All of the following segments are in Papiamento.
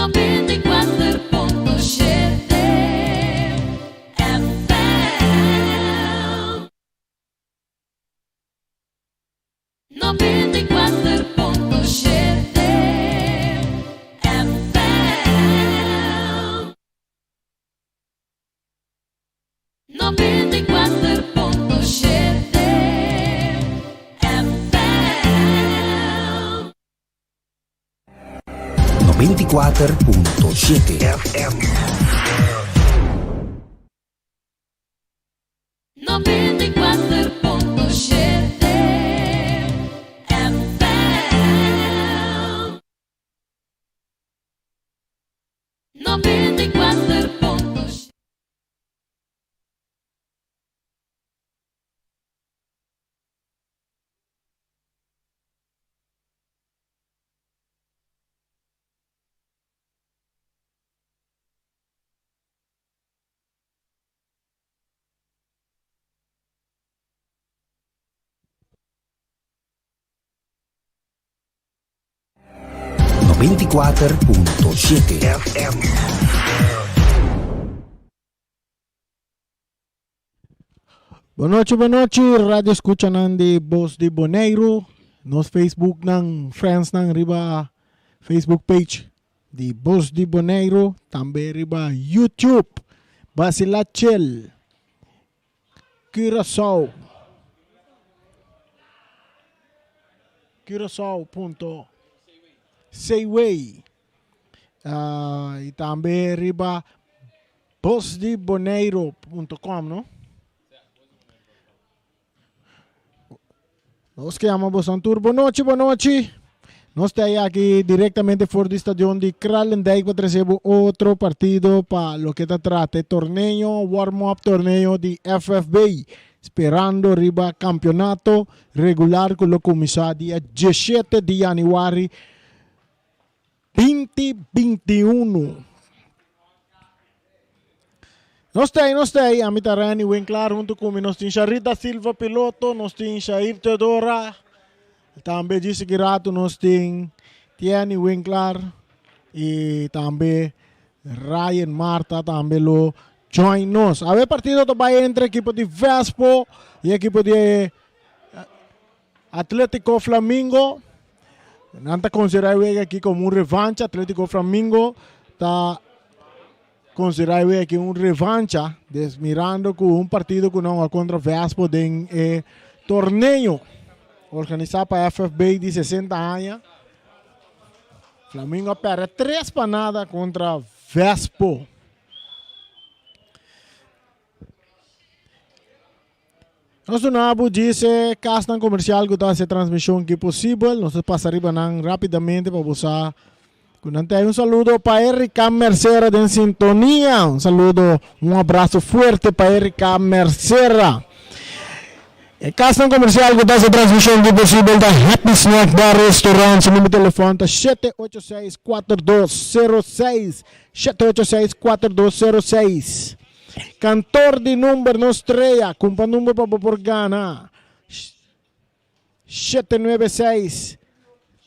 94.7 FM. 94.7 FM. 94.7 FM. 94.7 FM. 94.7 FM. 94. 94.7 FM. Bon nochi, bon nochi, radio escuchanan di Bos di Boneiru. Nos Facebook nan, friends nan riba Facebook page di Bos di Boneiru, tambe riba YouTube. Basila Chill, Curaçao. Curaçao punto cw. Ah, y tambe riba bosdiboneiro.com, no? Nos ke yama bosan tur bonochi, bonochi. Nos ta aki directamente for di stadion di Kralendijk pa trece bo otro partido pa loke ta trata e torneo, warm-up torneo di FFB. Sperando riba campeonato regular cu lo cuminsa dia 17 di januari 2021. Nos ta ahí, nos ta ahí. Ami ta Randy Winklar hunto cu mi. Nos tin Sharita Silva piloto, nos tin Shair Teodora. Tambe djis ki rato nos tin Tieni Winklar y tambe Ryan Marta tambe lo join nos. Awe partido ta bay entre equipo di Vespo y equipo di eh, Atletico Flamingo. Nan ta considera e wega aki como un revancha. Atletico Flamingo ta considera e wega aki un revancha. Des mirando cu un partido cu nan contra Vespo den e torneo organisa pa FFB di 60 aña. Flamingo a perde 3 pa nada contra Vespo. Nos duna bo djis e kasnan komersial ku ta hasi e transmishon ki posibel. Nos ta pasa riba nan rápidamente pa bo sa ku nan ta. Un saludo pa Erika Mercera den sintonia. Un saludo, un abraso fuerte pa Erika Mercera. E kasnan komersial ku ta hasi e transmishon ki posibel ta Happy Snack Bar Restaurant. Su number telefòn ta 786 4206, 786 4206. Kantor di number no strea, kumpa number pa bo por gana. 796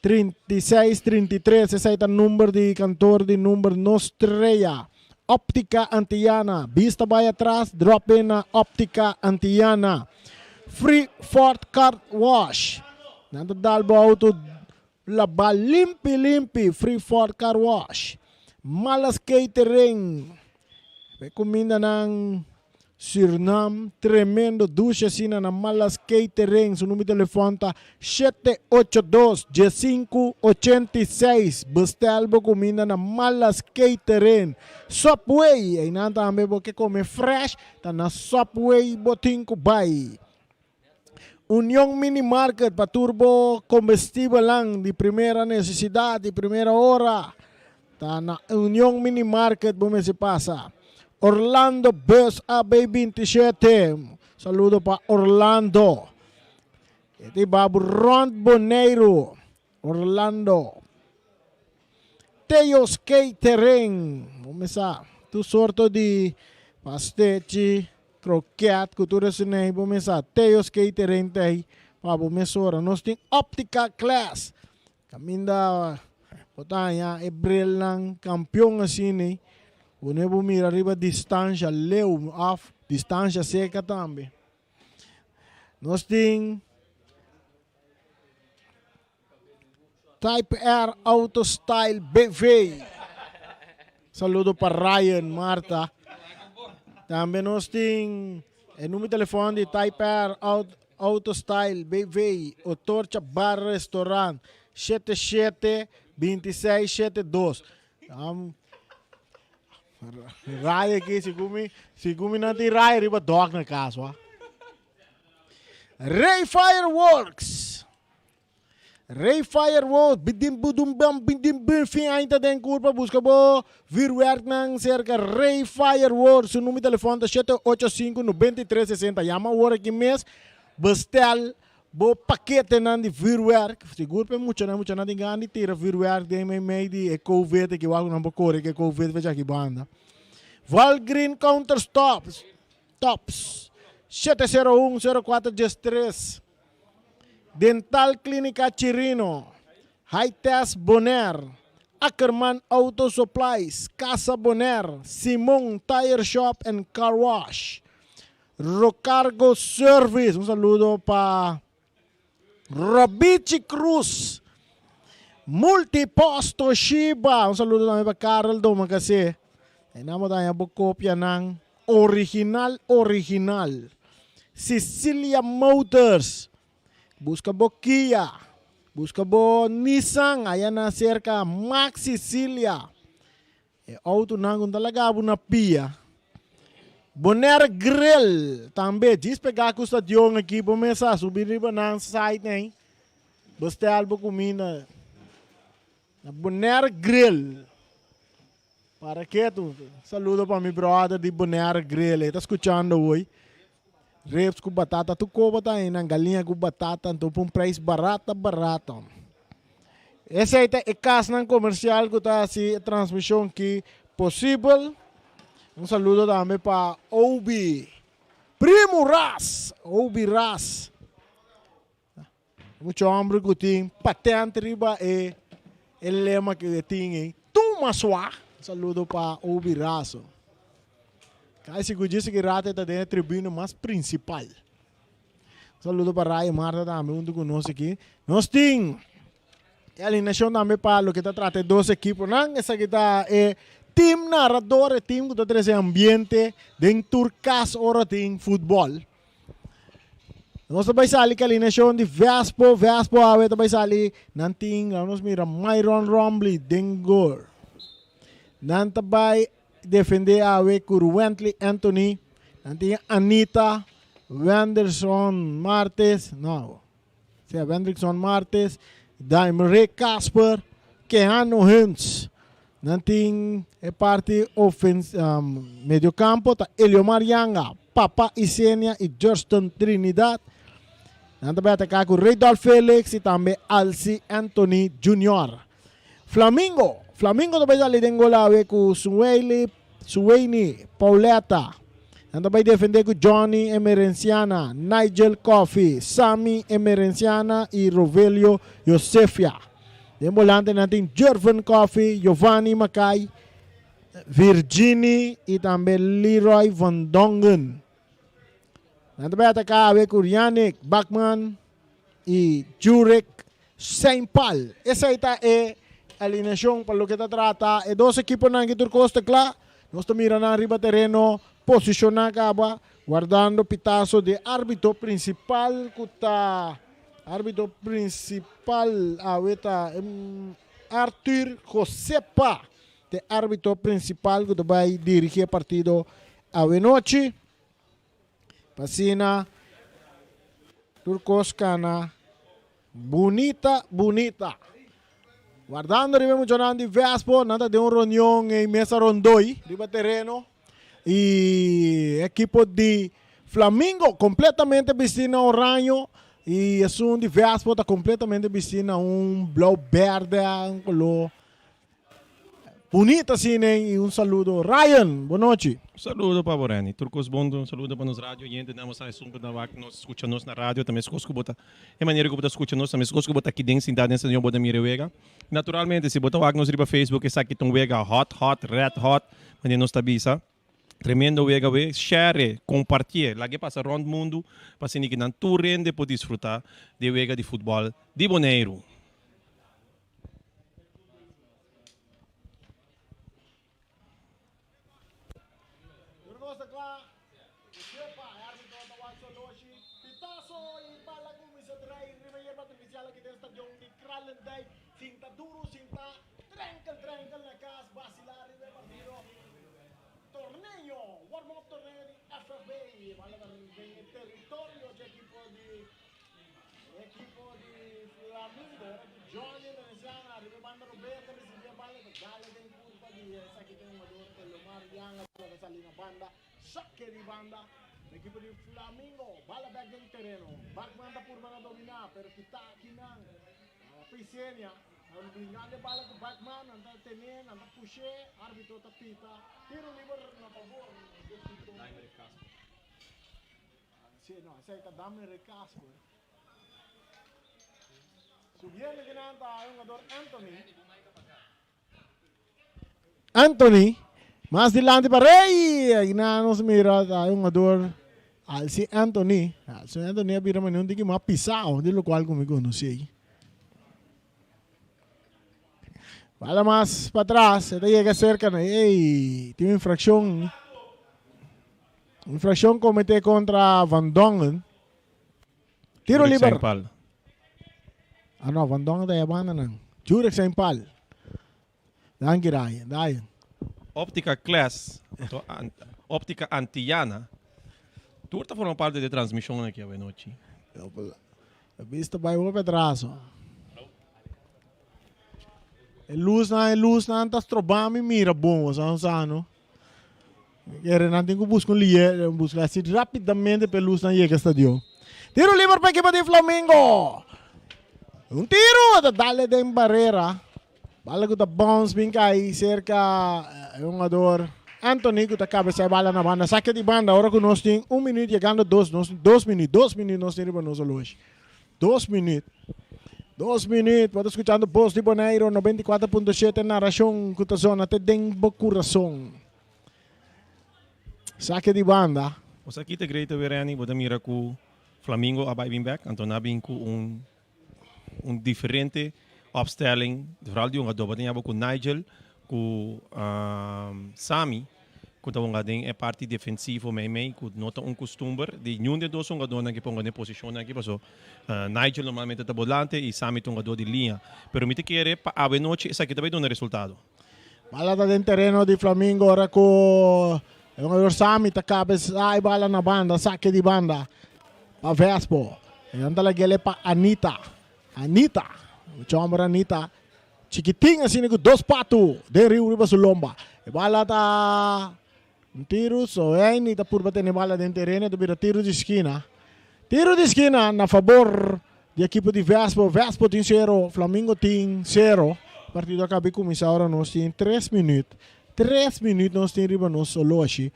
36 33, esei ta number di kantor di number no strea. Optica Antillana, bista bai atras, drop in na Optica Antillana. Free Ford Car Wash, nan ta dal bo auto laba limpi limpi, Free Ford Car Wash. Malas Catering, E kumindanan Surnam tremendo dushi asina na Malas Catering. Su number di telefòn ta shete ocho dos, diesinku ochenta i seis. Bestel bo kuminda na Malas Catering. Subway, einan tambe bo ke kome fresh, ta na Subway bo tin ku bai. Union Mini Market pa tur bo kombestibelnan di primera nesesidat, di primera ora. Ta na Union Mini Market bo mester pasa. Orlando Bus AB 27. Saludo pa Orlando. E ta babu rond Boneiru. Orlando. Teo's Catering. Bo mesa tur sorto di pastechi, kroket ku tur esunei bo mesa. Teo's Catering ta ei pa bo mesora. Nos tin Optica Class. Kaminda. Bo ta haña e brilnan kampion asina ei. Bo no por mira riba distansha leu òf distansha serka tambe. Nos tin Type R Auto Style BV. Saludo pa Ryan, Marta. Tambe nos tin e numero di telefon di Type R Auto Style BV, Otorcha Bar Restaurant, 77 26 72. Um, Raya aqui, segundo segundo não tem raya riba dog na casa, ó. Ray Fireworks. Ray Fireworks, bidim budum bam bidim bum fin ainda den curva busca bo vuurwerk nan cerca Ray Fireworks. Su número de telefone ta 785 9360. Llama ahora aqui mes, bestel bo paquete nan di vuurwerk. Sigur pe mucha nan mucha nan tin gana di tira vuurwerk den mei mei di e COVID ki wak nan por kore ke COVID fecha aki banda. Valgreen Countertops Tops 701 0413 Dental Clínica Chirino High Test Bonaire Ackerman Auto Supplies Casa Bonaire Simon Tire Shop and Car Wash Rocargo Service un saludo pa Robichi Cruz Multipost Toshiba un saludo tambe pa Karel Domacassé Einan bo ta haña bo kopianan original original Cecilia Motors Buska bo Kia buska bo Nissan aya na serka Max Cecilia E autonan ku no ta laga bo na pia. Bonaire Grill tambe djis pega ku stadion aki bo mesa subi riba nan site nei bo stel bo kuminda na Bonaire Grill. Para ketu saludo pa mi brother di Bonaire Grill e ta skuchando hoy. Ribs ku batata tur koba ta einan galiña ku batata anto pa un prijs barata barata. Esei ta e kasnan komersial ku ta hasi e transmishon ki posibel. Un saludo tambe pa Obi Primo Ras, Obi Ras. Mucho hombre ku tin patente riba e e lema ku e tin ei. Tuma swa! Un saludo pa Obi Raso. Kai sigur djis ki rato e ta den e tribuna mas prinsipal. Un saludo pa Ray Marta tambe huntu ku nos aki. Nos tin e alineashon tambe pa loke ta trata e dos ekiponan. Esaki ta e team narador, e team ku ta trese ambiente den tur kas ora tin futbòl. Nos ta bai sali ku alineashon di Vespo. Vespo awe ta bai sali. Nan tin, laga nos mira, Myron Rombley den gol. Nan ta bai defende awe ku Ruwentley Anthony. Nan tin Anita, Wenderson Martes, no, sea Wendrickson Martes, Daimray Casper, Keanu Huns. Nan tin e parti ofens mediocampo ta Eliomar Yanga, Papa Isenia y Justin Trinidad. Nan ta bai ataca cu Rudolf Felix y tambe Alcy Anthony Junior. Flamingo, Flamingo ta bai sali den gol awe cu Suweili, Suweini Pauletta. Nan ta bai defende cu Johnny Emerenciana, Nigel Coffey, Sammy Emerenciana y Rovelio Josefia. Den bolante nan tin Jervin Coffey, Giovanni Mackay, Virgini y tambe Leroy van Dongen. Nan ta bay ataca awe cu Yannick Bachman y Jurek Seinpal. Esey ta e alineacion pa loke ta trata e dos ekiponan ki tur cos ta cla. Nos ta mira nan riba tereno posiciona caba guardando pitazo di arbitro principal cu ta Arbitro principal awe ta Arthur Josepa, t'e arbitro principal cu ta bay dirigi e partido awe nochi. Pa asina tur cos cana bunita bunita. Wardando riba e muchanan di Vespo, nan ta den un reunion ey mesa rondoi riba tereno. Y ekipo di Flamingo completamente bisti na oraño y esun di Vespo ta completamente bisti na un blauw berde, un color. Bunita asina y un saludo Ryan, bon nochi. Un saludo pa bo Renny, tur cos bon, un saludo pa nos radio oyentenan, bo sa esun cu ta wak nos, scucha nos na radio, ta mescos cu bo ta, e manera cu bo ta scucha nos ta mescos cu bo ta aki den sinta den stadion bo ta mira e wega. Naturalmente si bo ta wak nos riba Facebook esaki ta un wega hot hot, red hot, manera nos ta bisa. Tremendo wega we, share, compartie, laga e pasa rond mundo pa asina ki nan tur hende por disfruta di e wega di futbol di Boneiru. E ekipo di Flamingo ora ku Johnny Veneziano ariba e banda robes ta risibi e bala ta dale den kurpa di esaki ta e hungador Elomar Yanga bala ta sali na banda sake di banda e ekipo di Flamingo bala bek den tereno Barkman ta purba na domina pero kita akinan Pisenia nan bringando e bala ku Barkman nan ta tene nan ta pushe arbitro ta pita tiro liber na fabor di ekipo. Sí, no, esei ta Damien Recasco. Subiendo que nan ta e jugador Anthony. Anthony, mas dilanti pa Rey. Ahí na nos mira ta e jugador Alci Anthony. Alci Anthony a bira manera un tiki mas pisao di locual cu mi conoci ahí. Bala mas pa atras, e ta yega cerca na ey, tin un infraccion. Infraccion comete contra Van Dongen. Tiro Jurek liber. zijn pal. Ah no, Van Dongen ta e banda nan. Jurek zijn pal. Danki Ryan, Ryan. Optica Class, to an, Optica Antillana. Tur ta forma parte di transmision aki awe nochi. E bista bai hopi atraso. E luznan, e luznan ta stroba mi mira bon, sa un sano. Kere nan tin ku buska un lier, buska asi rapidamente pa e luznan yega stadion. Tiro liber pa ekipo di Flamingo. Un tiro ta dale den barera. Bala ku ta bounce bin kai serka e hungador Anthony ku ta kabesá e bala na banda. Sake di banda ora ku nos tin un minuut yegando dos, nos dos minuut, dos minuut nos tin riba nos oloshi. Dos minuut. Dos minuut. Bo ta skuchando Bos di Boneiru 94.7 narashon ku ta zona te den bo kurason. Sake di banda. Bo sa kita great awe Renny, bo ta mira ku Flamingo a bai bin bek, anto nan a bin ku un un diferente opstelling, vooral di hungador. Bo ta yaba ku Nigel, ku Sami, ku ta hunga den e parti defensivo meimei, ku no ta un kustumber di niun di e dos hungadornan ke ponga den e posishonnan aki, paso Nigel normalmente ta bolante i Sami ta hungador di liña. Pero mi ta kere pa awe nochi esaki ta bai duna resultado. Bala ta den tereno di Flamingo ora ku e hungador Sami ta kabesá e bala na banda, sake di banda pa Vespo. E nan ta lag'el pa Anita. Anita, mucha homber Anita, chikitin asina ku dos patu den riu riba su lomba. E bala ta un tiru, Soheini ta purba tene bala den tereno, ta bira tiru di skina. Tiru di skina na fabor di ekipo di Vespo. Vespo tin sero, Flamingo tin sero. Partido a kabi kuminsá ora nos tin tres minüt. Tres minüt nos tin riba nos oloshi.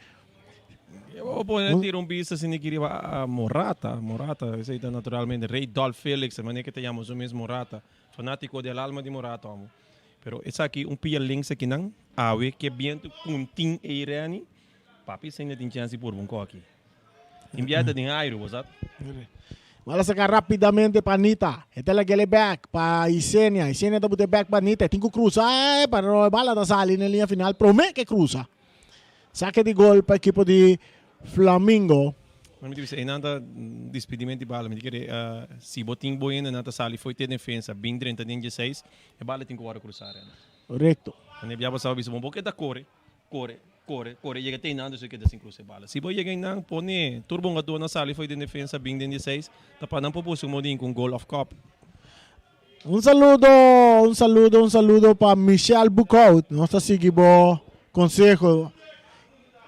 Bo pone tira un bista asina aki riba Morata. Morata, esei ta naturalmente Rey Dolf Felix, e manera ke ta yama su mes Morata. Fanátiko del alma di Morata, homo. Pero esaki un pia links akinan, awe ke bientu kuntin ei reni, papi esei no tin chèns di purba un koki. Inbièrta den airu, bo sa. Bala saka rapidamente pa Anita. E ta lag'el e bek pa Isenia. Isenia ta buta e bek pa Anita. E tin ku krusa, pero e bala ta sali na e liña final promé ke krusa. Sake di gol pa ekipo di Flamingo. Mi ta bisa einan ta dispidimento di bala. Mi ta kere si bo tin bo hendenan ta sali fo'i te defensa bin drenta den dieseis, e bala tin ku wòrdu krusa rena. Korekto. Wanneer bia bo sa bo bisa bo bo keda kore, kore, kore, kore yega te einan dus bo keda sin krusa e bala. Si bo yega einan pone tur bo hungadornan sali fo'i den defensa bin den dieseis ta pa nan por buska un modin ku un gol òf kòp. Un saludo, un saludo, un saludo pa Michel Boekhout. Nos ta sigui bo conseho.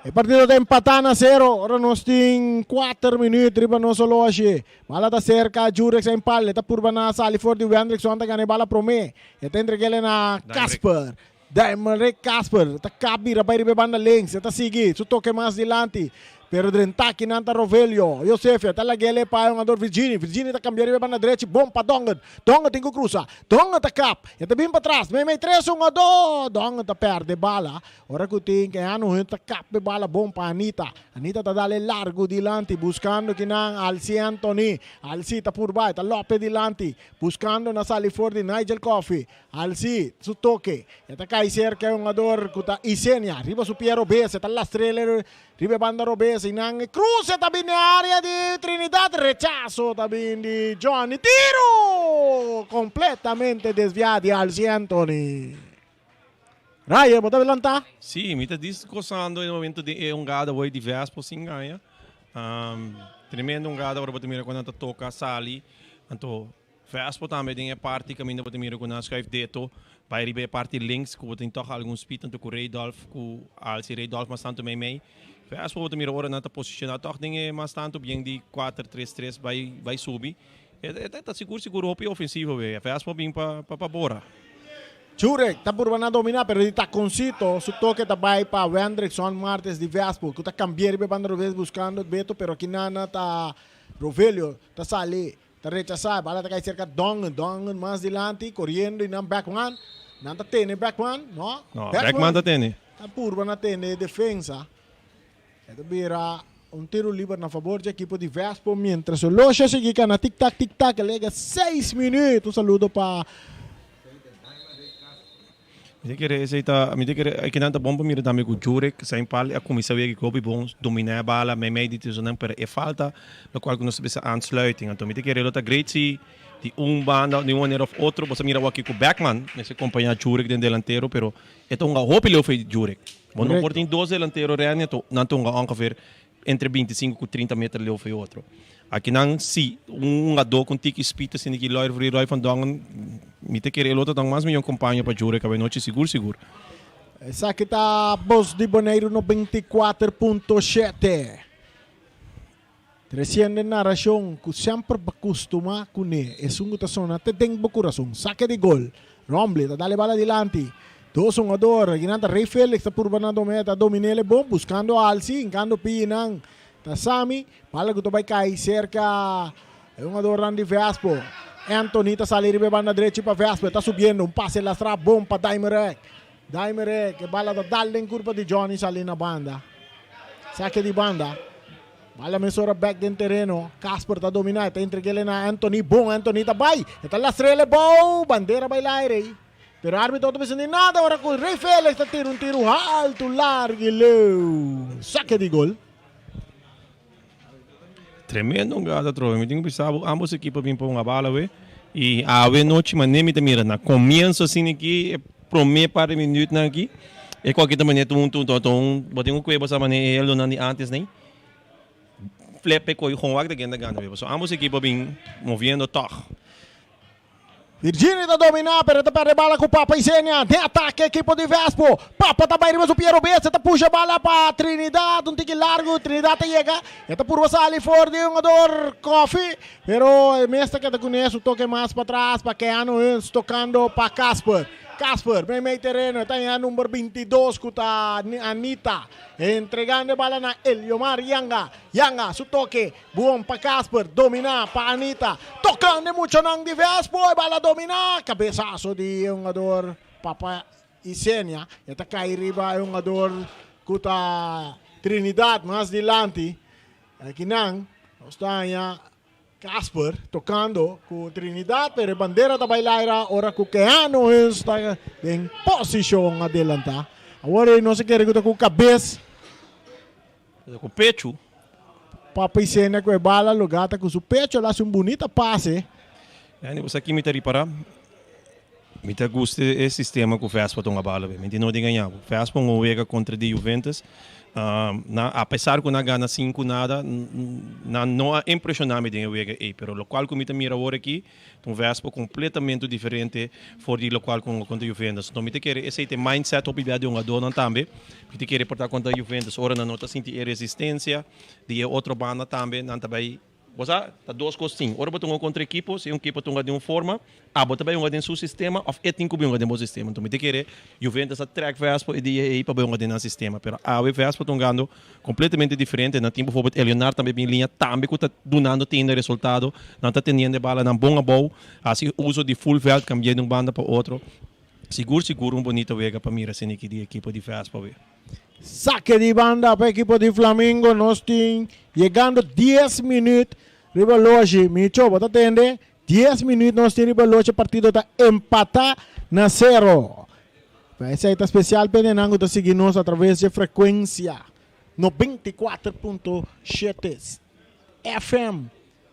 E partido ta empatá na sero. Ora nos tin kuater minuut riba nos oloshi. Bala ta serka Jurex en pal. E ta purba na sali for di Wendrickson ta gana e bala promé. E ta entreg'el na Casper. Daimerek Casper ta kap bira bai riba e banda links, e ta sigui su toke mas dilanti, pero drenta akinan ta Rovelio. Josefia ta lag'el pa e hungador Virgini. Virgini ta kambia riba e banda drechi, bon pa Dongen. Dongen tin ku krusa. Dongen ta kap. E ta bin patras, meimei tres hungador. Dongen ta perde bala. Ora ku tin Keanu Hunt ta kap e bala bon pa Anita. Anita ta dal e largu dilanti buskando kinan Alci Anthony. Alci ta purba, e ta lope dilanti buskando na sali for di Nigel Coffie. Alci su toke, e ta kai serka e hungador ku ta Isenia riba su pia robes, e ta lastr'el riba e banda robes i nan e kruse ta bin den area di Trinidad, rechaso ta bin di Johnny, tiro kompletamente desviá di Alci Anthony. Ryan, bo ta lantá? Sí, mi ta dis gosando e momento di e hungada hoy di Vespo sin gaña. Tremendo hungada ora bo ta mira ku nan ta toka, sali, anto Vespo tambe den e parti kaminda bo ta mira ku nan schuif deto bai riba e parti links ku bo tin tòg algun speed tantu ku Reydolf ku Alsi Reydolf mas tantu meimei. Vespo bo ta mira ora nan ta posishoná tòg den e mas tantu bien di kuater tres tres bai bai subi. E ta sigur sigur hopi ofensivo be. Vespo bin pa pa bora. Jurek ta purba na dominá pero di takoncito su toke ta bai pa Wendrickson Martes di Vespo ku ta kambia riba e banda robes buskando Beto pero akinana ta Rovelio ta sali. Ta rechasá, e bala ta kai serka Dongen, Dongen mas dilanti, koriendo i nan Beckman, nan ta tene Beckman, no, No, Beckman ta tene. Ta purba na tene e defensa. E ta bira un tiro liber na fabor dje ekipo di Vespo mientras Olosha sigui kana tik tak tik tak, e lega seis minuut. Un saludo pa. Mi ta kere esei ta, mi ta kere kinan ta bon pa mira tambe ku Jurek Saint Paul a kuminsá wega ku hopi bon dominá e bala meimei di tusonan pero e falta lokual ku nos ta bisa aansluiting. Anto mi ta kere lo ta great si di un banda di un manera òf otro bo sa mira awor aki ku Beckman mester kompañá Jurek den delantero pero e ta hunga hopi leu for Jurek. Bo no por tin dos delantero Renny anto nan ta hunga ongeveer entre 25 ku 30 meter leu for e otro. Akinan si un hungadó ku un tiki speed asina ki Lloyd Leroy van Dongen mi ta kere el otro ta un mas mihó kompaño pa Jurek awenochi sigur sigur. Esaki ta Bos di Boneiru 94.7. Tresiendo e narashon ku semper bo kustumá kuné, esun ku ta sona te den bo kurason. Sake di gol. Rombley ta dal e bala dilanti. Dos hungador, akinan ta Rey Felix ta purba na domé, ta domin'el e bon, buskando Alsi, hinkando pinan. Ta Sami, bala ku ta bai kai serka e hungadornan di Vespo. Anthony ta sali riba e banda drechi pa Vespo, e ta subiendo, un pase lastrá bon pa Daimerek. Daimerek, e bala ta dal den kurpa di Johnny sali na banda. Sake di banda. Bala mesora bek den tereno. Casper ta domina, e ta entreg'el na Anthony. Bon, Anthony ta bai. E ta lastr'el e bou. Bandera bai laire. Pero arbitro no ta bisa ni nada ora ku Rey Felix ta tira un tiru haltu, largu i leu. Sake di gol. Tremendo hungada atrobe. Mi tin ku bisa bo ambos ekipo a bin pa hunga bala awe. I awe nochi manera mi ta mira na komienso asina aki e prome par di minütnan aki e koki ta manera tun tun tun bo tin ku kue bo sa manera e heldonan di antes nei flip e koe gewoon wak ta kende gana pasobra ambos ekipo a bin moviendo tog. Virginia ta dominá pero e ta pèrdè bala ku Papa Isenia. Den atake ekipo di Vespo. Papa ta bai riba su pia robes, e ta pusha bala pa Trinidad un tiki largu. Trinidad ta yega, e ta purba sali for di hungador Koffie, pero e mes ta keda kuné su toke mas patras pa Keanu Huns tokando pa Casper. Casper meimei tereno e ta haña number 22 ku ta Anita entregando e bala na Eliomar Yanga. Yanga su toke Bon pa Casper, dominá pa Anita, tokando e muchanan di Vespo, e bala dominá, kabesaso di e hungador Papa Isenia, e ta kai riba e hungador ku ta Trinidad mas dilanti. Akinan nos ta haña Casper tokando ku Trinidad, pero e bandera ta bai laira ora ku Keanu Huns ta den posishon adelantá. Awor ei nos a kere ku ta ku kabes. Ku pechu. Papa Isenia ku e bala lo gata ku su pecho el hasi un bunita pase. Yani bo sa ki mi ta ripará? Mi ta gusta e sistema ku Vespa ta hunga bala be. Mi tin no di gaña bo. Vespa un wega kontra di Juventus. Nan apesar ku nan gana sinku nada, nan no a impreshoná mi den e wega ei. Pero lokual ku mi ta mira awor aki Ta un Vespa completamente diferente for di locual cu hunga contra Juventus. Enton mi ta kere esey ta e mindset hopi bia di hungadornan tambe. Mi ta kere por ta contra Juventus ora nan no ta sinti e resistencia di e otro banda tambe nan ta bay Bo sa, ta dos kos tin. Ora bo ta hunga kontra ekipo, si un ekipo ta hunga den un forma, abo ta bai hunga den su sistema òf e tin ku bai hunga den bo sistema. Anto mi ta kere Juventus a trèk Vespo e dia ei pa bai hunga den nan sistema. Pero awe Vespo ta hungando kompletamente diferente. Nan tin befòrbèlt Eleonard tambe bin liña tambe ku ta dunando tende resultado. Nan ta teniendo e balanan bon abou, hasi uso di full vèlt, kambi'é di un banda pa otro. Sigur sigur un bonito wega pa mira asin'aki di ekipo di Vespo awe. Sake di banda pa ekipo di Flamingo. Nos tin yegando 10 minuut riba loshi. Micho, bo ta tende? 10 minuut nos tin riba loshi. Partido ta empata na sero. Pa esei ta spesial pa hendenan ku ta sigui nos a traves dje frekuensia 94.7 FM.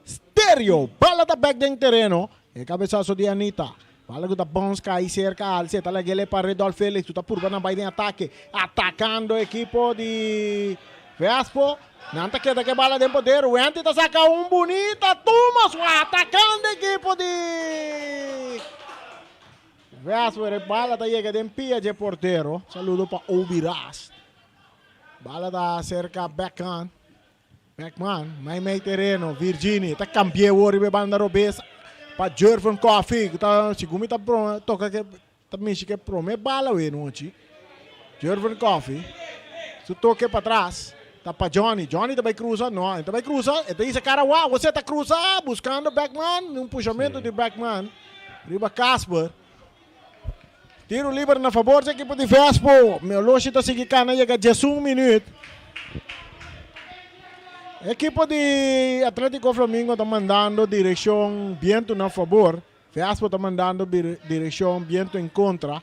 Stereo. Bala ta bek den tereno. E cabesazo di Anita. Bala cu ta bounce cay cerca Alce. Ta lagele pa Redolf Felix cu ta purba nan bay den atake. Atacando ekipo di Vespo. Nan ta keda cu e bala den poder. Wenty ta saca un bunita tuma su atacando ekipo di Vespo. E bala ta yega den pia dje portero. Saludo pa Obi Ras. Bala ta cerca backhand. Beckman, mei mei tereno, Virginie ta cambi'é awor riba e banda robes pa Jervin Coffey ku ta segun mi ta toka ke ta mishi ke prome bala awe nochi. Jervin Coffey su toke patras ta pa Johnny, Johnny ta bai cruza, no e ta bai cruza, e ta hisa cara wou, wosé ta cruza buscando Beckman, un pushamento di Beckman riba Casper. Tiro liber na fabor di ekipo di Vespo. Meoloshi ta sigui kana yega 11 minuut. Ekipo di Atletico Flamingo ta mandando direccion biento na fabor. Vespo ta mandando direccion biento en contra.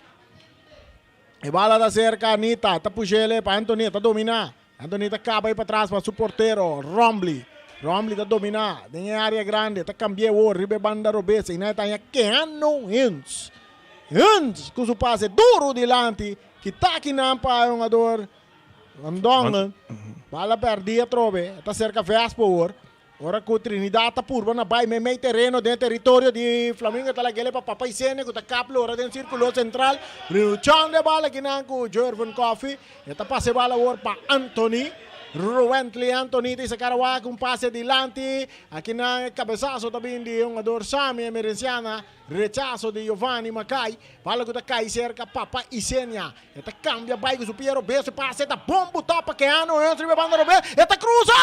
E bala ta cerca Anita, ta pushele pa Anthony, ta domina. Anthony ta caba ahí patras pa su portero, Rombly. Rombly ta domina den e area grande, ta cambia awor riba e banda robes. Einan e ta haña Keanu Hintz. Hintz cu su pase duro dilanti, kita akinan pa e hungador Van Dongen. Bala perdi atrobe, e ta cerca Vespo awor. Ora ku Trinidad ta purba na bai meimei tereno den e teritorio di Flamingo ta lag'el pa Papa Isenia ku ta kap lora den sirkulo sentral. Luchando e bala kinan ku Jervin Coffey. E ta pasa e bala awor pa Anthony. Ruwentley Anthony ta isa kara wak un pase dilanti. Akinan e kabesaso ta bin di e hungador Sammy Emerenciana. Rechaso di Giovanni Mackay. Bala ku ta kai serka Papa Isenia. E ta kambia bai ku su pia robes. E pase ta bon butá pa Keanu Hens riba e banda robes. E ta krusa!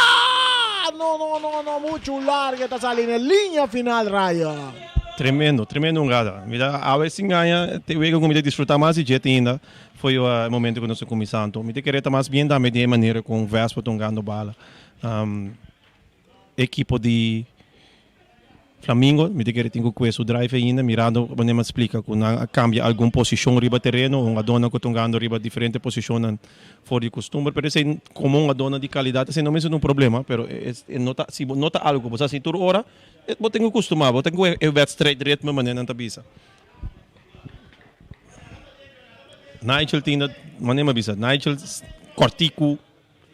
No, no, no, no. Muchu largu e ta sali na e liña final, Ryan. Tremendo, tremendo hungada. Mi ta awe sin gaña te wega ku mi ta disfrutá mas di dje te ainda foi e momento ku nos a kuminsá. Anto mi ta kere ta mas bien tambe di e manera kon Vespo ta hungando bala. Ekipo di. Flamingo, mi ta kere tin ku kue su drive ainda, mirando wanneer mi a splika ku nan a kambia algun posishon riba tereno, hungadónan ku ta hungando riba diferente posishonnan for di kustumber, pero esei komo hungadónan di kalidat esei no mester ta un problema, pero e no ta si bo no ta algu ku bo sa hasi tur ora, bo tin ku kustumá, bo tin ku e wedstrijdritme manera nan ta bisa. Nigel tin dat, manera mi a bisa, Nigel kòrtiku.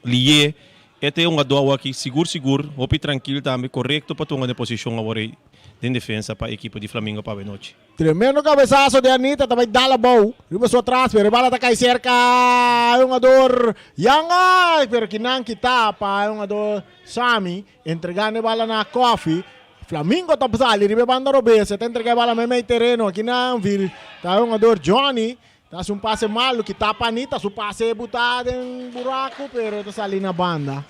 Lié, E ta e hungadó awor aki sigur sigur, hopi trankil tambe, korekto pa tunga den posishon awor ei den defensa pa ekipo di Flamingo pa awenochi. Tremendo cabezazo di Anita ta bay dal abou riba su atras pero e bala ta cay cerca e hungador Yanga pero kinan kita pa e hungador Sami entregando e bala na Koffie. Flamingo ta sali riba e banda robes e ta entrega e bala meimei tereno akinan vir ta e hungador Johnny Ta haci un pase malo ki tapa Anita, su pase buta den buraco pero ta sali na banda.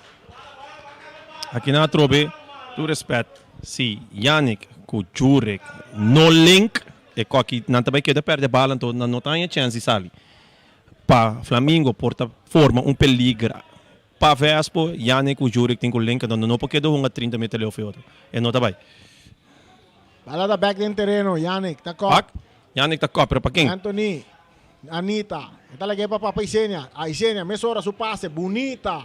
Aki nan atrobe tur respet si Yannick ku Jurek no link e koki nan ta bai keda perde bala anto nan no ta haña chens di sali pa Flamingo por ta forma un peligra pa Vespo Yannick ku Jurek tin ku link anto nan no por keda hunga 30 meter leu for e otro e no ta bai. Bala ta bek den tereno Yannick ta kop. Yannick ta kòp, pero pa ken? Anthony, Anita, e ta lag'é pa papa Isenia. A Isenia, mesora su pase, bunita.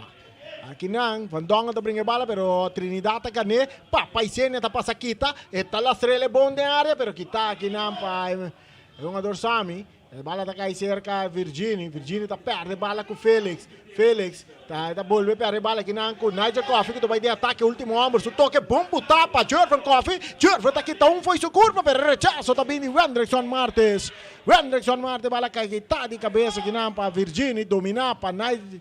Akinan, Van Dongen ta bringa e bala, pero Trinidad ta gan'é. Papa Isenia ta pasa kita, e ta lastr'el e bon den área, pero kita akinan pa e hungador Sami. E bala ta kai serka Virgini, Virgini ta pèrdè bala ku Felix. Felix ta ta bolbe pèrdè bala akinan ku Nigel Coffey ku ta bai den atake ultimo hòmber. Su toke bon butá pa Jervin Coffey. Jervin ta kita un fo'i su kurpa pero e rechaso ta bini Wendrickson Martes. Wendrickson Martes bala kai kita di kabes akinan pa Virgini dominá pa Nigel.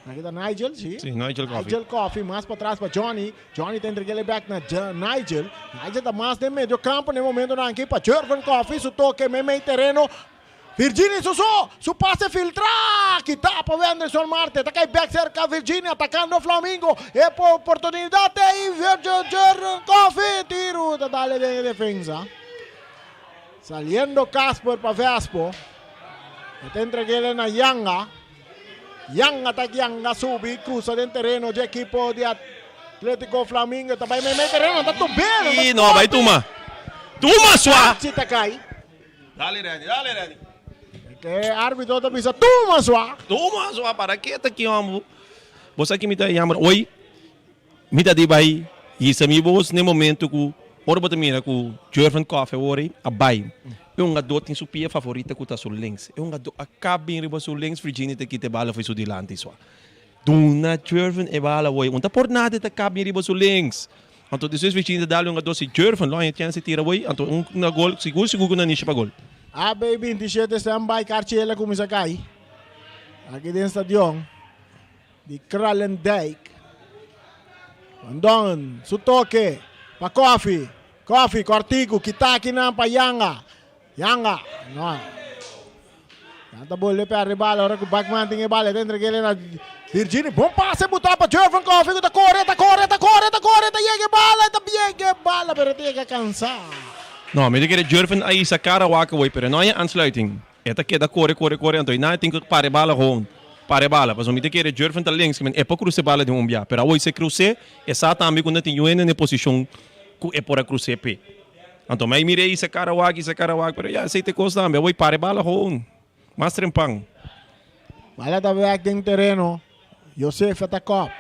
Aki ta Nigel, si. Si, Nigel Coffee. Nigel Coffee, mas patras pa Johnny. Johnny ta entreg'é bek na Nigel. Nigel ta mas den medio campo na e momentonan aki pa Jervin Coffee. Su toke meimei tereno. Virginie su so, su pase filtrá, kitá pa Wenderson Marte, ta kai bek serka Virginie atakando Flamingo, e oportunidat ei Jervin Coffee, tiru ta dale den e defensa. Saliendo Casper pa Vespo, e ta entreg'é na Yanga. Yanga ta yanga subi cruza den tereno dje ekipo di Atletico Flamingo ta bai meimei tereno ta tubé I no bai tuma. Tuma swa! Archie ta kai. Dale Randy, dale Randy. E arbitro ta bisa tuma swa. Tuma swa para ke ta ki hombo. Bo sa ki mi ta yammer oi Mi ta di bai hisa mi bos n'e momento ku ora bo ta mira ku Jervin Coffee awor ei a bai. E hungadó tin su pia favorita ku ta su links. E hungadó a kap bin riba su links, Virginia ta kita e bala fo'i su dilanti sua. Duna Jervin e bala awor ei. Un ta por nada e ta kap bin riba su links. Anto despues Virginia ta dal e hungadó si Jervin lo haña chèns di tira awor ei, anto un na gol, sigur sigur ku nan nisha pa gol. AB 27 stand by Carchela kuminsá kai aki den stadion. Di Kralendijk. Van Dongen su toke pa Koffie. Koffie kortiku kita akinan pa Yanga. Yanga no. Nan ta bolbe perde bala ora ku Bakman tin e bala. E ta entreg'é na Virginie. Bon pase butá pa Jervin Koffie ku ta kore, ta kore, ta kore, ta kore, ta yega e bala, e ta yega e bala pero e ta yega kansá. No, mi ta kere Jervin a hisa kara wak awor pero no hay aansluiting. E ta keda kore, kore, kore, anto i tin ku para e bala gewoon. Para e bala, pasobra mi ta kere Jervin ta links, e por krusa e bala den un bia. Pero awor si e krus'é, e sa tambe ku no tin yuende na e posishon ku e por a krus'é p'e. Anto mi a mir'é hisa kara wak, hisa kara wak, pero ya, esei ta e kos tambe. Awor para e bala gewoon. Mas trempan. Bala ta bek den tereno. Josefa ta kòp.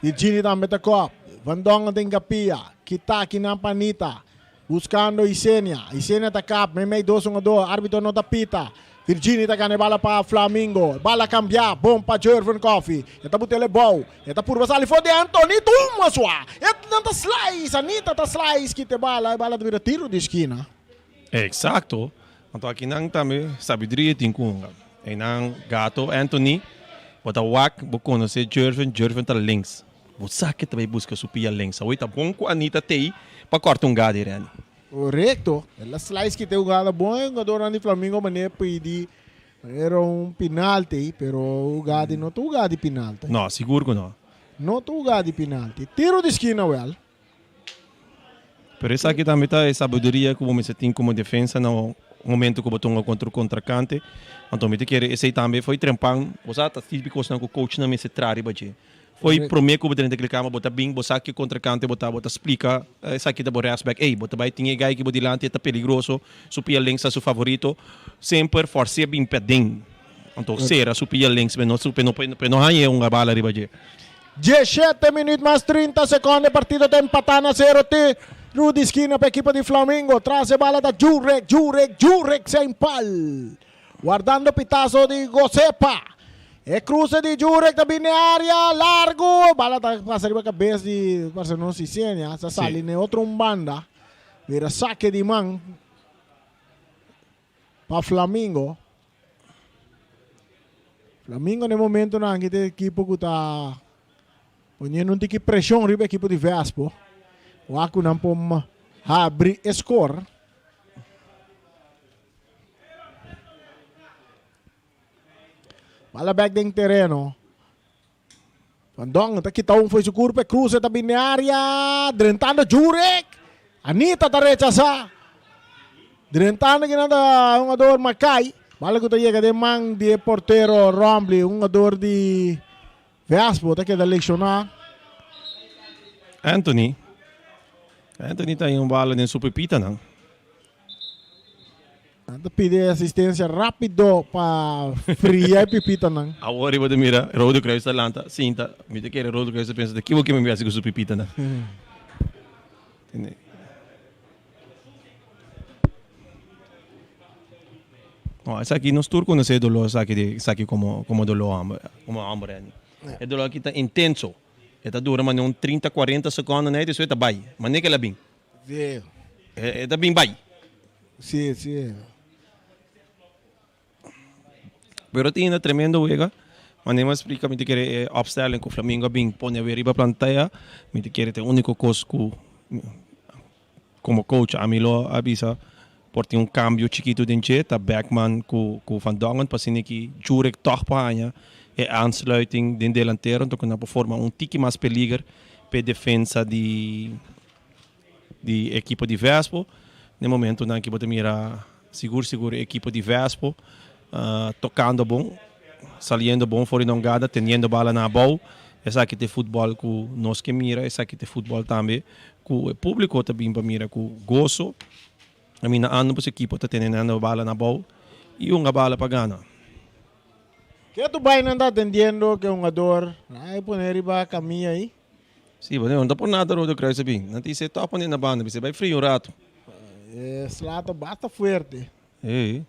Virginie tambe ta kòp. Van Dongen ta inkapia. Kita kinan pa Anita. Buscando Isenia. Isenia ta kap. Meimei dos hungador. Arbitro no ta pita. Virginie ta gana e bala pa Flamingo. Bala cambia. Bon pa Jervin Coffie. E ta but'el e bou. E ta purba sali for di Anthony. Tuma sua! E nan ta slice. Anita ta slice. Kita e bala. E bala ta bira tiro di eskina. Exacto. Anto akinan tambe sabiduria tin cu hunga. Einan Gato Anthony bo ta wak bo conoce Jervin. Jervin ta links. Bo sa ke ta bai buska su pia links. Awor ta bon ku Anita tei pa kòrta un gada Irene. Korekto. El a slice kita e hugada bon. E hugadornan di Flamingo manera pidi manera un pinalti, pero hugada no ta hugada di pinalti. No, sigur ku no. No ta hugada di pinalti. Tiro di skina wèl. Pero esaki tambe ta e sabiduria ku bo mester tin komo defensa na momento ku bo tunga kontra un kontrakante. Anto mi ta kere esei tambe fo'i trempan. Bo sa ta típiko kosnan ku coachnan mester traha riba dje. Fo'i promé ku bo drenta kil kama bo ta bin bo sa ki kontrakante bo ta, bo ta splika esaki ta bo rèsbèk. Ey, bo ta bai tin e gai ki bo dilanti e ta peligroso, su pia links ta su favorito. Semper fòrs'é bin paden. Anto sera su pia links pe no pe no haña e un bala riba dje. Dieshete minuut mas 30 seconde e partido ta empata na sero te Rudy Skina pa ekipo di Flamingo. Tras e bala ta Jurek, Jurek, Jurek zijn pal. Wardando pitazo di Gosepa. E cruce di Jurek ta bini area largo. Bala ta pasa riba cabes di parse no Sisenia. Sa sali ne otro un banda. Bira saque di man pa Flamingo. Flamingo na e momentonan aki ta e ekipo ku ta poniendo un tiki preshon riba e ekipo di Vespo. Wak ku nan por habri e skor. Bala bek den tereno. Van Dongen ta kita un fo'i su kurpa. E kruse ta bini area. Drentando Jurek. Anita ta rechasá. Drentando kinan ta hungador Makai. Bala ku ta yega den man di e portero Rombley. Hungador di Vespo ta keda lekshoná. Anthony. Anthony ta haña un bala den su pipitanan. Nan ta pidi asistencia rapido pa fria e pipitanan. Awor riba ta mira Rode Kruis ta lanta sinta. Mi ta kere Rode Kruis ta pensa ta kibo ke mi hasi ku su pipitanan. Tende. No, esaki nos tur konosé e doló esaki di esaki komo komo doló hamber komo hamber Andy. E doló aki ta intenso. E ta dura manera un trinta kuarenta sekondo nèt despues e ta bai. Manera ke el a bin. Sí. E ta bin bai. Sí, sí. Pero tin una tremendo wega. Manera mi a splika mi ta kere e opstelling ku Flamingo a bin pone awe riba plantaya, mi ta kere ta e úniko kos ku komo coach ami lo a bisa por tin un kambio chikitu den dje ta Beckman ku ku Van Dongen pa asina ki Jurek tòg por haña e aansluiting den delantero anto ku nan por forma un tiki mas peliger pa e defensa di di ekipo di Vespo. Den momentonan ki bo ta mira sigur sigur e ekipo di Vespo tokando bon, saliendo bon for di nan gada, teniendo bala na abou. Esaki ta e futbòl ku nos ke mira, esaki ta e futbòl tambe ku e públiko ta bin pa mira ku goso. Ami na ando pa su ekipo ta tene nan bala na abou i hunga bala pa gana. Ke tu bai nan ta atendiendo ke hungador? Nan a pone riba camilla ei. Sí, bo no ta por nada Rode Kruis a bin. Nan ta dice tòg pone na banda, bisa bai fria un rato. E sla ta basta fuerte. Ey.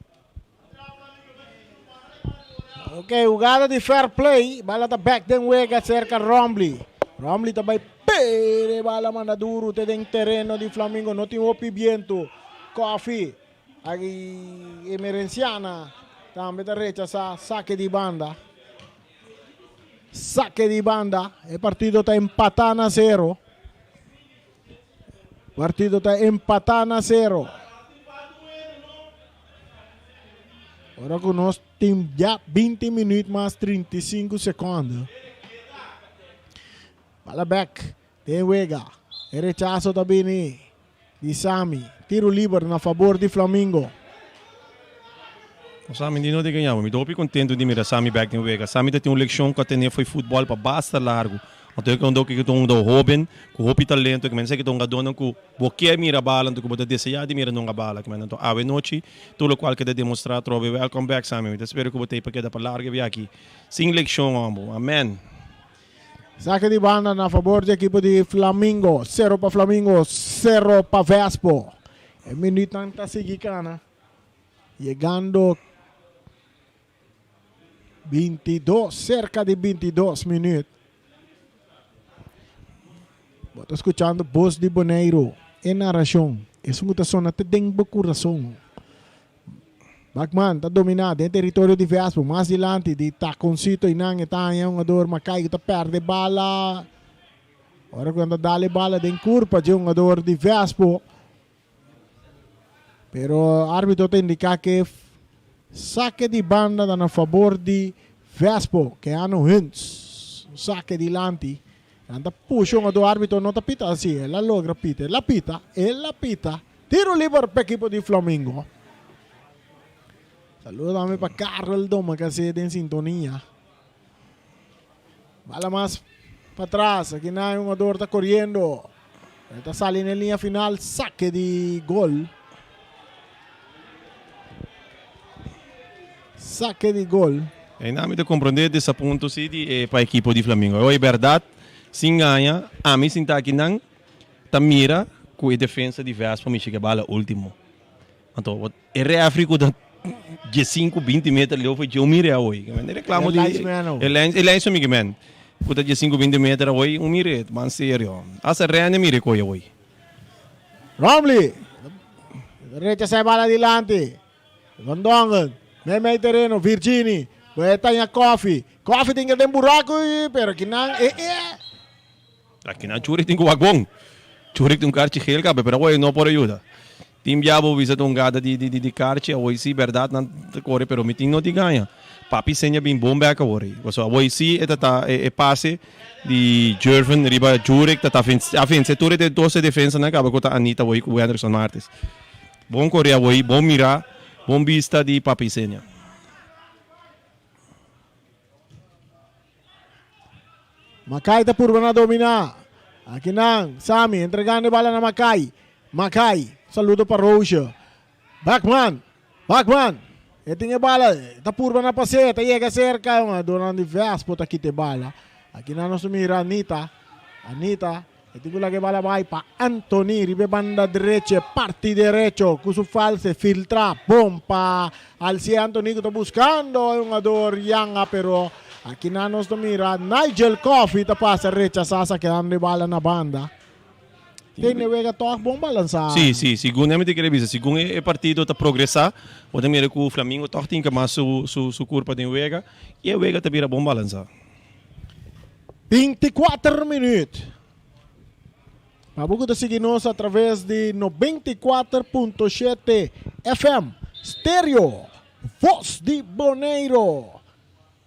Ok, hugada di fair play. Bala ta back den wega cerca Rombley. Rombley ta bai pere bala manda duro te den tereno di Flamingo. No tin hopi biento. Coffee. Aki Emerenciana tambe ta rechasa sake di banda. Sake di banda. E partido ta empatá na sero. Partido ta empatá na sero. Ora ku nos tin ya 20 minuut mas 35 sekondo. Bala bek den wega. E rechaso ta bini di Sami. Tiro liber na fabor di Flamingo. Sami di no di gaña bo. Mi ta hopi contento di mira Sami bek den wega. Sami ta tin un leccion cu a tene fo'i futbol pa basta largo. Anto e cuando cu ta un hungador hoben, cu hopi talento, cu mester cu ta un hungadornan cu bo kier mira bala, anto cu bo ta desea di mira nunga bala. Anto awe nochi tur locual keda demostra atrobe. Welcome back Sami. Mi ta spera cu bo ta ei pa keda pa largo e biaha aki. Sin leccion hombo. Amen. Sake di banda na fabor di ekipo di Flamingo. Sero pa Flamingo, sero pa Vespo. E minuutnan ta sigui kana. Yegando 22, serka di 22 minuut. Bo ta skuchando Bos di Boneiru, e narashon. Esun ku ta sona te den bo kurason. Bachmann ta dominá den teritorio di Vespo. Mas dilanti di Taconcito i nan e ta haña hungador Makai ku ta pèrdè bala. Ora ku nan ta dal e bala den kurpa dje hungador di Vespo. Pero árbitro ta indiká ke sake di banda ta na fabor di Vespo. Keanu Huntz un sake dilanti. Nan ta pusha hungador árbitro no ta pita asi. El a logra pita. El a pita. El a pita. Tiro liber pa ekipo di Flamingo. Saludo tambe pa Karel Domacassé den sintonia. Bala mas patras. Aki na un jugador ta corriendo. Ta sali na linea final. Saque di gol. Saque di gol. E na mi ta comprende desapunto si di e pa ekipo di Flamingo. Oye, berdad, sin gaña, ami sinta aki nan ta mira cu e defensa di Vespa mi chega bala ultimo. Anto e refri cu ta diesinku binti meter leu foi dje un mire awoi. Ke men reclamo di e lines e lines mi ke men cu ta diesinku binti meter awoi un mire ban serio. Hasta Rene mire koe awoi. Romley rechasa e bala dilanti. Van Dongen mei mei tereno Virgini bo e taña Koffie. Koffie tin ke den buraco pero kinan e e. Akinan Churik tin ku wak bon. Churik tin un karchi geel kabe, pero awor e no por a yuda. Tin bia bo bisa ta un gada di di karchi, awor si bèrdat nan ta kore, pero mi tin no di gaña. Papi Senja bin bon bèk awor ei. Pasobra awor si e ta ta e pase di Jervin riba Jurik ta ta a vense tur e dos e defensanan kaba ku ta Anita awor ku Wenderson Martis. Bon kore awor, bon mira, bon bista di Papi Senja. Makai ta purba na dominá. Akinan, Sami entregando e bala na Makai. Makai, saludo pa Roosje. Bachman, Bachman, e tin e bala, ta purba na pas'é, ta yega serka, hungadornan di Vespo ta kita e bala. Akinan nos ta mira Anita, Anita, e tin ku laga e bala bai pa Anthony riba e banda drechi, parti derecho ku su false filtra bon pa Alcie Anthony ku ta buskando e hungador Yanga pero akinan nos ta mira Nigel Coffey ta pasa rechasá sa kedando e bala na banda. Tene wega tòg bon balansá. Sí, sí, segun mi ta kere bisa, segun e partido ta progresá, bo ta mira ku Flamingo tòg tin ke mas su su su kurpa den wega i e wega ta bira bon balansá. 24 minüt. Pa bo ku ta sigui nos a traves di 94.7 FM Stereo, Voz di Boneiro.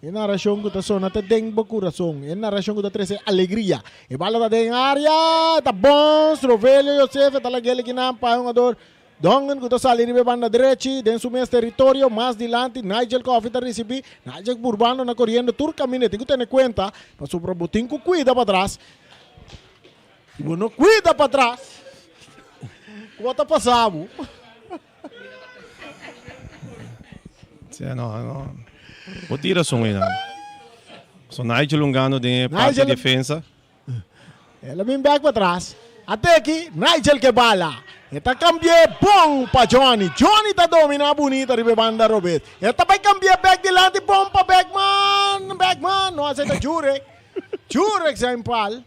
E narashon ku ta sona ta den bo kurason, e narashon ku ta trese alegria. E bala ta den área, ta bons, Rovelio Josefe ta lag'é likinan pa e hungador Dongen ku ta sali riba e banda drechi den su mes teritorio. Mas dilanti Nigel Coffie ta risibí, Nigel burbando na koriendo tur kaminda. E tin ku tene kuenta pasobra bo tin ku kuida patras. Si bo no kuida patras, kua ta pasa bo? Sí, no, no. Bo tira son einan. So Nigel un gano den e parte Nigel- defensa. El a bin bek patras. Ate aki Nigel ke bala. E ta kambi'é bon pa Johnny. Johnny ta dominá bunita riba e banda robes. E ta bai kambi'é bek dilanti bon pa Beckman. Beckman no aseta Jurek. Jurek zijn pal.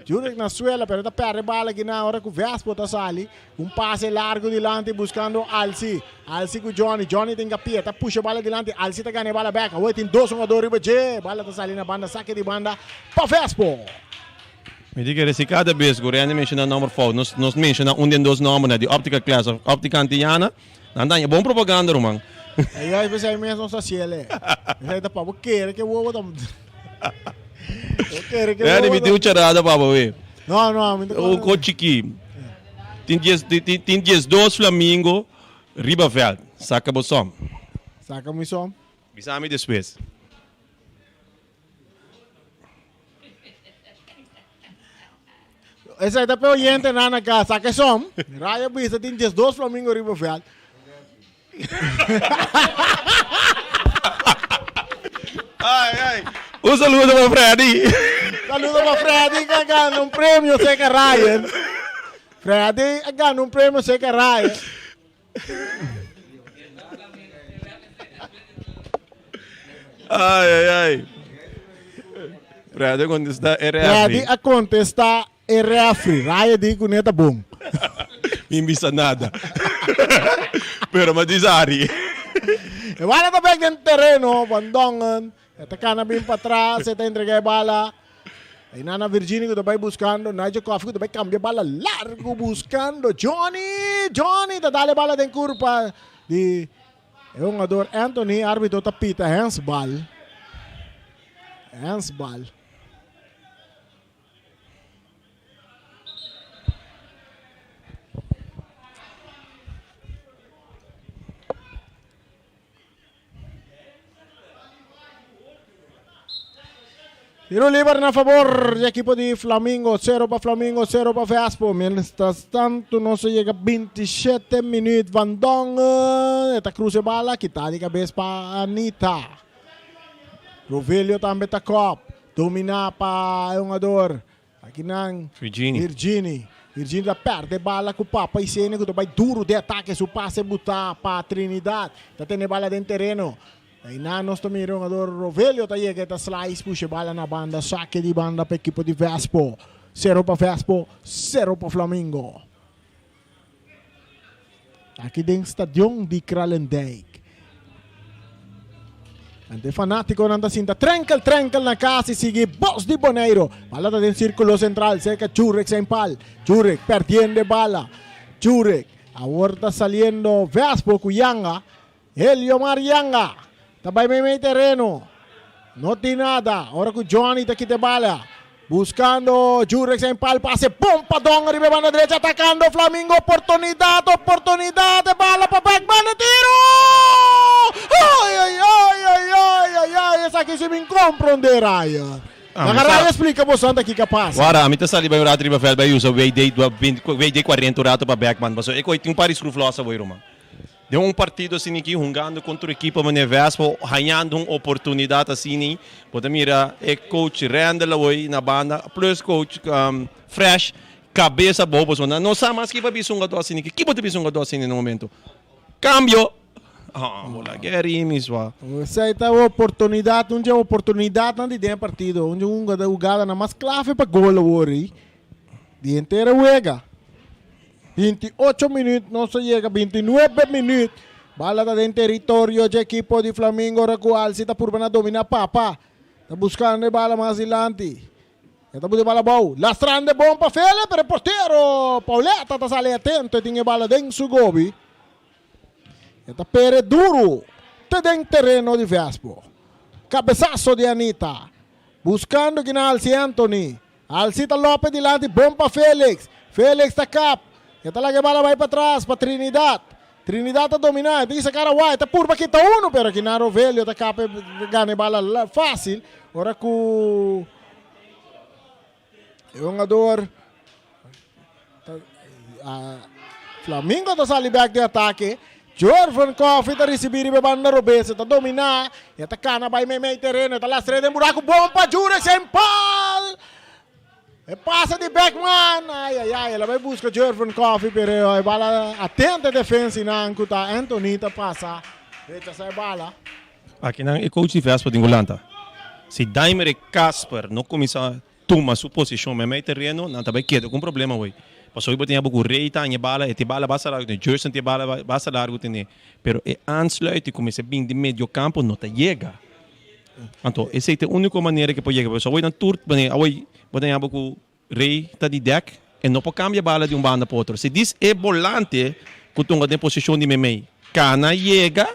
Jurek na suela pero ta perde bala kinan ora ku Vespo ta sali. Un pase largo dilanti buskando Alsi. Alsi ku Johnny. Johnny tin kapia ta pusha bala dilanti. Alsi ta gana e bala bek. Awor tin dos hungador riba dje. Bala ta sali na banda sake di banda pa Vespo. Mi di kere si kada bes ku Randy menshona nomber fout nos nos menshona un den dos nombernan di Optica Class of Optica Antillana nan daña bon propaganda ruman. Ey esei mes nos ta hasiel e. Esei ta pa bo kere ke wowo ta. Randy, mi tin un charada pa bo we. No, no, mi ta Un ko chikí. Tin dies, tin, tin 12 flamingo riba veld. Saka bo som. Saka mi som. Bisa mi despues. Esei ta pe oyente nan na kas. Saka e som. Raya bisa tin 12 flamingo riba veld. Ai, ai. Un saludo pa Freddy. Saludo pa Freddy que a gana un premio cerca Ryan. Freddy a gana un premio cerca Ryan. Ai, ai, ai. Freddy contesta e Freddy refri. a contesta E refri, Raya di ku ne ta bon. Mi bisa nada. Pero mi a bisa Ari. E bala ta bek den tereno, Van Dongen. E ta kana bin patras, e ta entrega e bala. Einan na Virginie ku ta bai buskando Nigel Coffey ku ta bai kambia bala largu buskando Johnny. Johnny ta dal e bala den kurpa di e hungador Anthony. Arbitro ta pita handsbal. Handsbal. Tiro liber na favor di equipo di Flamingo. 0 pa Flamingo, 0 pa Vespo. Mientras tanto nos a yega 27 minuut. Van Dongen, e ta cruce bala, kita di cabez pa Anita. Rovelio tambe ta kop. Dominá pa e hungador akinan Virgini. Virgini. Virgini ta perde bala ku Papa Isene ku ta bai duru den atake. Su pase butá pa Trinidad. Ta tene bala den tereno. Einan nos ta mira e hungador Rovelio ta yega e ta slice pusha e bala na banda. Sake di banda pa ekipo di Vespo. Sero pa Vespo, sero pa Flamingo. Aki den stadion di Kralendijk. Ante fanátikonan ta sinta trènkel trènkel na kas i sigui Bos di Boneiro. Bala ta den sírkulo sentral serka Jurek zijn pal. Jurek perdiendo e bala. Jurek awor ta saliendo Vespo ku Yanga. Heliomar Yanga ta bai meimei tereno. No tin nada. Ora ku Johnny ta kita e bala. Buskando Jurek zijn pal pase bon pa Don riba e banda derecha atakando Flamingo. Oportunidat, oportunidat. E bala pa Beckman e tiro! Ay, ay, ay, ay, ay, ay, ay. Esaki si min komprondé Ryan. Ah, mi Laga sa- Ryan splika boso anta kiko a pasa. Wara, ami ta sali bai un rato riba veld bai usa WD, WD 40 un rato pa Beckman. Pasobra e koe tin un par di schroeflosse awor, ruman. Den un partido asina aki hungando contra un ekipo manera Vespo, hañando un oportunidad asina, bo ta mira e coach Randall awor na banda, plus coach Fresh, cabeza abou pasobra nan no sa mas kiba bisa un hungador asina aki. Kiba ta bisa un hungador asina na e momento? Cambio! Ah, bo laga e rimi swa. Esei ta e oportunidad, un dje oportunidadnan di den e partido, un dje hugadanan mas clave pa gol awor ei di henter e wega. 28 minuut, nos a yega 29 minuut. Bala ta den teritorio dje ekipo di Flamingo ora ku Alci ta purba na domina Papa. Ta buskando e bala mas dilanti. E ta buta e bala abou. Lastrando e bon pa Fele, pero e portero Pauleta ta sali atento e tin e bala den su gobi. E ta pere duru te den tereno di Vespo. Cabesazo di Anita. Buscando kina Alci Anthony. Alci ta lope dilanti bon pa Felix. Felix ta kap. E ta laga e bala bai patras pa Trinidad. Trinidad ta domina. E ta hisa cara wai. E ta purba kita uno pero kina Rovelio ta kap e gana e bala facil. Ora cu e hungador Flamingo ta sali bek den atake. Jorven Coffee ta risibi riba e banda robes. E ta dominá. E ta kana bai meimei tereno. E ta lastra den buraku. Bon pa Jurex en pal! E pasa di Beckman. Ai ai ai. El a bai buska Jorven Coffee pero e bala atento e defensa nan ku ta Anthony ta pasa. Rechasa e bala. Akinan e coach di Vespa tin ku lanta. Si Daimer e Casper no kuminsá tuma su posishon meimei tereno, nan ta bai keda ku un problema awor. Pasobra bo tin abo ku Rey ta haña bala, e tin bala basta largu tene, Jerson tin bala basta largu tene, pero e aansluiting ku mester bin di medio kampo no ta yega. Anto esei ta e uniko manera ku e por yega, pasobra awor nan tur, awor bo ta haña abo ku Rey ta di dèk, e no por kambia bala di un banda pa otro. Si dis e bolante ku tunga den posishon di meimei kana yega,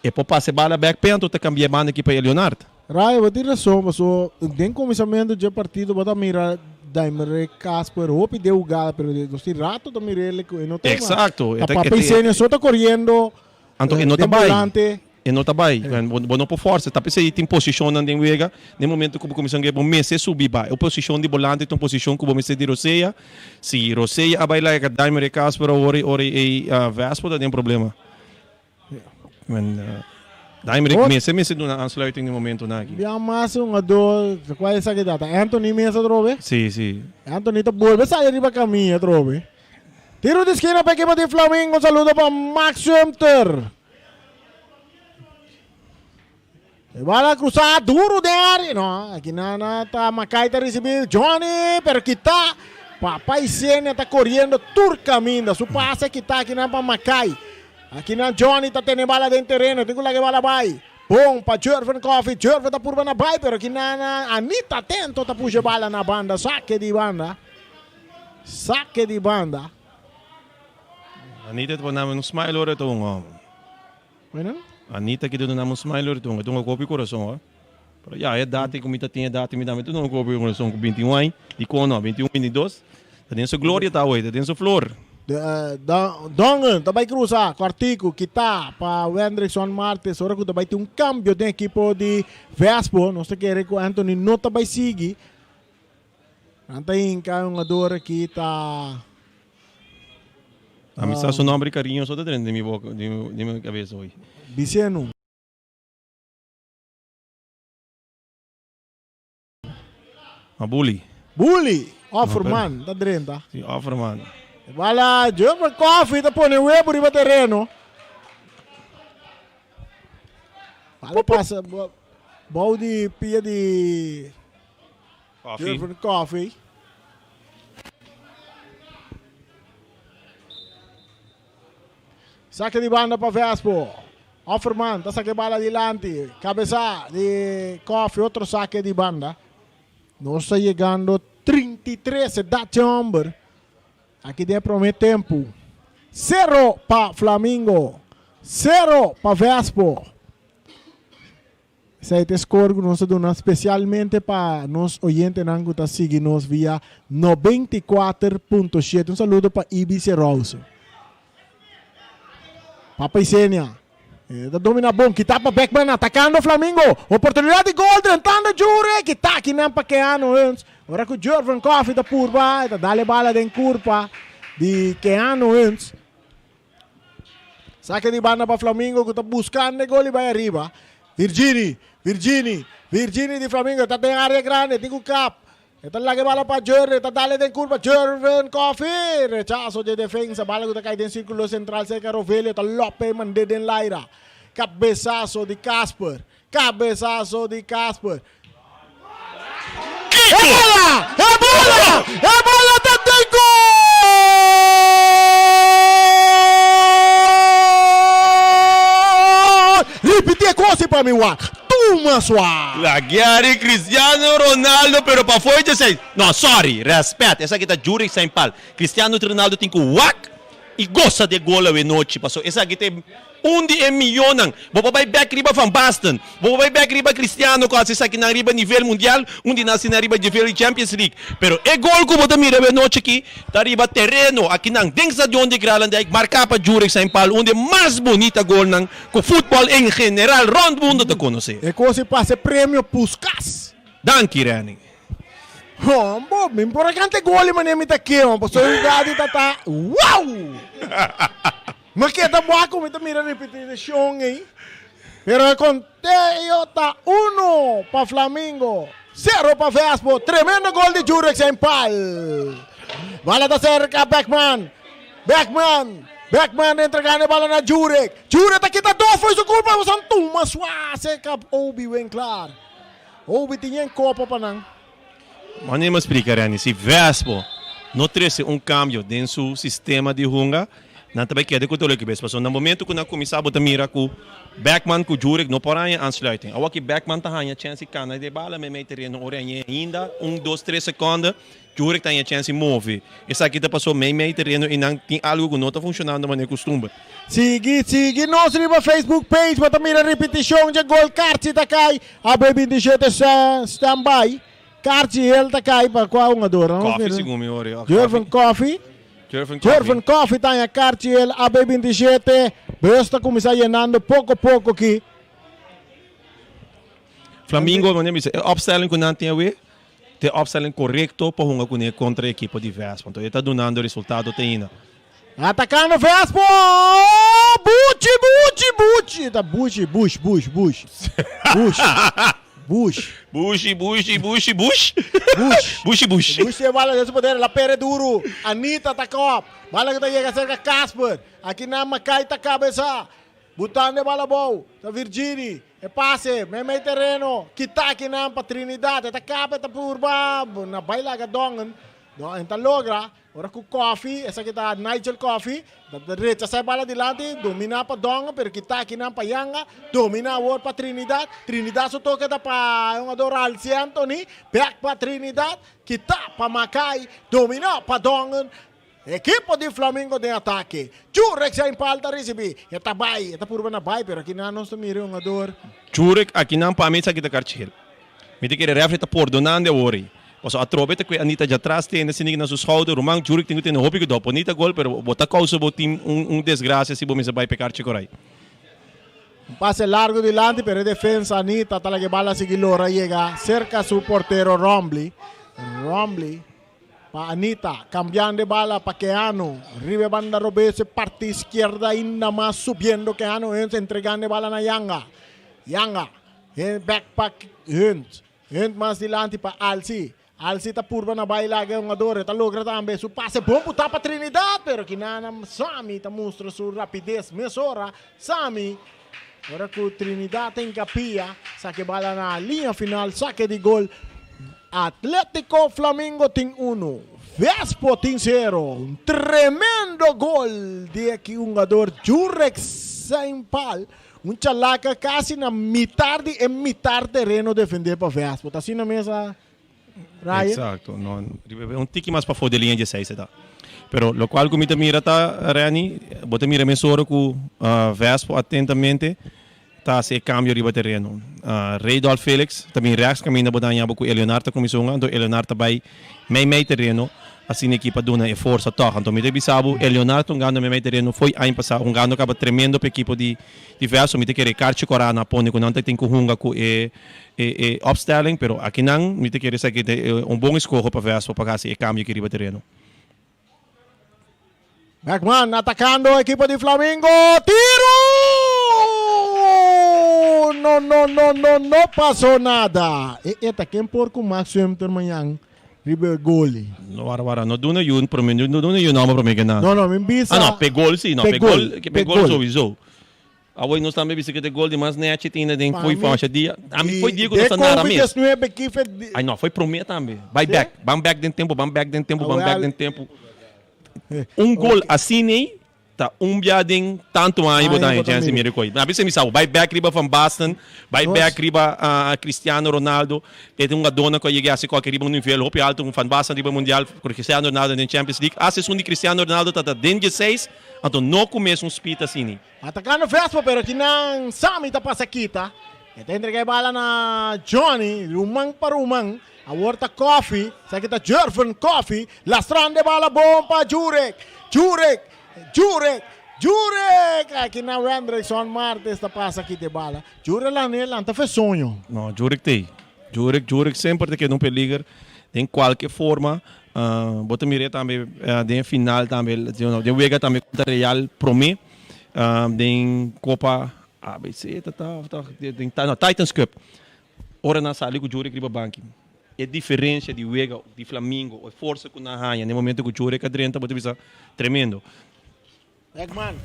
e por pasa e bala bèk p'e anto ta kambia e banda aki pa e Leonard. Ray, bo tin rason, paso den kuminsamentu dje partido bo ta mira Daimere Casper hopi den hugada, pero nos tin rato ta mira el ku e no ta Exacto, Ta Papa Isenia so ta koriendo Anto e no ta bai. E no ta bai. Bo no por forsa. Ta p'esei tin posishonnan den wega. Den momento ku bo kuminsá hunga bo mester subi bai. E posishon di bolante ta un posishon ku bo mester di rosea. Si rosea a bai laga Daimler e Casper awor ora ei Vespo ta den problema. Daimler mester mester duna aansluiting den momentonan aki. Bia mas un hungador kual esaki ta? Ta Anthony mes atrobe? Si, si. Anthony ta bolbe sali riba kaminda atrobe. Tiro di skina pa ekipo di Flamingo. Un saludo pa Max Sumter. E bala cruzá duro den área. No, aki na na ta Makai ta ricibi Johnny, pero kita. Papa Isenia ta corriendo tur caminda. Su pase kita aki nan pa Makai. Aki nan Johnny ta tene bala den tereno. Tin ku laga e bala bai. Bon pa Jurven Coffee. Jurven ta purba na bai, pero aki nan Anita atento ta pusha e bala na banda. Sake di banda. Sake di banda. Anita ta pone un smile ora e ta un homber. Bueno? Anita ki ta duna un smile ora e ta un. E ta un kopi kurason hoor. Pero ya, e dati ku mi ta tin e dati mi tambe ta duna un kopi kurason ku 21 aña. Dikon no? 21, 22. Ta den su gloria ta awor, ta den su flor. Dongen ta bai krusa kòrtiku kita pa Wendrickson Martes ora ku ta bai tin un kambio den ekipo di Vespo. Nos ta kere ku Anthony no ta bai sigui. Nan ta hinca e hungador aki ta. A mi sa su nomber di cariño so ta drenta den mi boca, den mi cabeza hoy. Bisenu. Ma Bully. Bully, Offerman ta drenta. Si, Offerman. E bala Jumper Coffee ta pone webu riba tereno. Bala pasa bou di pia di Coffee. Jurgen Coffee. Saque di banda pa Vespo. Offerman ta saque bala dilanti. Cabeza di Coffee, otro saque di banda. Nos ta yegando 33, edad di homber. Aki den e prome tempo. Cero pa Flamingo. Cero pa Vespo. Esei ta e score ku nos ta duna spesialmente pa nos oyentenan ku ta sigui nos via 94.7. Un saludo pa Ibi Serouso. Papa Isenia. E ta domina bon, kita pa Beckman atakando Flamingo. Oportunidad di gol drentando Jure, kita akinan pa Keanu Huns. Ora ku Jurven Coffee ta purba, e ta dale bala den kurpa di Keanu Huns. Sake di banda pa Flamingo ku ta buskando e gol i bai ariba. Virgini, Virgini, Virgini di Flamingo ta den área grandi, tin ku kap. E ta laga e bala pa Jurgen, ta dale den kurpa. Jurgen Coffee, rechaso dje defensa. Bala ku ta kai den sirkulo sentral serka Rovelio, ta lope e mand'é den laira. Kabesaso di Casper, kabesaso di Casper. E bola! E bola! E bola ta den gol! swa. La Gary Cristiano Ronaldo pero pa fo'i dje seis. No sorry, respet, esaki ta Jurick Sainpal. Cristiano Ronaldo tin ku wak i gosa di e gol awe nochi paso esaki ta e un di e mihónan. Bo por bai bek riba Van Basten, bo por bai bek riba Cristiano ku hasi esakinan riba nivel mundial, un di nan asina riba nivel di Champions League. Pero e gol ku bo ta mira awe nochi aki ta riba tereno akinan den stadion di Kralendijk marká pa Jurick Sainpal, un di e mas bunita golnan ku futbòl en general rònt mundu ta konosé. E kos ei pasa e premio Puskas. Danki Renny. Hombo, mi por a kanta e gol manera mi ta ke, man, pasobra e hugada ta ta wow! Mi a keda wak mi ta mira repeticion ei. Pero e conteo ta uno pa Flamingo, cero pa Vespo. Tremendo gol di Jurek Sainpal. Bala ta cerca Beckman. Beckman, Beckman entregando e bala na Jurek. Jurek ta kita dos for su culpa. San tuma swa cerca Obi Winklaar. Obi tin yen copa pa nan. Mane mi a splika Renny, si Vespo no trese un kambio den su sistema di hunga, nan ta bai keda ku dolor kabes. Pasobra na momento ku nan kuminsá bo ta mira ku Beckman ku Jurek no por haña aansluiting. Awor ki Beckman ta haña chèns di kana den e bala meimei tereno ora e hañ'é ainda un, dos, tres sekònde, Jurek ta haña chèns di move. Esaki ta pasobra meimei tereno i nan tin algu ku no ta funshonando manera kustumber. Sigui sigui nos riba Facebook page bo ta mira ripitishon dje gol Karchi ta kai AB 27 stand by Karchi el ta kai pa kua hungador no Koffie segun mi ori of Jurven Koffie Jurven Jurven Koffie ta haña Karchi el AB 27 bus ta kuminsá yenando poko poko aki. Flamingo manera mi bisa e opstelling ku nan tin awe ta e opstelling korekto pa hunga kuné kontra e ekipo di Vespo anto e ta dunando resultado te ainda. Atacando Vespo! Buchi, Buchi, Buchi! Ta Buchi, Bush, Bush, Bush. Bush. Bush. Bushi, Bushi, Bushi, Bush. Bush. Bushi, Bush. Bush tiene bala den su poder, la pere duro. Anita ta kop. Bala ku ta yega serka Casper. Aki nan Makai ta kabesa. Butando e bala abou. Ta Virgini. E pase, meimei tereno. Kita aki nan pa Trinidad. E ta kaba, e ta purba. Na bai laga Dongen. Dongen ta logra. Ora ku Koffie, esaki ta Nigel Koffie, ta rechasá e bala dilanti, dominá pa Dongen, pero kita akinan pa Yanga, dominá awor pa Trinidad, Trinidad su toke ta pa e hungador Alci Anthony, bèk pa Trinidad, kita pa Makai, dominá pa Dongen, ekipo di Flamingo den atake, Jurek Sainpal ta risibí, e ta bai, e ta purba na bai, pero akinan nos ta mira e hungador. Jurek, akinan pa mi esaki ta karchel. Mi ta kere refri ta pordonando awor ei. Pasobra atrobe ta kue Anita djatras tende sinti na su schouder. Ruman Jurek tin ku tene hopi kudou. Por nita gol pero bo ta kousa bo tin un un desgracia si bo mester bai pekar Chikorai. Un pase largo dilanti pero e defensa Anita ta laga e bala sigui lora yega serka su portero Rombley. Rombley pa Anita cambiando e bala pa Keanu riba e banda robes e parti izquierda ainda mas subiendo Keanu Hunt entregando e bala na Yanga. Yanga back pa Hunt. Hunt mas dilanti pa Alsi. Alsi ta purba na bai laga e hungador. E ta logra tambe su pase bon putá pa Trinidad, pero kinana Sami ta mustra su rapides mesora. Sami, ora ku Trinidad ta hinkapia, saka e bala na liña final, sake di gol. Atletico Flamingo tin uno, Vespo tin sero. Un tremendo gol di e hungador Jurek Sainpal. Un chalaka kasi na mitar di e mitar tereno defendé pa Vespo. Ta asina mes a Ryan? Exacto. No, un tiki mas pafó di liña dieseis e ta. Pero locual cu mi ta mira ta, Renny, bo ta mira mesora cu Vespo atentamente ta haci e cambio riba tereno. Reydolf Felix ta bin rechts caminda bo ta haña bo cu Eleonard ta cuminsa hunga, anto Eleonard ta bay mei mei tereno asina ekipa duna e forsa tog. Anto mi ta bisa bo Eleonard hungando mei mei tereno foi aña pasa hungando kaba tremendo pa ekipo di di Verso. Mi ta kere Karchi Kora na pone ku nan ta tin ku hunga ku e e opstelling pero akinan mi ta kere esaki ta un bon eskoho pa Verso pa hasi e kambio aki riba tereno. Beckman atacando equipo di Flamingo. Tiro! No, no, no, no, no pasó nada. E eta ken por ku Max Sumter mañan riba e goli. No, wara, wara, no duna yu prome, no duna yu nomber prome ke nada. No, no, mi bisa. Ah, no, pe gol si, no, Pe pe gol, gol, pe pe gol gol. sowieso. Awor nos tambe bisa ke te gol di mas nechi tin den Pa foi mi, facha dia. A mi foi di dia ku nos de ta nara Covid mes. 19 kife di Ai no, foi prome tambe. Bai Sí? bek, ban bek den tempo, ban bek den tempo, ban bek Awel. den tempo. Un gol asina ei. Ta un bia den tantu aña bo ta Aña haña bo ta chèns di mira. mira e koi. A bisa mi sa bo bai bèk riba Van Basten, bai Nos. bèk riba Cristiano Ronaldo. E ta un gadónan ku a yega hasi kòke riba un nivel hopi altu. Un Van Basten riba Mundial, ku Cristiano Ronaldo den Champions League. Hasta esun di Cristiano Ronaldo ta ta den dieseis, anto no ku mesun speed asini. Atacando Vespo pero kinan Sammy ta pasa kita. E ta entrega e bala na Johnny, ruman pa ruman. Awor ta Coffee, esaki ta Jervin Coffee, lastrando e bala bon pa Jurek. Jurek, Jurek, Jurek! Aki na Wendrickson Martes ta pasa kita e bala. Jurek lanta, lanta fe soño. No, Jurek t'ei. Jurek, Jurek semper ta keda un peliger den kualke forma. Bo ta mir'é tambe den e final tambe, den wega tambe kontra Real promé den Kopa ABC ta ta of ta den no Titans Cup. Ora nan sali ku Jurek riba banki e diferensia di wega di Flamingo e forsa ku nan haña den momento ku Jurek a drenta bo ta bisa tremendo. Ekman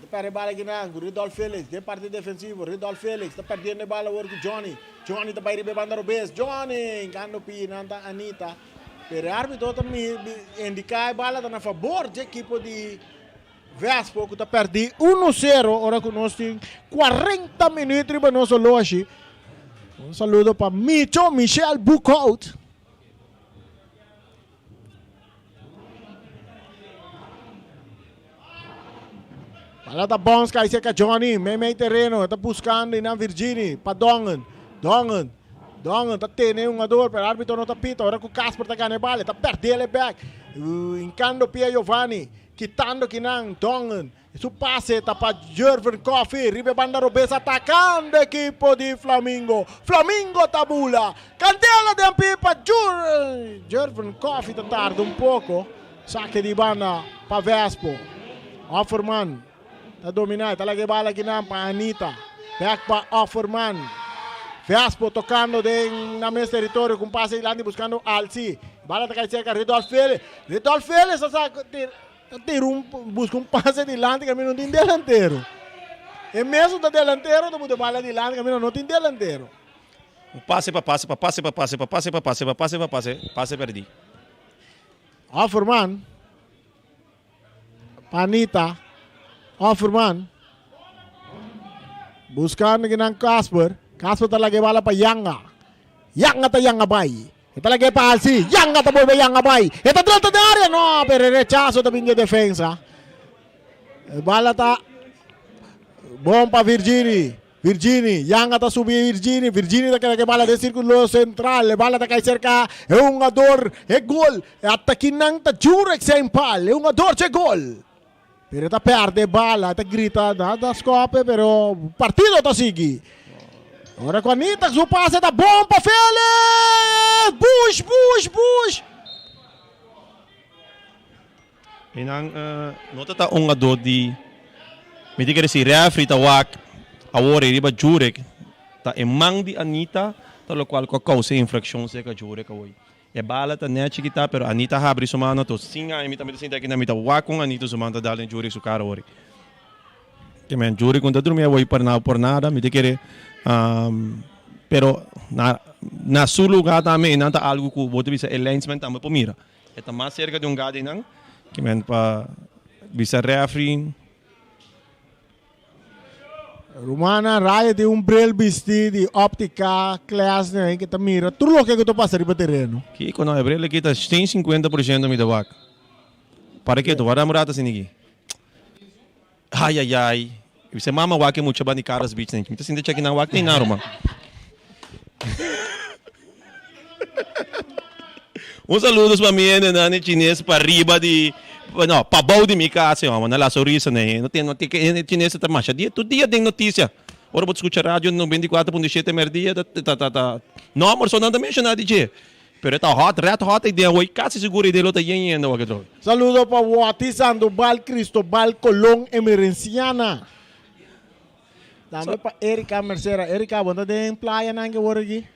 ta perde e bala akinan ku Ridolf Felix den parti defensivo. Ridolf Felix ta perdiendo e bala awor ku Johnny. Johnny ta bai riba e banda robes. Johnny hinkando pie nan ta Anita. Pero e arbitro ta indica e bala ta na fabor dje ekipo di Vespo ku ta perdi uno sero ora ku nos tin 40 minuut riba nos oloshi. Un saludo pa Micho Michel Boekhout. Bala ta bounce kai cerca Johnny, mei mei terreno, ta buscando inan Virgini, pa Dongen, Dongen, Dongen ta tene un jugador, pero arbitro no ta pita, ora cu Casper ta gana e bala, ta perdele back, hincando pia Giovanni, kitando kinan Dongen, Su pase ta pa Jurven Coffie riba e banda robes atacando ekipo di Flamingo. Flamingo ta bula. Candela den pipa Jurven Coffie ta tarda un poco. Sake di banda pa Vespo. Offerman ta domina e ta laga e bala akinan pa Anita. Back pa Offerman. Vespo tocando den nan mes territorio cu un pase dilanti buscando Alci. Bala ta cay cerca Ridolf Felix. Ridolf Felix ta saca. Ta tira un busca un pase dilanti caminda no tin delantero. E mesun ta delantero ta buta bala dilanti caminda no tin delantero. Un pase pa pase pa pase pa pase pa pase pa pase pa pase pa pase pase perdi. Offerman pa Anita Offerman buscando kinan Casper Casper ta laga e bala pa Yanga Yanga ta yanga bai. E ta lag'é pa alsi. Yanga ta bolbe yanga bai. E ta drenta den área. No, pero e rechaso ta bin di e defensa. E bala ta bon pa Virgini. Virgini, Yanga ta subi Virgini. Virgini ta keda ku e bala den sirkulo sentral. E bala ta kai serka e hungador. E gol. E atakinan ta Jurek Saint Paul. E hungador dje gol. Pero e ta perde e bala, e ta grita, na ta scope, pero partido ta sigui. Ora cu Anita su pase ta bon pa Felix! Bush, Bush, Bush! E nan no ta ta un ado di mi ta kere si refri ta wak awor e riba Jurek ta e man di Anita ta locual cu a causa e infraccion cerca Jurek awor. E bala ta net chikita pero Anita habri su mano to sin aña mi tambe ta sinti aki na mi ta wak con Anita su man ta dal den Jurek su cara ori. Ke men Jurek un ta drumi awor por na por nada mi ta kere pero na na su lugar tambe e nan ta algo cu bo ta bisa e linesman tambe por mira. E ta mas cerca di un gada einan ke men pa bisa refri. Rumannan Raya tin un bril bisti di optica Klesner ei ke ta mira tur loke ku ta pasa riba tereno. Kiko no, e bril aki ta 150 por ciento mi ta wak. Para ke tu wak un rato asina aki. Ay ay ay. Mi bisa mama wak e mucha ban di Carlos Beach mi ta sinti cheki nan wak tin nan ruman. Un saludos pa mi hende nan e chines pa riba di no pa bou di mi casa e homber nan la sonrisa na e no tin no tin e chines ta masha dia tur dia den noticia ora bo ta scucha radio 94.7 merdia ta ta ta ta nomber so nan ta menciona di dje pero e ta hot red hot den awor casi sigur e lo ta yen yen awor atrobe. Saludo pa Watty Sandoval Cristobal Colon Emerenciana. Tambe pa Erika Mercera. Erika bo ta den playa nan ke wor aki?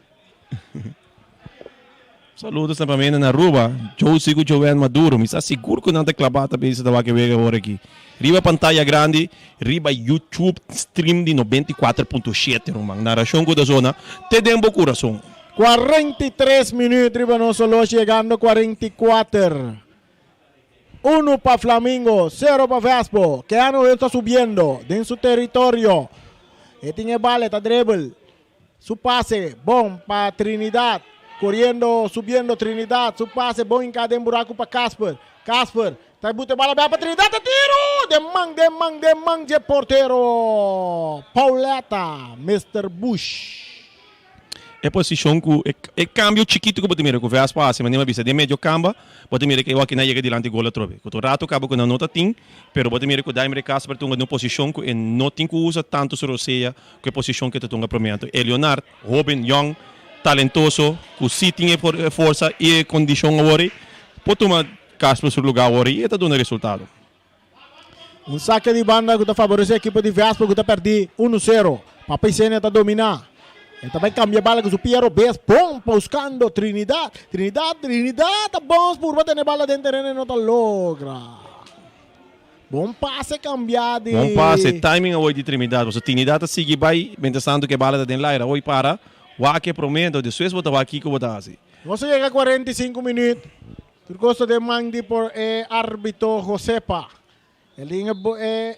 Saludos na famia na Aruba, Josie cu Joanne Maduro. Mi sa sigur cu nan ta claba ta bisa ta wak e wega awor aki. Riba pantaya grandi, riba YouTube stream di 94.7 ruman. Narracion cu ta zona te den bo curason. 43 minuut riba nos oloshi yegando 44. Uno pa Flamingo, sero pa Vespo. Keanu Reeves ta subiendo den su teritorio. E tin e bala, e ta dribble. Su pase bon pa Trinidad. Coriendo, subiendo Trinidad. Su pase bon hinca den buraco pa Casper. Casper ta buta e bala bek pa Trinidad. Ta tiro! Den man, den man, den man dje portero Pauletta, Mister Bush. E posishon ku e kambio chikitu ku bo ta mira ku Vespa hasi manera mi a bisa den medio kamba bo ta mira ku e wak nan yega dilanti gol atrobe ku tur rato kaba ku nan no ta tin pero bo ta mira ku Daimler Kasper tunga den un posishon ku e no tin ku usa tantu su rosea ku e posishon ku e ta tunga prome anto e Leonard hoben yong talentoso ku si tin e forsa i e kondishon awor por tuma Kasper su luga awor i e ta duna resultado. Un sake di banda ku ta faboresé ekipo di Vespa ku ta pèrdí unu sero. Papa Isenia ta dominá. E ta bai kambia bala ku su pia robes. Bon buskando Trinidad. Trinidad, Trinidad ta bons purba tene bala den tereno e no ta logra. Bon pase kambiá di. Bon pase, timing awor di Trinidad. Pasobra Trinidad ta sigui bai mientras tanto ku e bala ta den laira. Awor para wak e promé, enton despues bo ta wak kiko bo ta hasi. Nos a yega 45 minüt. Tur cos ta den man di por e arbitro Josepa. El tin e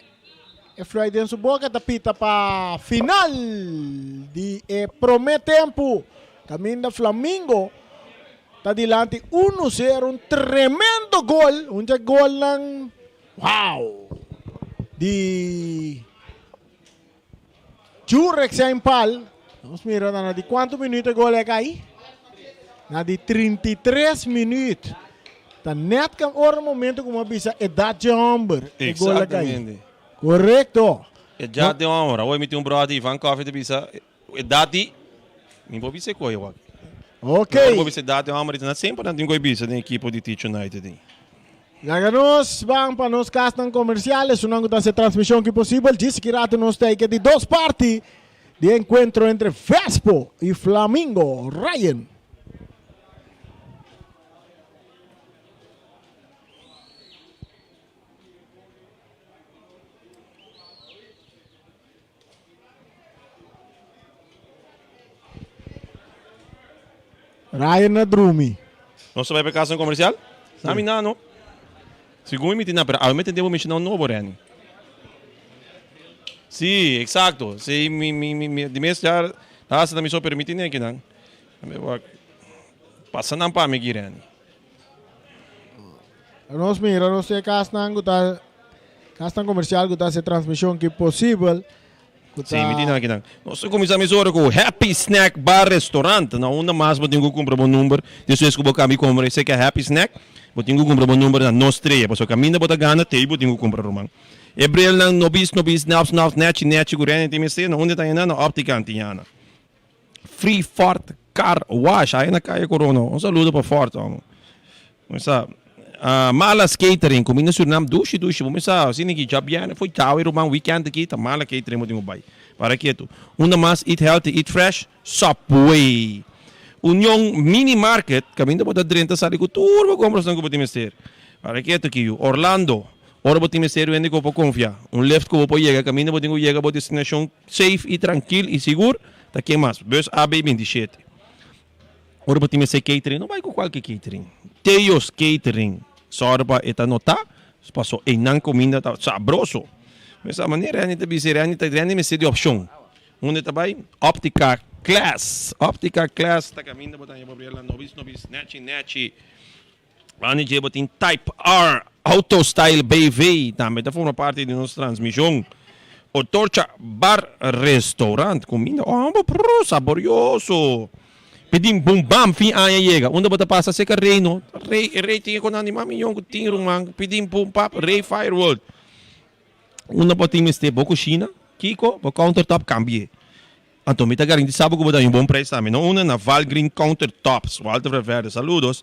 e fluit den su boca ta pita pa final di e prome tempo. Caminda Flamingo ta dilanti uno zero un tremendo gol un dje golnan wow di Jurek zijn pal. Nos mira na di cuanto minuut e gol a cay. Na di 33 minuut. Ta net kan ora momento como a bisa edad dje homber e gol a cay. Exactamente. Correcto. Edad de homber. Awor mi tin un brother Ivan Coffee ta bisa edad di mi por bisa e koe wak. Ok. Mi por bisa edad de homber na semper nan tin koe bisa den ekipo di Teach United. Laga nos ban pa nos kasnan komersial, esunnan ku ta hasi e transmishon ki posibel. Djis ki ratu nos ta ike di dos parti di e enkuentro entre Vespo i Flamingo. Ryan. Ryan na drumi. Nos ta bai pa e kasnan komersial? Na mi na no. Segun mi tin na, pero awe mi tende bo menshona un nobo, Renny. Sí, eksakto. Sí, mi, mi, mi, mi, di mes ya ta hasta na mi so permití ne kinan. Mi wak pasa nan pa mi aki, Renny. Nos mira nos tin e kasnan ku ta kasnan komersial ku ta hasi e transmishon ki posibel ku Sí, mi tin ta aki nan. Nos ta kuminsá mesora ku Happy Snack Bar Restaurant. Na unda mas bo tin ku kumpra bo number despues ku bo kaba di kumpra esei Happy Snack, bo tin ku kumpra bo number na Nos Trea. Pasobra kaminda bo ta gana, te bo tin ku kumpra ruman. E brilnan nobis nobis, nòps nòps, nèchi nèchi ku Renny tin mester, na unda ta henda? Na Optica Antiana. Free Ford Car Wash, ahí na Calle Corona. Un saludo pa Ford, homo. Sa, uh, Malas Catering, comida Surinam, dushi, dushi. Bo sa, asina ki djabièrnè foi djawe ruman weekend aki, ta Mala Catering bo tin ku bai. Para ketu. Unda mas eat healthy, eat fresh, Subway. Union Mini Market, kaminda bo ta drenta sali ku tur bo komprasnan ku bo tin mester. Para ketu ki yu. Orlando, ora bo tin mester wende ku bo por konfia. Un lift ku bo por yega kaminda bo tin ku yega bo destinashon Safe i trankil i sigur ta ken mas? Bus AB 27. Ora bo tin mester catering, no bai ku kualke catering. Theo's Catering. Sòru pa e ta notá, paso einan kuminda ta sabroso. Mesa manera Renny ta bisa, Renny ta Renny mester di opshon. Unda ta bai? Optica Class. Optica Class ta kaminda bo ta haña bo bril nobis nobis, nèchi nèchi. Banda dje bo tin Type R Auto Style BV tambe ta forma parti di nos transmision. Otorcha Bar Restaurant kuminda ò prr saborioso. Pidin bum bam fin aña yega unda bo ta pasa seka Rey no Rey e Rey tin e konan di mas miyon ku tin ruman pidin bum pap Rey Fireworld. Unda bo tin mester bo kushina kiko bo countertop kambie. Anto mi ta garantisa bo ku bo ta haña un bon prijs tambe. No unda na Valgreen Counter Tops. Walter Valverde, saludos.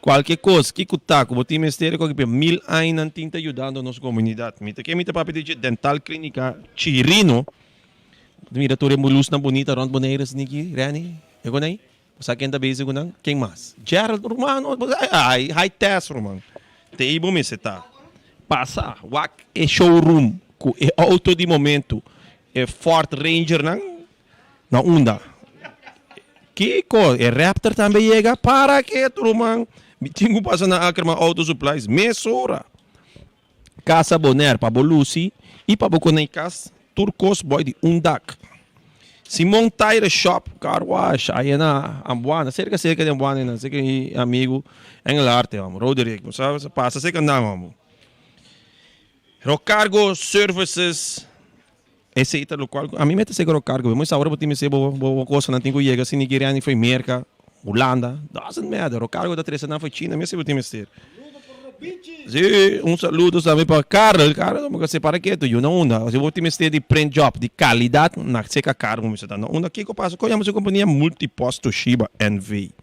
Kualke kos, kiko ta ku bo tin mester ku aki mil añanan tin ta yudando nos komunidat. Mi ta ke mi ta papia di dje Dental Klinika Chirino. Mira tur e lusnan bunita rònt Bonaire esaki, Renny. E kon ei? Bo sa ken ta bezig ku nan? Ken mas? Gerald, ruman, ai, high test, ruman. Te ei bo mester ta. Pasa, wak e showroom ku e auto di momento, e Ford Rangernan, na unda? Kiko? E Raptor tambe yega? Para ketu, ruman. Mi tin ku pasa na Ackerman Auto Supplies mesora. Casa Bonaire pa bo lusi i pa bo konei kas tur kos boi di un dak. Simon Tire Shop Car Wash aya na Ambuana serka serka di Ambuana einan serka mi amigu Engelharte homo Roderick bo sa pasa serka nan homo. Rocargo Services esei ta lokual ku ami mester seka Rocargo bo sa ora bo tin mester bo bo kosanan tin ku yega si Nigeriani for Merka Hulanda doesn't matter Rocargo ta trese nan for China mester bo tin mester. Si un saludo tambe pa Karel Karel bo ka separa ketu yu na unda si bo tin mester di print job di kalidat na seka Karel bo mester ta na unda kiko pasa kon yama su kompania Multipost Toshiba NV.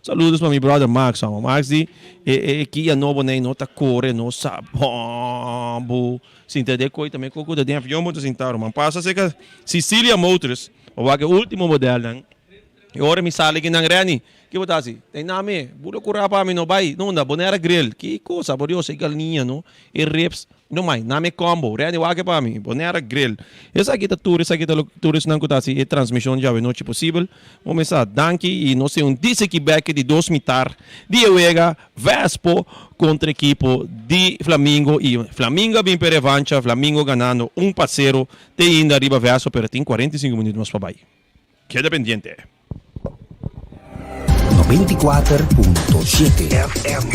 Saludos pa mi brother Max amo. Max di e e kia nobo nei no ta kore no sa bombo. Sinta de koi tambe koko ta den avion bo ta sinta ruman. Pasa seka Sicilia Motors pa wak e ultimo modelnan. E ora mi sali ki nan Renny ki bo ta hasi? Tei nami bula kura pa mi no bai nunda Bonaire Grill. Ki cosa por Dios e galnia no e ribs. No mai, na mi combo. Randy wak pa mi. Bonaire Grill. Esaki ta tur, esaki ta tur esnan ku ta hasi e transmishon djawe nochi posibel. Bo mester sa danki i nos tin un disiki bèk di dos mitar di e wega Vespo kontra ekipo di Flamingo i Flamingo a bin pa e revancha, Flamingo ganando un pa sero te ainda riba Vespo pero tin 45 minuut mas pa bai. Keda pendiente. 94.7 FM.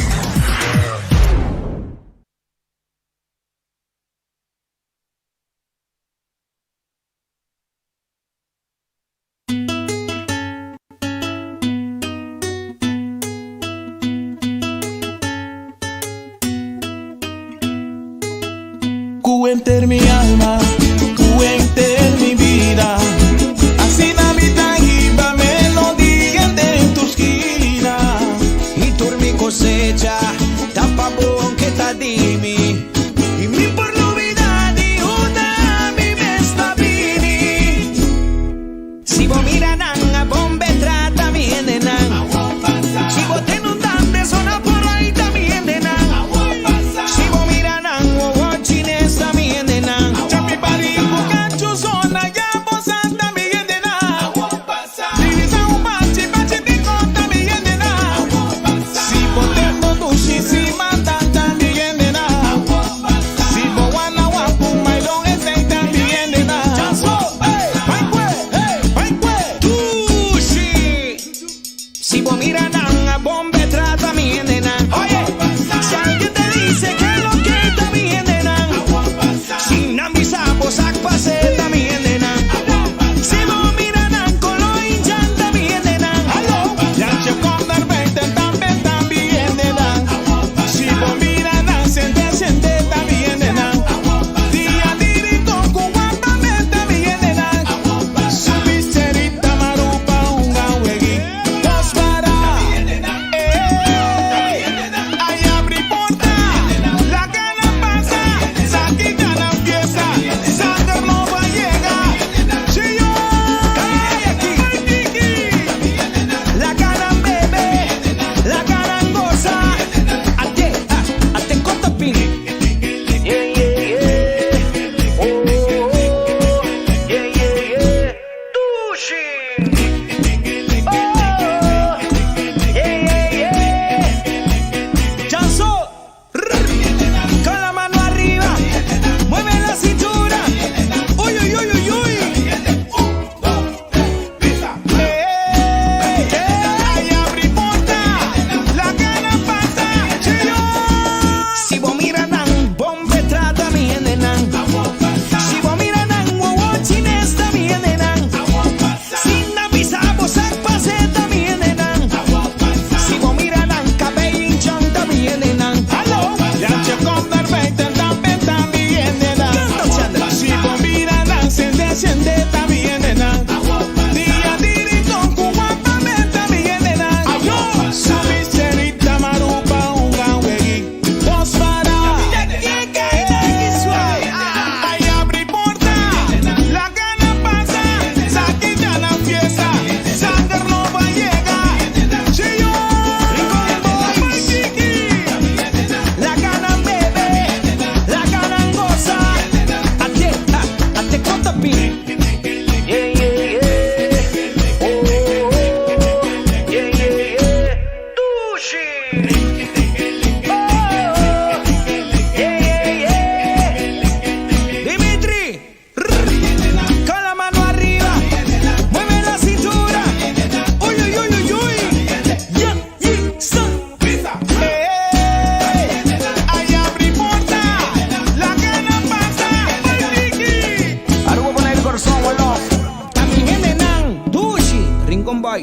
Ku henter mi alma, ku henter mi bida. Asina mi ta hiba melodia den tur skina. I tur mi kosecha ta pa bo ke ta di mi. I mi por lubida di unda mi mes ta bini. Si bo mira nan a bombe trata mi hendenan. Si bo ten un dande sona por ahí ta mi hendenan. Si bo mira nan wowo chines ta mi hendenan. Cha mi bari.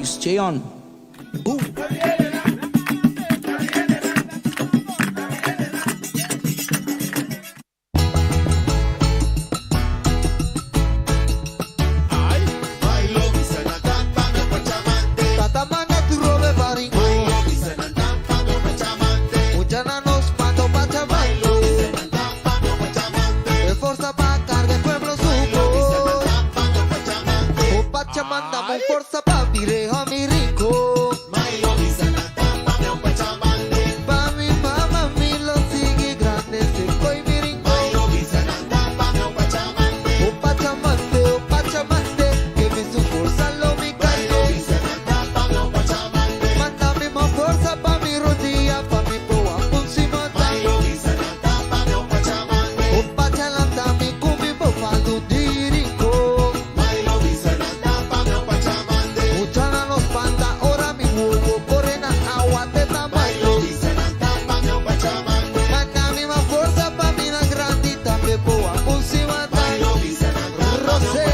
Vibes, Cheon. Boom. Tata manda tu robe baringo. Muchana nos mando pachamando. Forza pa carga el pueblo supo. O pachamanda mon forza pa vireja mi rico. Pa mi mamá mi lo sigue grande seco y mi rincón. O pachamante, que mi su fuerza lo mi cargue. Mándame más fuerza pa' mi rodilla, pa' mi poa, pun si mata. O pachalanta mi cumi bofa dirico. Muchana nos panda, ora mi huevo, corren a agua te tamaño. Mándame más fuerza pa' mi na grandita, me poa, pun si mata. Rosé.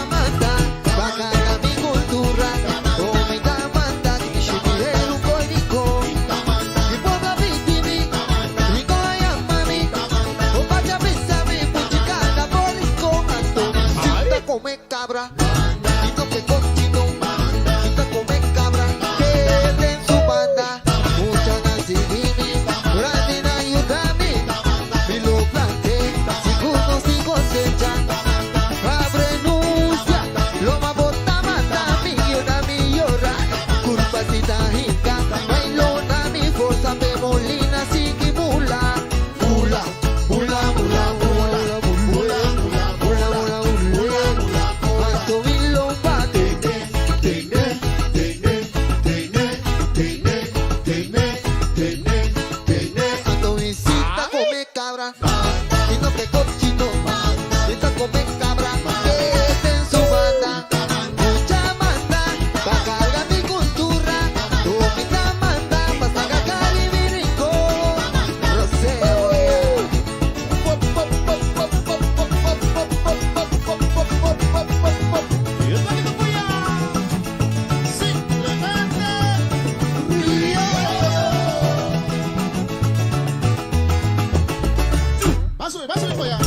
Manda, bacana mi cultura. Omita manda, kishimireru koiriko. Mi pueblo vitimi, rico mami. O pacha pisami, puchicana borico. Anto, come cabra. Quito que cochino, quita come cabra. Que den su banda, mucha nacidini, grandina ayúdame. Mi lo planté, si si cosecha. Abrenuncia, loma bota mata, mi llora, mi llora. Curvacita hinca, bailona, mi fuerza me molina, sigue mula. Mula, mula, mula, mula, mula, mula, mula, mula, mula. Cuanto mi lomba te, te, Ando visita come cabra, y no que cochino, visita come cabra, que en su banda, mucha manda, pa' cargar mi cultura, domita manda, pa' sacar y mi rincón, Roseo. Va a subir, va a subir, pues ya.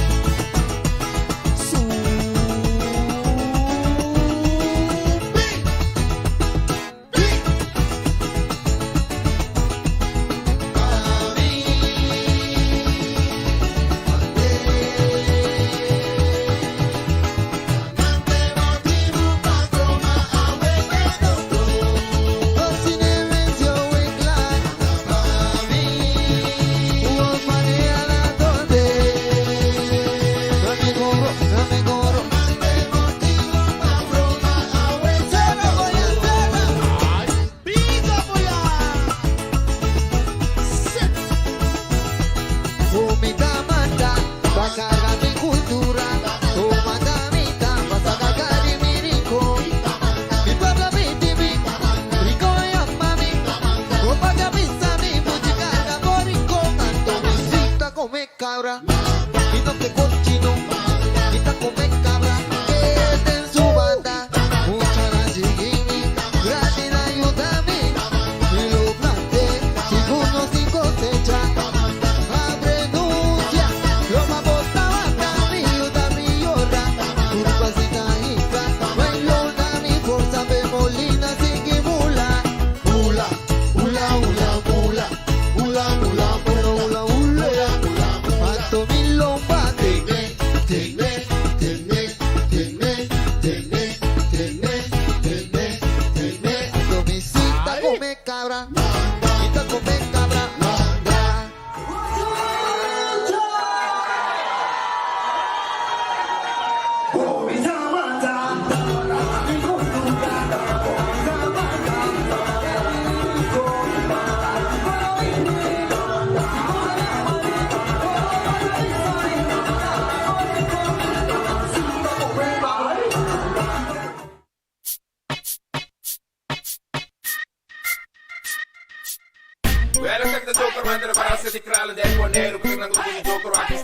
Manda, pa' cargar mi cultura, toma damita, pa' sacar y mi rincón. Mi pueblo, mi TV, rico y mami, copa camisa, mi muchicaga, boricón, ando visita come cabra, y no te cochino, quita come cabra, que en su banda, mucha la gratis ayúdame, y lo planté, si sin cosecha. Abrenuncia, loma bota banda, mi ayuda, mi llora, curvacita hinca, bailona, mi fuerza, me molina, sigue mula. Mula, mula, mula, mula, mula, mula, Mula, mula, mula, Anto mi lomba, Tene, tene, tene, tene, tene, tene, tene, tene. Anto mi cita come cabra.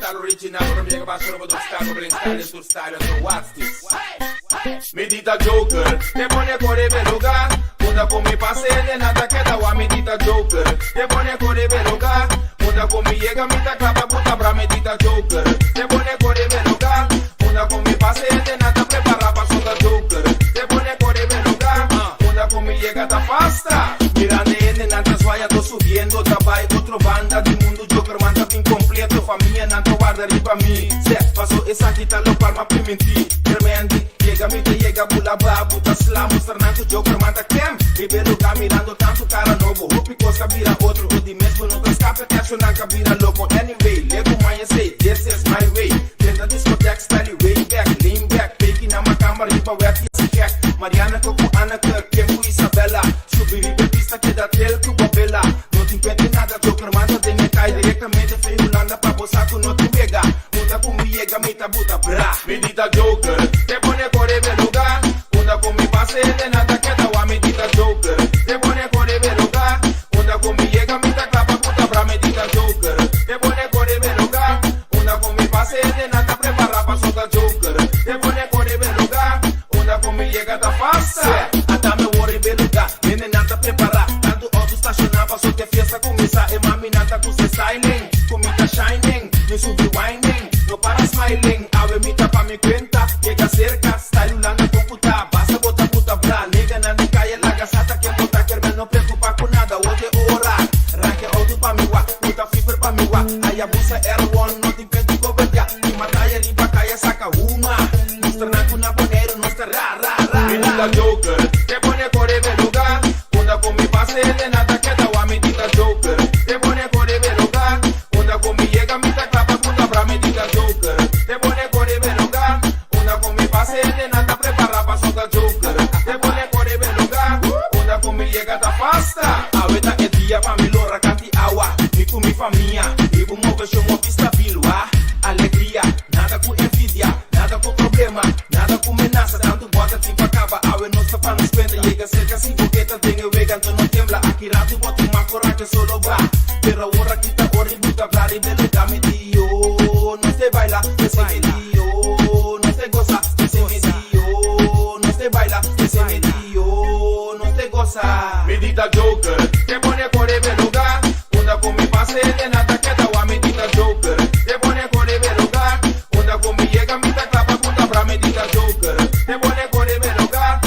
Style original, ora mi yega basha roba dog style, roba den style, den tur style, so what's this? Mi di ta joker, te pone kore be luga Unda ku mi pase de nada keda wa Mi di ta joker, te pone kore be luga Unda ku mi yega mi ta klapa buta bra Mi di ta joker, te pone kore be luga Unda ku mi pase de nada prepara paso ta joker, te pone kore be luga Unda ku mi yega ta pasta Mirando e hendenan ta zwaya to subiendo Ta bai otro banda di mundu Joker man ta bin completo Famianan ta warda riba mi Sè, paso esaki ta locual m'a primintí Tremendi, yega mi ta yega bula babu ta sla Mustra nan cu Joker man ta kem Riba e lugar mirando tanto cara nobo Hopi cos ka bira otro O di mes bo no ta scape Captionnan ka bira loco Anyway, lego maña say This is my way Drenta discotheque style way back Lean back, peki na macamba riba wet y gek Mariana cu cu Anneke, Kim cu Isabella Subi riba e pista keda tel cu Bobela No tin cuenta nada, Joker man ta den e cai Directamente fei Hulanda pa bo sa cu no tin wega Unda cu mi yega mi ta buta bra Mi di ta Joker, te pone core be luga Unda cu mi pasa hende nan ta keda wa Mi di ta Joker, te pone core be luga Unda cu mi yega mi ta klapa buta bra Mi di ta Joker, te pone core be luga Unda cu mi pasa hende nan ta prepara paso ta Joker, te pone core be luga Unda cu mi yega ta pasa Ata mi wori be luga Hende nan ta prepara Tanto auto staciona paso te fiesta cuminsa E maminan ta cu se styling Cu mi ta shining Mi subi wining No para smiling Awe mi ta pa mi cuenta Yega cerca Style Hulanda con cu ta Basta bo ta puta bra Neganan di caya laga sa ta ken bo ta Kermel no preocupa cu nada Wote ora Ranke auto pa mi wa Puta fifer pa mi wa Hayabusa R1 No tin p'e di cover ya Tin bataya riba caya saca huma Mustra nan cu na Boneiru nos ta ra ra ra Mi ta joker Te pone core be luga Unda cu mi pasa hende nan ta keda wa Mi ta joker Te pone core be luga Unda cu mi yega mi ta klapa puta bra Mi ta joker Te pone core be luga Unda cu mi pasa hende nan ta prepara paso ta joker Te pone core be luga Unda cu mi yega ta pasta Awe ta e dia pa mi lora canti awa Mi cu mi famia Riba un movecion hopi stabil wa Alegria Nada cu envidia Nada cu problema Nada cu menasa Tanto bota tin pa caba Awe nos ta pa nos cuenta Yega cerca si bo ke ta den e wega Anto no tembla Aki rato bo tin mas coraje solo bra Pero awor aki ta ora di buta bra Riba e lugar mi di oh Nos te baila P'esei mi di oh Nos te goza P'esei mi di oh Nos te baila P'esei mi di oh Nos te goza Mi di ta joker Te pone core be lugar Unda cu mi pasa hende nan ta keda wa Mi di ta joker Te pone core be lugar Unda cu mi yega mi ta klapa buta bra Mi di ta joker Te pone core be lugar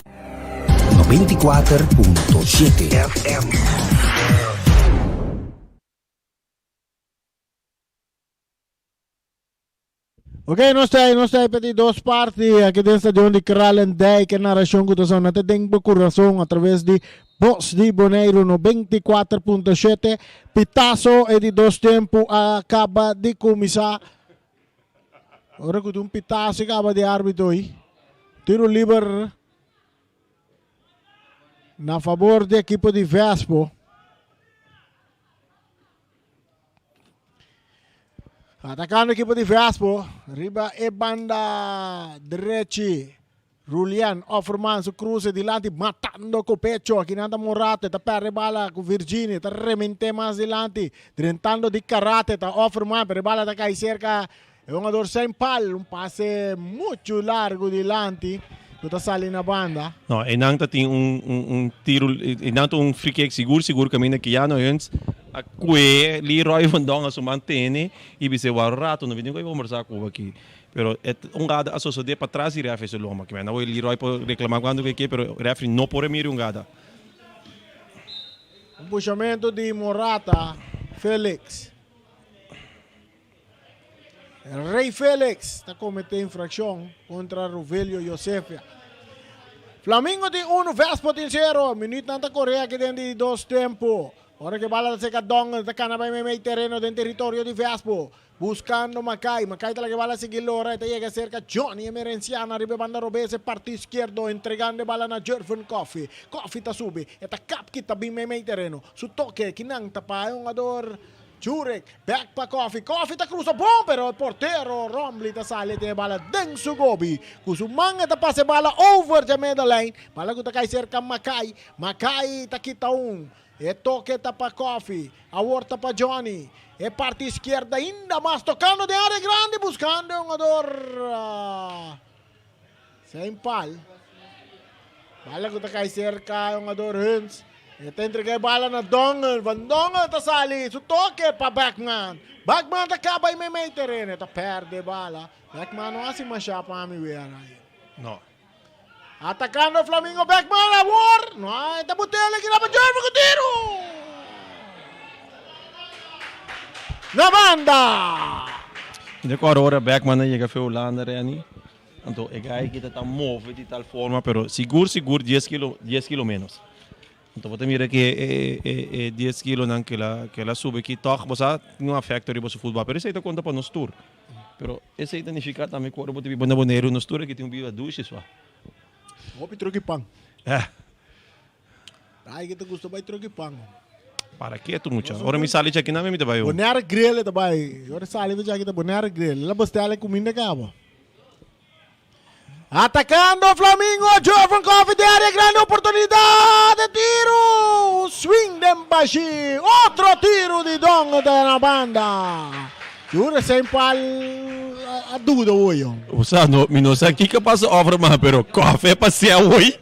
94.7 FM. Ok, nos ta nos ta pedi dos parti aki den stadion di Kralendijk. E narracion ku ta sona te den bo corazon a traves di Bos di Boneiru 94.7. Pitazo e di dos tempo a caba di cuminsa. Ora ku un pitazo caba di arbitro i. Tiro liber na favor di equipo di Vespo. Atacando equipo di Vespo. Riba e banda drechi. Rulian Offerman su cruce dilanti matando cu pecho. Aki nan ta Morato. Ta perde bala cu Virginia. Ta remente mas dilanti. Drentando di karate ta Offerman. Pero e bala ta cai cerca e jugador Saint Paul. Un pase mucho largo dilanti. Cu ta sali na banda. No, e nan ta tin un, un, un tiro, e nan ta un free kick sigur sigur caminda Keanu Hunt a kue Leroy van Dongen a su man tene y bis'é wou rato no bini ku combersa ku aki. Pero e un gada a sosode patras di referee su lomba. Kimen awor Leroy por reclama cuanto ke ke pero referee no por a mira un gada. Un pushamento di Morata, Felix. Rey Felix ta comete infraccion contra Rovelio Josefia. Flamingo tin 1, Vespo tin 0. Minuutnan ta corre aki den di dos tempo. Ora que bala ta seca Dongen ta cana bay meimei terreno den territorio di Vespo. Buscando Mackay. Mackay ta laga e bala sigui lora. E ta yega cerca Johnny Emerenciana riba e banda robes e parti izquierdo entregando e bala na Jervin Coffee. Coffee ta subi. E ta kap kita bin meimei terreno. Su toke kinan ta pa e hungador Jurek. Back pa Coffee. Coffee ta cruza bon pero e portero Rombley ta sali e tin e bala den su gobi. Cu su man e ta pasa e bala over dje middenlijn. Bala cu ta cay cerca Mackay. Mackay ta kita un. E toke ta pa Coffee. Awor ta pa Johnny. E parti izquierda ainda mas tocando den area grandi buscando e hungador Zijn pal. Bala cu ta cay cerca e hungador Huns. E ta entrega e bala na Dongen. Van Dongen ta sali su toke pa Beckman. Beckman ta caba y meimei tereno. E ta perde e bala. Beckman no haci masha pa mi wea Ryan. No. Atacando Flamingo Beckman awor. No e ta botele kira pa Jervin cu tiro. Na banda. De acuerdo ora Beckman a yega fe Holanda Renny. Anto e guy kita ta move di tal forma pero sigur sigur 10 kilo 10 kilo menos. Anto bo ta mira ke e e e 10 kilonan ke la ke la sube aki tog bo sa tin un afecto riba su futbal pero esey ta konta pa nos tur. Pero esey ta nifica tambe ku ora bo ta biba na Boneiru nos tur aki tin un bida dushi sua. Hopi truki pan. Eh. Ay ke ta gusta bai truki pan. Para ketu mucha. Ora mi sali djaki nan mi ta bai. Bonaire Grill e ta bai. Ora sali for djaki ta Bonaire Grill. La bostela e kuminda kaba. Atacando Flamingo, Jervin Coffee de área grande, oportunidad de tiro. Swing den bashi. Otro tiro di Don de la banda. Jure zijn pal a duda hoy. O sea, no, mi no sa kiko pasa over man, pero koffie pasea hoy.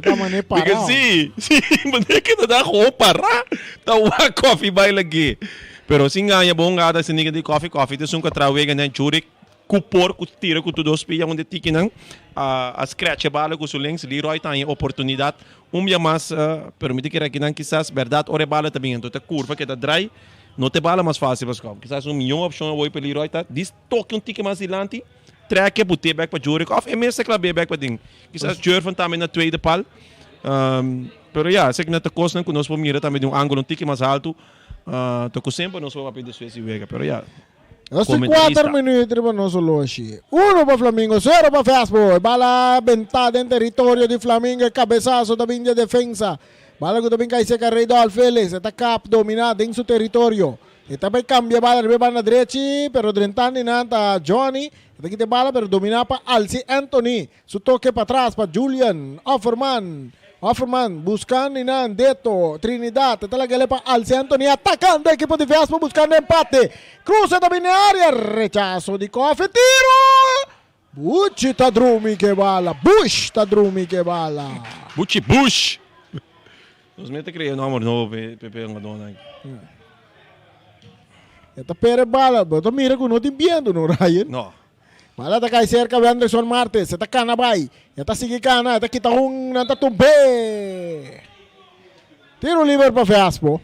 Ta mané Porque parado. sí, sí, mané que ta da gewoon para. Ta wa koffie baila aquí. Pero sin gaña bon gata sin di koffie, koffie te sun ka trawega nen churik ku por ku tira ku tu dos pia onde tiki nan a scratch e bala ku su links. Leroy ta haña oportunidad un bia mas, pero mi ta kere aki nan kisas berdad ora e bala ta bin anto ta curva ke ta draai no ta e bala mas facil pa scoop. Kisas un miyon opcion awor pa Leroy ta dis toke un tiki mas dilanti trek e bute bek pa Jurek of e mes ta klab'é bek pa den. Kisas Jurven tambe na tweede pal. Pero ya, esaki nan ta kosnan ku nos por mira tambe di un angulo un tiki mas altu. Ta ku semper nos por papia despues di wega, pero ya. Nos tin kuater minuut riba nos oloshi. Uno pa Flamingo, sero pa Fastboy. Bala bentá den teritorio di Flamingo. E kabesaso ta bin di e defensa. Bala ku ta bin kai serka Reydolf Felix. E ta kap dominá den su teritorio. E ta bai kambia bala riba e banda drechi, pero drentando di nan ta Johnny. E ta kita e bala, pero dominá pa Alcy Anthony. Su toke patras pa Julian Offerman. Offerman buscando y nan Deto Trinidad. Ta lagele pa Alcy Anthony atacando equipo di Vespa buscando empate. Cruce ta bini area. Rechazo di Koffie. Tiro! Buchi ta drumi ke bala. Bush ta drumi ke bala. Buchi Bush! Nos mester crea nomber nobo pe pe pe hungadornan. E ta pere bala. Bo ta mira cu no tin biento no Ryan. No. Bala ta kai serka Wenderson Martes. E ta kana bai. E ta sigui kana. E ta kita un. Nan ta tumb'é. Tiro liber pa Vespo.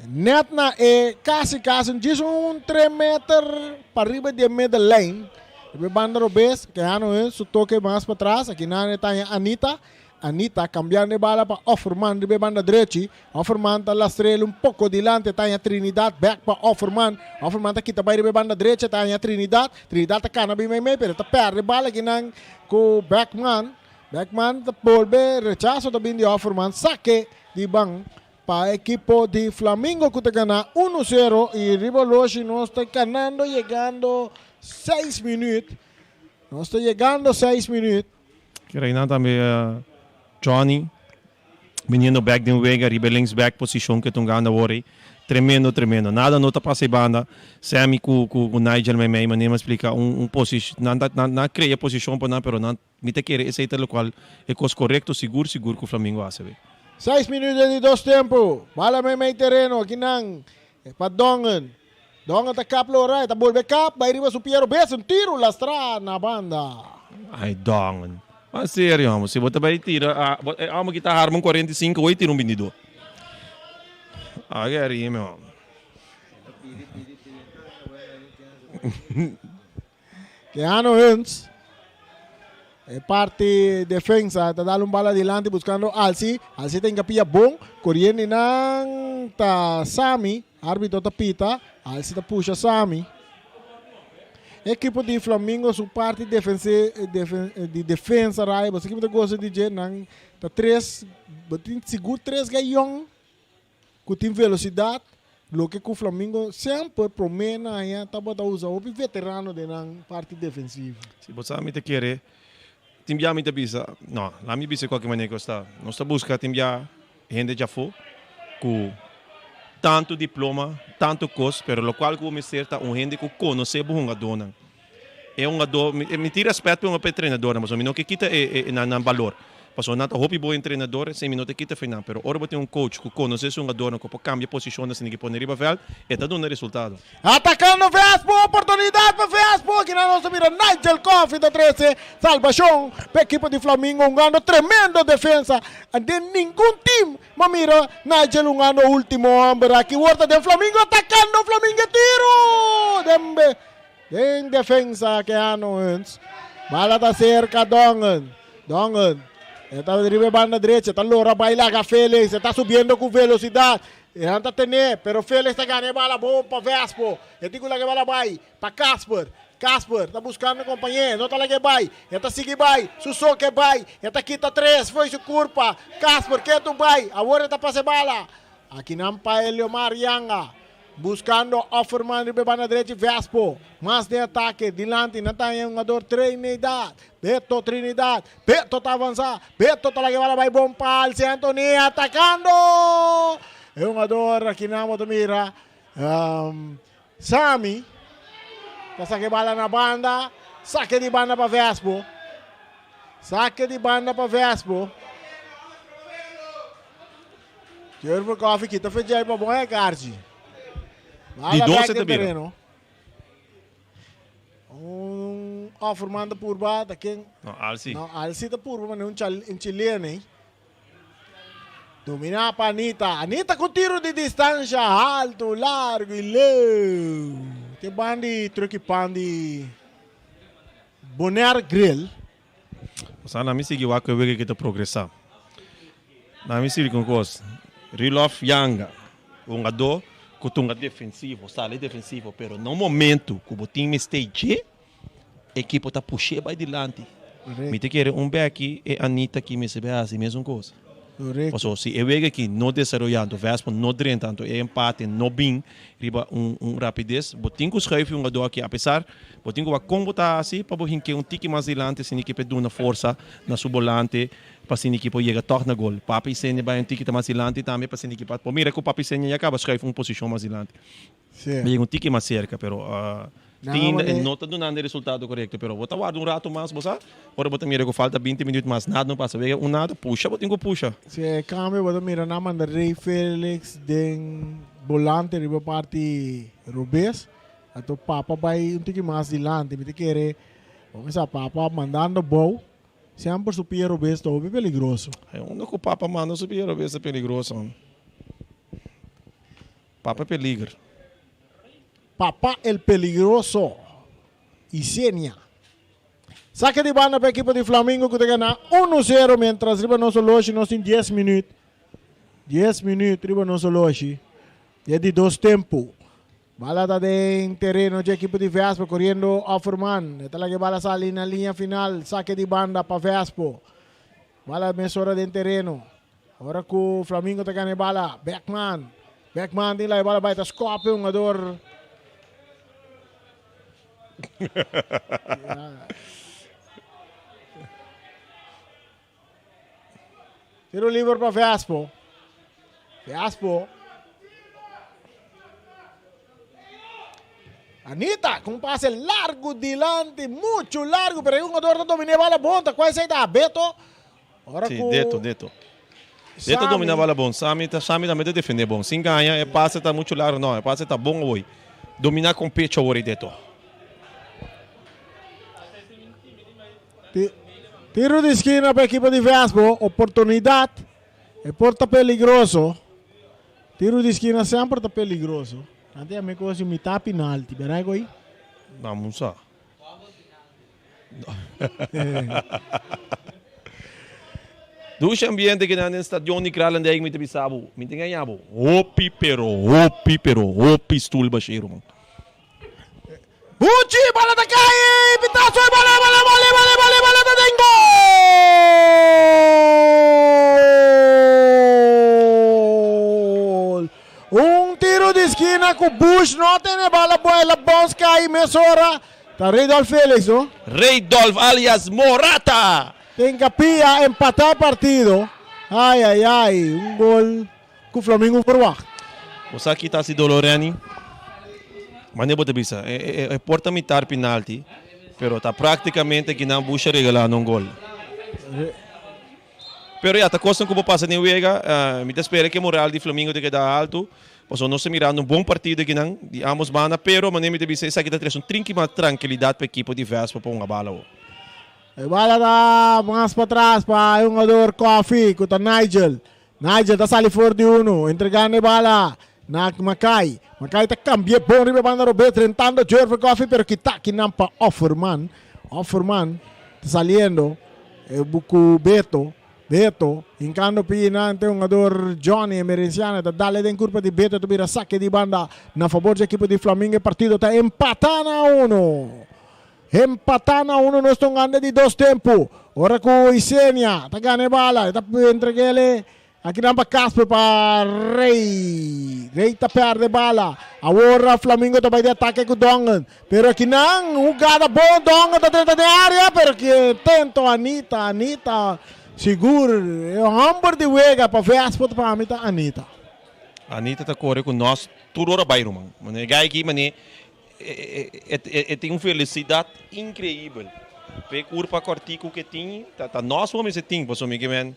Net na e kasi kasi djis un tres meter pariba di e middenlijn. Riba e banda robes, Keanu e su toke mas patras. Aki nan e ta haña Anita. Anita cambiando e bala pa Offerman riba e banda drechi. Offerman ta lastrel un poco dilanti, ta haña Trinidad back pa Offerman. Offerman ta kita bai riba e banda drechi, ta haña Trinidad. Trinidad ta cana bin meimei pero ta perde bala akinan cu Beckman. Beckman ta bolbe, rechazo ta bin di Offerman, sake di ban pa ekipo di Flamingo cu ta gana uno sero y riba oloshi nos ta ganando yegando seis minuut. Nos ta yegando seis minuut. Kere tambe Johnny biniendo back den wega riba e linksback posicion ke ta un ganda awor ei. Tremendo, tremendo. Nada no ta pasa e banda. Sammy ku ku ku Nigel meimei manera mi a splika un un posicion nan ta nan a crea posicion pa nan pero nan mi ta kere esei ta locual e cos corecto sigur sigur ku Flamingo a haci. Seis minuto di dos tempo. Bala meimei tereno akinan pa Dongen. Dongen ta kap lora, e ta bolbe kap, bai riba su pia robes, un tiro lastra na banda. Ay Dongen. Mas serio homo, si bo ta bai tira, a, bo, e homo ki ta harma un 45, hoy tira un bindidor. Ay, ke rime homo. Keanu Huns. E parti defensa ta dal un bala dilanti buscando Alci. Alci ta hincapia bon. Coriendo nan ta Sami. Arbitro ta pita. Alci ta pusha Sami. Equipo di Flamingo su parti defense, defen, di defensa rai. Boso equipo ta goza di dje. Nan ta tres, bo tin sigur tres gayon ku tin velosidad, loke ku Flamingo semper prome na aña tabata usa hopi veterano den nan parti defensivo. Si bo sa mi ta kere. Tin bia mi ta bisa, no, laat mi bisa cualkier manera cu esta. Nos ta busca tin bia hende djafó cu tanto diploma, tanto cos, pero locual cu bo mester ta un hende cu conoce bo hungadónan. E hungadó, mi tin respet pa e trenadornan, pasobra mi no ke kita nan balor. Pasobra nan ta hopi bon entrenador, esei mi no ta kita fe nan. Pero ora bo tin un coach cu conoce su hungadornan, cu por cambia posicionnan asina ki pone riba veld, e ta duna resultado. Atacando Vespo, oportunidad pa Vespo, aki nan nos ta mira Nigel Coffey ta trece salbacion pa ekipo di Flamingo hungando tremendo defensa den ningun team ma mira Nigel hungando ultimo homber aki wor ta den Flamingo atacando Flamingo e tiro den den defensa Keanu Huns bala ta cerca Dongen Dongen e ta riba e banda derecha ta lora bay laga Felix e ta subiendo cu velocidad E nan ta tené, pero Felix ta gana e bala bon pa Vespo. E tin ku laga e bala bai pa Casper. Casper ta buskando kompañé, no ta laga e bai. E ta sigui bai, su so ke bai. E ta kita tres fo'i su kurpa. Casper ketu bai, awor e ta pasa e bala. Akinan pa Eliomar Yanga. Buskando Offerman riba e banda drechi Vespo. Mas den atake, dilanti nan ta haña e hungador Trinidad. Beto Trinidad, Beto ta avansa, Beto ta laga e bala bai bon pa Alci Anthony atacando! E hungador aki nan bo ta mira Sammy ta saka e bala na banda, sake di banda pa Vespo, sake di banda pa Vespo. Jerver Coffee kita fedjai pa bon e karchi. Di Bala dos bek e ta den bira. tereno. Un offerman ta purba ta ken? No, Alci. No, Alci ta purba mane un chal un chileno ei. Domina pa Anita. Anita ku tiro di distansha haltu, largu i leu. Te ban di truki pan di Bonaire Grill. Sa na mi sigui wak ku e wega ki ta progresá. Na mi sigui ku un kos, Rilof Yanga, hungadó ku ta hunga defensivo, sali defensivo, pero na un momento ku bo tin mester dje, ekipo ta push'é bai dilanti. Mi ta kere un bèki e Anita ki mester bai hasi mesun kos. Pasobra si e wega aki no desaroyá, anto Vespo no drenta, anto e empate no bin riba un rapides, bo tin ku schuif e hungadó aki apesar bo tin ku wak kon bo ta hasi pa bo hink'é un tiki mas dilanti asina ekipo e duna forsa na su bolante pa asina ekipo yega tòg na gol. Papi Isenia bai un tiki ta mas dilanti tambe pa asina ekipo por mira ku Papi Isenia ya kaba schuif un posishon mas dilanti. Sí. Bo yega un tiki mas serka pero Nan te ainda e mane. no ta dunando e resultado korekto pero bo ta warda un rato mas bo sa ora bo ta mira ku falta binti minuut mas nada no pasa wega un nada pusha bo tin ku pusha. Si e kambio bo ta mira nan manda Rey Felix den bolante riba parti robes anto Papa bai un tiki mas dilanti mi ta kere bo mester Papa mandando bou semper su pia robes ta hopi peligroso. Hay unda ku Papa manda su pia robes ta peligroso. Papa peliger. Papa el peligroso Isenia. Sake di banda pa ekipo di Flamingo ku ta gana uno sero mientras riba nos oloshi nos tin dies minuut. Dies minuut riba nos oloshi. E di dos tempo. Bala ta den tereno dje ekipo di Vespo koriendo Offerman. E ta laga e bala sali na liña final. Sake di banda pa Vespo. Bala mesora den tereno. Ora ku Flamingo ta gana e bala, Beckman. Beckman tin la e bala bai ta skòp e hungador. Tiro liber pa Vespo. Vespo. Anita ku un pase largu dilanti, muchu largu, pero e hungador ta domina e bala bon. Ta kual esei ta Beto. Ora Sí, ku Deto, Deto. Deto Sami. domina bala bon. Sami ta, Sami tambe ta defende bon. Sin gaña, e pase ta mucho largo. No, e pase ta bon awor. Domina con pecho awor e Deto. Ti- Tiro di skina pa ekipo di Vespo. Oportunidad. E por ta peligroso. Tiro di skina semper ta peligroso. Antes a mi kosi mitad penalti. Berai koi? No, Musa. Dushi ambiente ki nan den stadion di Kralendijk mi ta bisa bo, mi ta engaña bo, hopi pero hopi pero hopi stoel bashí ruman. Buchi, bala ta kai, pitazo e bala, bala, bala, bala, bala, bala ta den gol! Un tiro di skina ku Bush no a tene bala, bola bounce kai mesora. Ta Rudolf Felix, no? Rudolf alias Morata! Tin Capilla empatá partido. Ai, ai, ai. Un gol ku Flamingo verwacht. Bo sa ki ta hasi dolor, Renny? Mane bo ta bisa, e, e, e por ta mitar penalti, pero ta práktikamente ki nan busha regalá un gol. Pero ya, ta kosnan ku bo pasa den wega. Mi ta spera ku e moral di Flamingo ta keda altu. Pasobra nos ta mirando un bon partido akinan di ambos banda, pero manera mi ta bisa esaki ta trese un trinki mas trankilidat pa ekipo di Vespa pa hunga bala awo. E bala ta mas patras pa e hungador Koffie ku ta Nigel. Nigel ta sali for di uno, entregando e bala na Makai. Makai ta kambia bon riba e banda robes, drentando Jerver Koffie, pero kita kinan pa Offerman. Offerman ta saliendo e ku Beto. Beto hinkando pina ante hungador Johnny Emerenciano ta dale den kurpa di Beto ta bira sake di banda na fabor di ekipo di Flamingo. E partido ta empata na uno. Empatá na uno nos ta un gana di dos tempu. Ora ku Isenia ta gana e bala, e ta entreg'el akinan pa Casper pa Rey. Rey ta pèrdè bala. Awor Flamingo ta bai di atake ku Dongen. Pero akinan hugada bon, Dongen ta drenta den área, pero ki tento Anita, Anita sigur e hòmber di wega pa Vespo pa mi ta Anita. Anita ta kore ku nos tur ora bai ruman. Manera e gai aki manera E tin un felisidat inkreibel. P'e kurpa kòrtiku ku e tin, ta nos hopi mester tin, pasobra mi ke men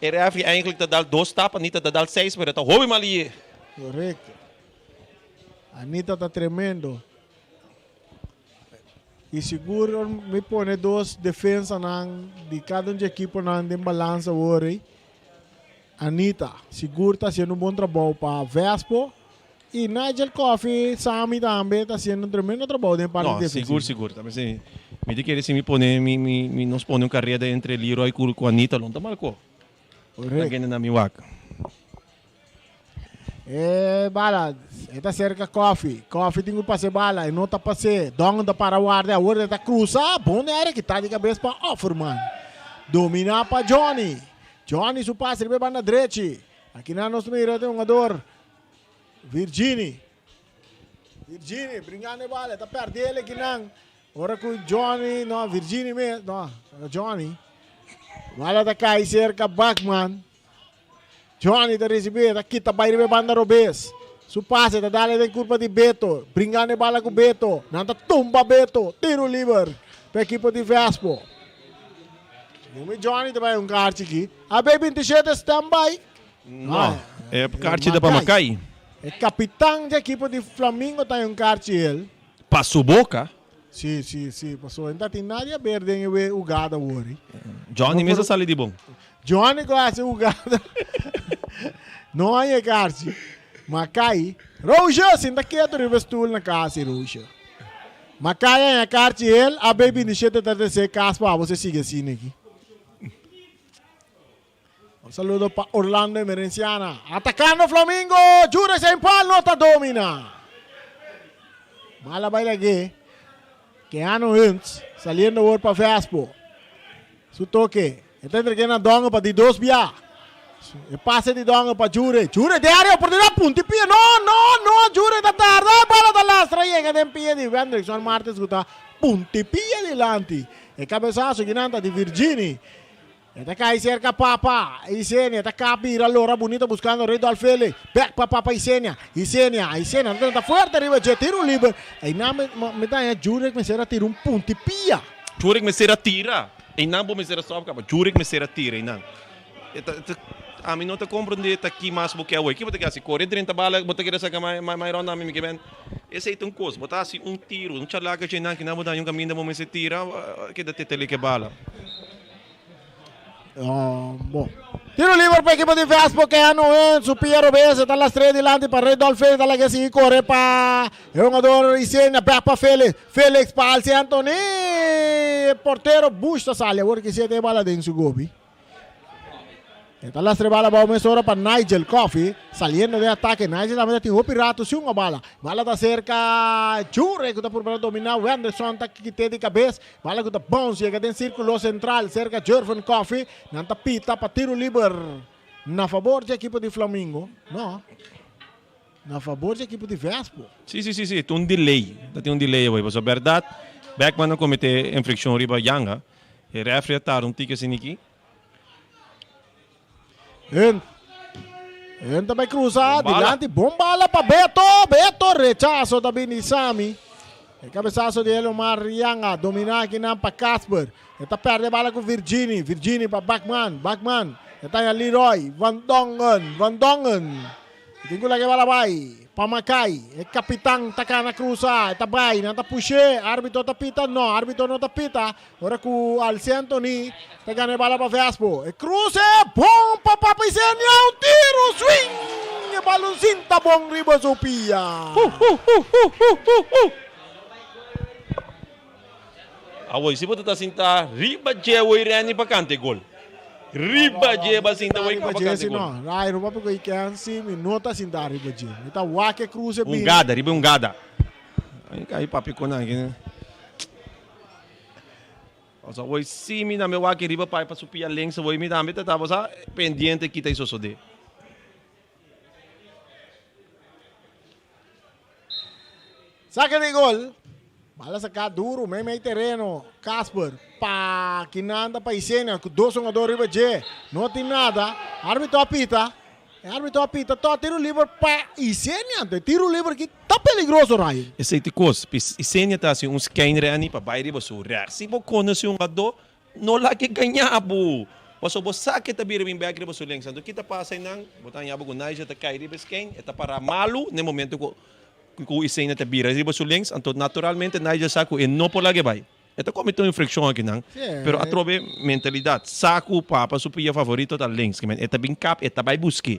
e rèfri eindelijk ta dal dos tap, Anita ta dal seis, pero e ta hopi mal lié. Korekto. Anita ta tremendo. I sigur mi pone dos defensanan di kada un dje ekiponan den balansa awor ei. Anita sigur ta hasiendo un bon trabou pa Vespo. I Nigel Coffey, Sammy tambe ta hasiendo un tremendo trabou den parti No, defensivo. sigur, sigur. Ta mester, mi ta kere si mi pone, mi, mi, mi nos pone un kareda entre Leroy ku, ku Anita lo no ta mal ko. Correcto. Ta kende na mi wak. E bala, e ta serka Coffey. Coffey tin ku pasa e bala, e no ta pas'é. Dongen ta para warda, awor e ta krusa. Bon den area, kita di kabes pa Offerman. Dominá pa Johnny. Johnny su pase riba e banda drechi. Akinan nos mira e hungador Virgini. Virgini bringando e bala, ta perde el akinan. Ora ku Johnny, no, Virgini mes, no, Johnny. Bala ta kai serka Bachman. Johnny ta recibi, ta kita bai riba e banda robes. Su pase ta dale den kurpa di Beto. Bringando e bala ku Beto. Nan ta tumba Beto. Tiro liber pa ekipo di Vespo. Numi Johnny ta bai un karchi aki. AB 27 stand by. No, e karchi ta pa Makai. E kapitan di ekipo di Flamingo ta un karchi el. Pa su boka. Si, si, si. Pasobra no ta tin nadie a ber den e hugada awor. Johnny mes a sali di bon. Johnny ku hasi hugada. No haña e karchi. Makai. Roosje, sinta ketu riba e stul na kas, Roosje. Makai haña karchi el. AB 27 ta trese kas pa abo si sigui asina aki. Un saludo pa Orlando Emerenciana. Atacando Flamingo. Jure Saint Paul no ta domina. Bala bai lag'é. Keanu Hunt saliendo awor pa Vespo. Su toque. E ta entreg'é na Dongo pa di dos bia. E pase di Dongo pa Jure. Jure den area oportunidad. Punti pia. No, no, no. Jure ta tarda. E bala ta lastra. Yega den pia di Wendrickson Martins ku ta punti pia dilanti. E cabezazo kinan ta di Virgini. E ta kai serka Papa Isenia ta kap bira lora bunita buskando Rudolf Felix. Bek pa Papa Isenia. Isenia, Isenia ta trenta fuerte riba dje tiro liber. Einan mi mi ta haña Jurek mester a tira un punti pia. Jurek mester a tira. Einan bo mester a stop kaba. Jurek mester a tira einan. E ta ta ami no ta komprende ta ki mas bo ke awor. Ki bo ta ke hasi? Kore drenta bala bo ta kere saka mai mai rònt ami mi ke ben. Esei ta un kos. Bo ta hasi un tiro, un chalaka dje einan kinan bo ta haña un kaminda bo mester tira keda tetele ke bala. Bon. Tiro liber pa ekipo di Vespo Keanu en su pia robes e ta lastre dilanti pa Redolf Felix ta laga sigui kore pa e hungador Isenia bek pa Felix Felix pa Alci Anthony e portero Bush ta sali awor ki siete e bala den su gobi. E ta lastra e bala abou mesora pa Nigel Coffey saliendo den atake. Nigel tambe ta tin hopi rato sin un bala. Bala ta serka Jure ku ta purba na domina. Wenderson ta kite di kabes. Bala ku ta bounce yega den sirkulo sentral serka Jervin Coffey. Nan ta pita pa tiro liber na fabor dje ekipo di Flamingo. No. Na fabor dje ekipo di Vespo. Si, si, si, si. Ta un delay. Ta tin un delay awor. Pasobra bèrdat. Beckman a comete infraccion riba Yanga. E referee a tarda un tiki asina aki. Hunt. Hunt ta bai cruza Bon bala. dilanti. Bon bala pa Beto. Beto rechazo ta bini Sami. E cabezazo di Elomar Yanga. Domina aki nan pa Casper. E ta perde bala cu Virgini. Virgini pa Bachman. Bachman. E ta haya Leroy. Van Dongen. Van Dongen. E tin cu laga e bala bai. Pa Makai. E capitan ta cana cruza. E ta bai. Nan ta pushe. Arbitro ta pita. No, arbitro no ta pita. Ora cu Alce Antony ta gana e bala pa Vespo. E cruze bon pa Papa Isenia. Un tiro swing! E balonsin ta bon riba su pia. Awor si bo ta ta sinta riba dje awor Renny pa canta e gol. Riba dje ba sinta awor Riba pa dje canta si e gol. no. Rai ruba porque i ken si mi no ta sinta riba dje. Mi ta wak e cruze Un bini. gada, riba un gada. Ay kai papi con aki. Osa awor si mi tambe wak riba pai pa su pia links awor mi tambe ta ta sa pendiente kita i sosode. Saque di gol. Bala saca duro, mei mei tereno. Casper, pa Kinanda pa Isenia, cu dos jugador riba dje. No tin nada. Arbitro a pita. E arbitro a pita to tiro liber pa Isenia. Anto e tiro liber aki ta peligroso, Ryan. Esey ta cos. Isenia ta haci un skein reni pa bay riba su recht. Si bo conoce un jugador, No laga e gaña bo! Pasobra bo sa ke ta bira bin bek riba su lensa. Anto ki ta pasa einan? Bo ta haña bo ku Nigel ta kai riba e skein, e ta para malu na e momento ku ku Isenia ta bira riba su lensa. Anto naturalmente Nigel sa ku e no por laga e bai. E ta komete un infrakshon akinan, pero atrobe mentalidat. Sa ku papa su pia favorito ta lensa. Kimen e ta bin kap, e ta bai busk'é.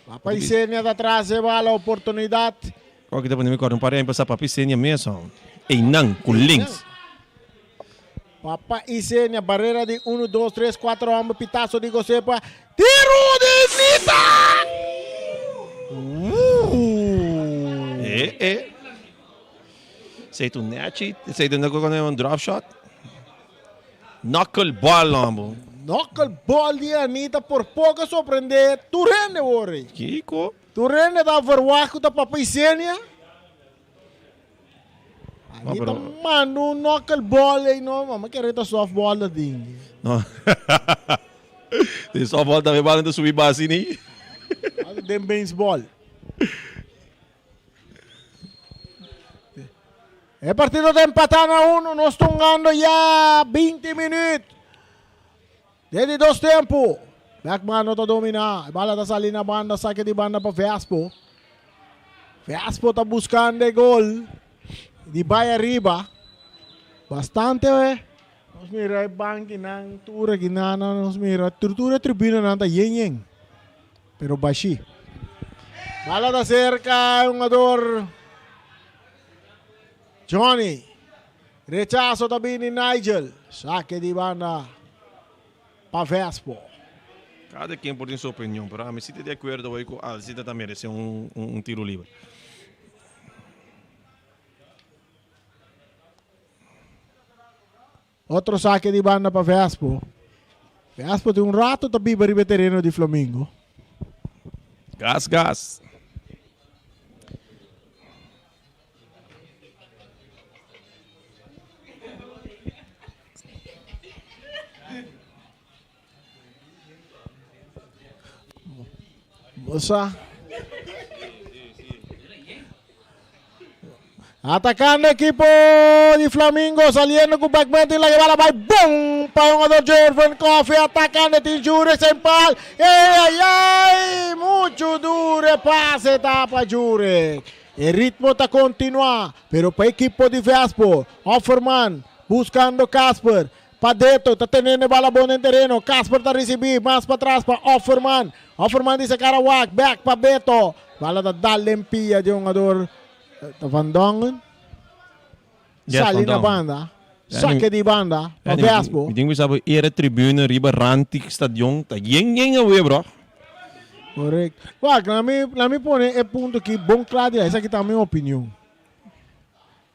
Papa Isenia ta tras e bala oportunidad. Kòke ta pone mi kòrda un par di aña pasá Papa Isenia mes hò. Einan ku links. Papa Isenia barera di unu dos tres kuater hòmber pitaso di Gosepa tiru di Nita! Wuu! E e. Esei ta un nèchi. Esei ta un drop shot. Knuckle ball hombo. Knuckle ball di Anita por poco a sorprende tur hende wori. Kiko? Tur hende ta verwacht cu ta Papa Isenia. Anita pero- manda un knuckle ball ey no, mama kere ta softball dat ding. No. De softball tambe bal ta subi basi ni. Den baseball. E partido ta empatá na uno. Nos ta hungando ya 20 minuut. Den di dos tempo. Beckman no ta dominá. E bala ta sali na banda. Sake di banda pa Vespo. Vespo ta buscando e gol. Di bai ariba. Bastante. Nos mira e bankinan. Tur akinan nos mira. Tur tur e tribunanan ta yen yen. Pero bashi. Bala ta cerca e hungador Johnny. Rechazo ta bini Nigel. Saque di banda pa Vespo. Cada quien por tin su opinion, pero ami si ta di acuerdo hoy cu Alcida ta merece un un tiro liber. Otro sake di banda pa Vespo. Vespo tin un rato ta biba riba e tereno di Flamingo. Gas gas. Bo sa. Atacando equipo di Flamingo, saliendo cu Beckman, tin la llevada bay bon pa jugador Jervin Coffee, atacando tin Jurek sin pal, ey ay ay, mucho dure pase tapa Jurek. E ritmo ta continua, pero pa equipo di Vespo, Offerman buscando Casper, Padeto ta tenendo e bala bon den tereno. Casper ta ricibi mas patras pa Offerman. Offerman di sacar a wak bek pa Beto. Bala ta dal den pia di hungador ta Van Dongen. Yes, Sali Van na Dongen. banda. Saque di banda pa Vespo. Mi tin ku bisa era tribune riba ranti stadion ta yen yen awe bro. Correct. Wak, lami, lami pone e punto aki bon kla di esaki ta mi opinion.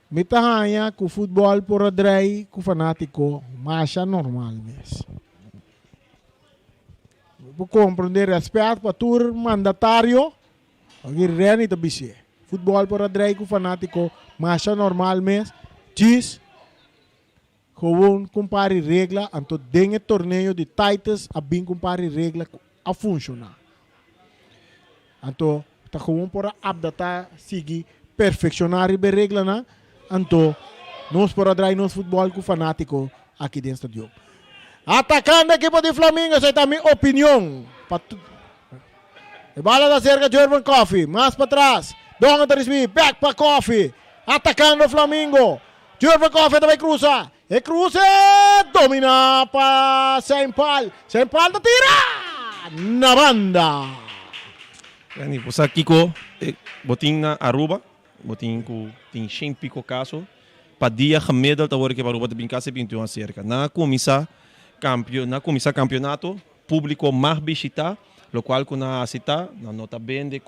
Mi ta haña ku futbòl por a drei ku fanátiko masha normal mes. Mi por komprendé rèspèt pa tur mandatario, aki Renny ta bis'é. Futbòl por a drei ku fanátiko masha normal mes. Djis gewoon ku un par di regla, anto den e torneo di Titus a bin ku un par di regla ku a funshoná. Anto ta gewoon por a apdatá, sigui perfekshoná riba e reglanan, anto nos por a drai nos futbòl ku fanátiko aki den stadion. Atakando ekipo di Flamingo, esei ta mi opinion. Pa E bala ta serka Jervin Coffee, mas patras, Dongen ta risibí, bèk pa Coffee, atakando Flamingo. Jervin Coffee ta bai krusa, e kruse dominá pa Saint Paul, Saint Paul ta tira na banda. Randy, bo sa kiko bo tin na Aruba? Bo tin ku tin shen piko kaso pa dia gemiddeld awor ke Aruba ta bin kasi 21 aserka. Nan a kuminsá kampio, nan a kuminsá kampionato Publico mag bishita, locual cu nan a haci ta, nan no ta bende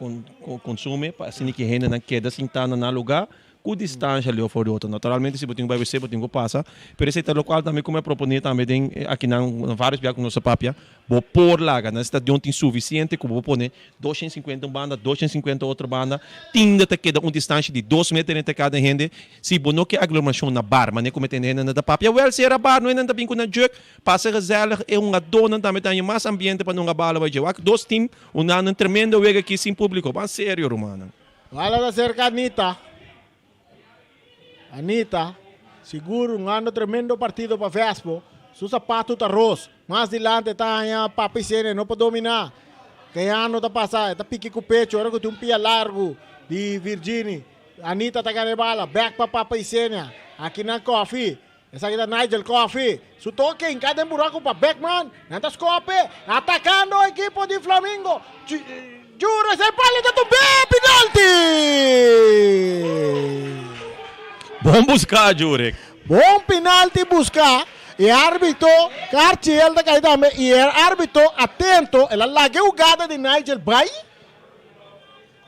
consume pa asina ki hendenan keda sinta na nan lugar cu distancia leu for di otro. Naturalmente si bo tin cu bay wc bo tin cu pasa, pero esey ta locual tambe cu mi a propone tambe den akinan na varios bia cu nos a papia, bo por laga nan stadion tin suficiente cu bo por pone 250 un banda, 250 otro banda, tin ta keda un distancia di dos meter entre cada hende, si bo no ke aglomeracion na bar, manera cu mi tende hendenan ta papia, wel cera bar, no hendenan ta bin cu nan juk. Pasa gezellig e hungadónan tambe ta haña mas ambiente pa nunga bala bai dje. Wak dos team un nan un tremendo wega aki sin publico. Ban serio rumannan. Bala ta serka Anita. Anita, sigur un ando tremendo partido pa Vespo. Su sapato ta ros. Mas dilante ta haña Papi Sene no por domina. Keano ta pasa, e ta piki ku pecho ora ku tin un pia largu di Virgini. Anita ta gana e bala, bek pa Papa Isenia. Aki nan Kofi. Esaki ta Nigel Coffey. Su toke hinká den buraku pa Beckman. Nan ta skope. Atakando ekipo di Flamingo. Jure e palo ta tumb'é. Penalti! Bon buská Jurek. Bon penalti buská. E árbitro Carchiel ta kai tambe. I e árbitro atento. El a laga e hugada di Nigel bai.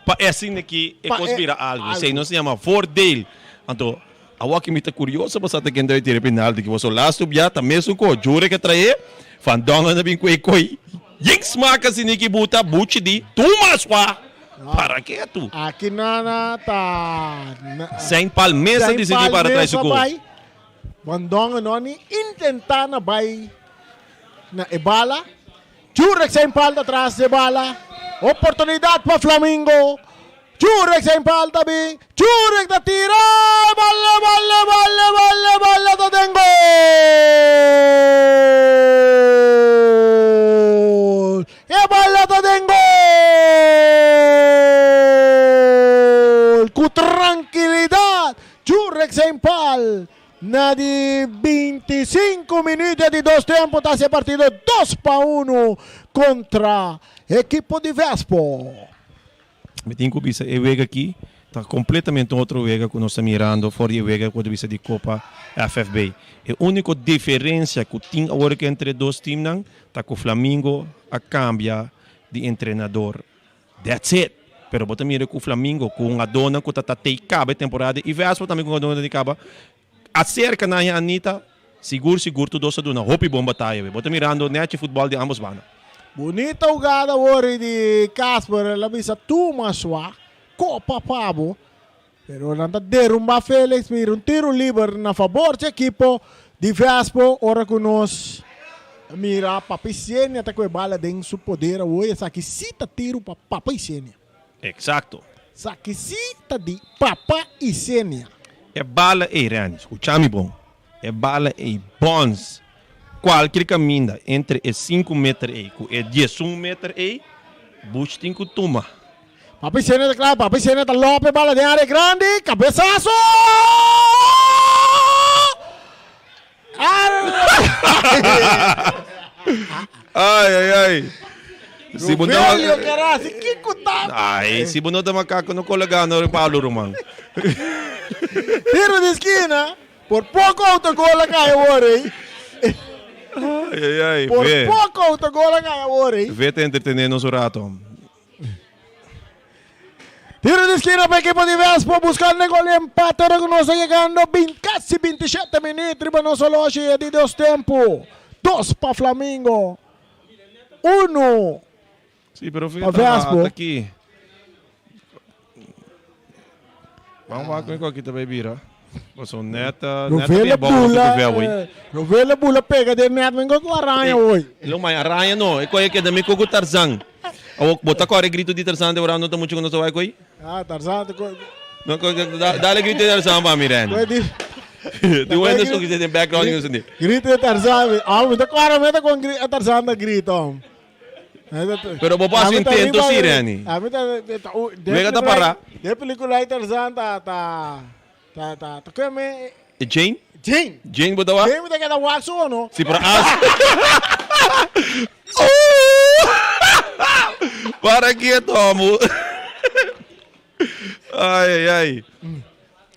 Pa e asina ki e kos bira algu. Esei nos ta yama voordeel. Anto, awor ki mi ta kurioso pa sa ta ken ta bai tira e penalti ki boso lastu bia ta mesun ko Jure ke trae, Van Dongen a bin ku e koi yen smak asina ki buta buchi di tuma swa! Para ketu. Aki nana ta. Saint Paul mes a disidí para trae su gol. Van Dongen no a ni intentá na bai na e bala. Jurek Saint Paul ta tras di e bala. Oportunidat pa Flamingo. Jurek Saint Paul ta bin. Jurek ta tira. Bala, bala, bala, bala, bala ta den gol! E bala ta den gol! Ku trankilidat Jurek Saint Paul Na di 25 minuut di dos tempo ta haci e partido 2-1 contra ekipo di Vespo. Mi tin cu bisa e wega aki ta completamente un otro wega cu nos ta mirando for di e wega cu ta bisa di Copa FFB. E unico diferencia cu tin awor aki entre e dos teamnan ta cu Flamingo a cambia di entrenador. That's it! Pero bo ta mira cu Flamingo cu hungadónan cu ta ta tei caba e temporada y Vespo tambe cu hungadónan ta tei caba acerca nan ya Anita, sigur sigur tur dos a duna hopi bon bataya we. Bo ta mirando nechi futbol di ambos banda. Bunita hugada wori di Casper, el a bisa tuma swa, copa pa bo, pero nan ta derumba Felix, mira un tiro liber na fabor dje ekipo di Vespo, ora cu nos mira Papa Isenia ta cu e bala den su poder awo, esaki si ta tiro pa Papa Isenia. Exacto. Esaki si ta di Papa Isenia. E bala ey Randy, scucha mi bon, e bala ey bons cualkier caminda entre e cinco meter ey cu e diesun meter ey, Bush tin cu tuma. Papi Senia ta kla, Papi Senia ta lope bala den área grandi, kabesaso! Ai, ai, ai. Si bo no Rogelio Carasi, kiko ta? Ai, si bo no ta macaco no colega no Pablo ruman. Tiro di esquina, por poco autogol a cai awor ei. Ai, ai, ai. Por Ve. poco autogol a cai awor ei. Ve te entretener nos un rato. Tiro di esquina pa equipo di Vespo buscando e gol di empate ora cu nos ta yegando casi 27 minuut riba nos holoshi e di dos tempo. Dos pa Flamingo, uno Sí, pero pa Vespo. Aki. Ban wak con aki ta bay bira. Paso net net Novela bien bou cu bula, vel hoy. novela bula pega den net men cu araña hoy. Lo mai araña no, e koe keda mi koku Tarzan. Awo bo ta kore grito di Tarzan de ora no ta mucho ku nos ta bai koe? Ah, Tarzan ta koe. No, dale grito di Tarzan pa mi Randy. Koe di. Di wende so kise den background di nos. Grito di Tarzan. Ah, mi ta kore mi ta kon Tarzan ta grito. Pero bo por haci intento si, Renny. Wega ta para. De película de Tarzan ta ta ta ta ta keme E Jane? Jane. Jane bo ta wak? Jane bo ta keda wak so no? Si pero as Para quieto, amo. Ai ai ai.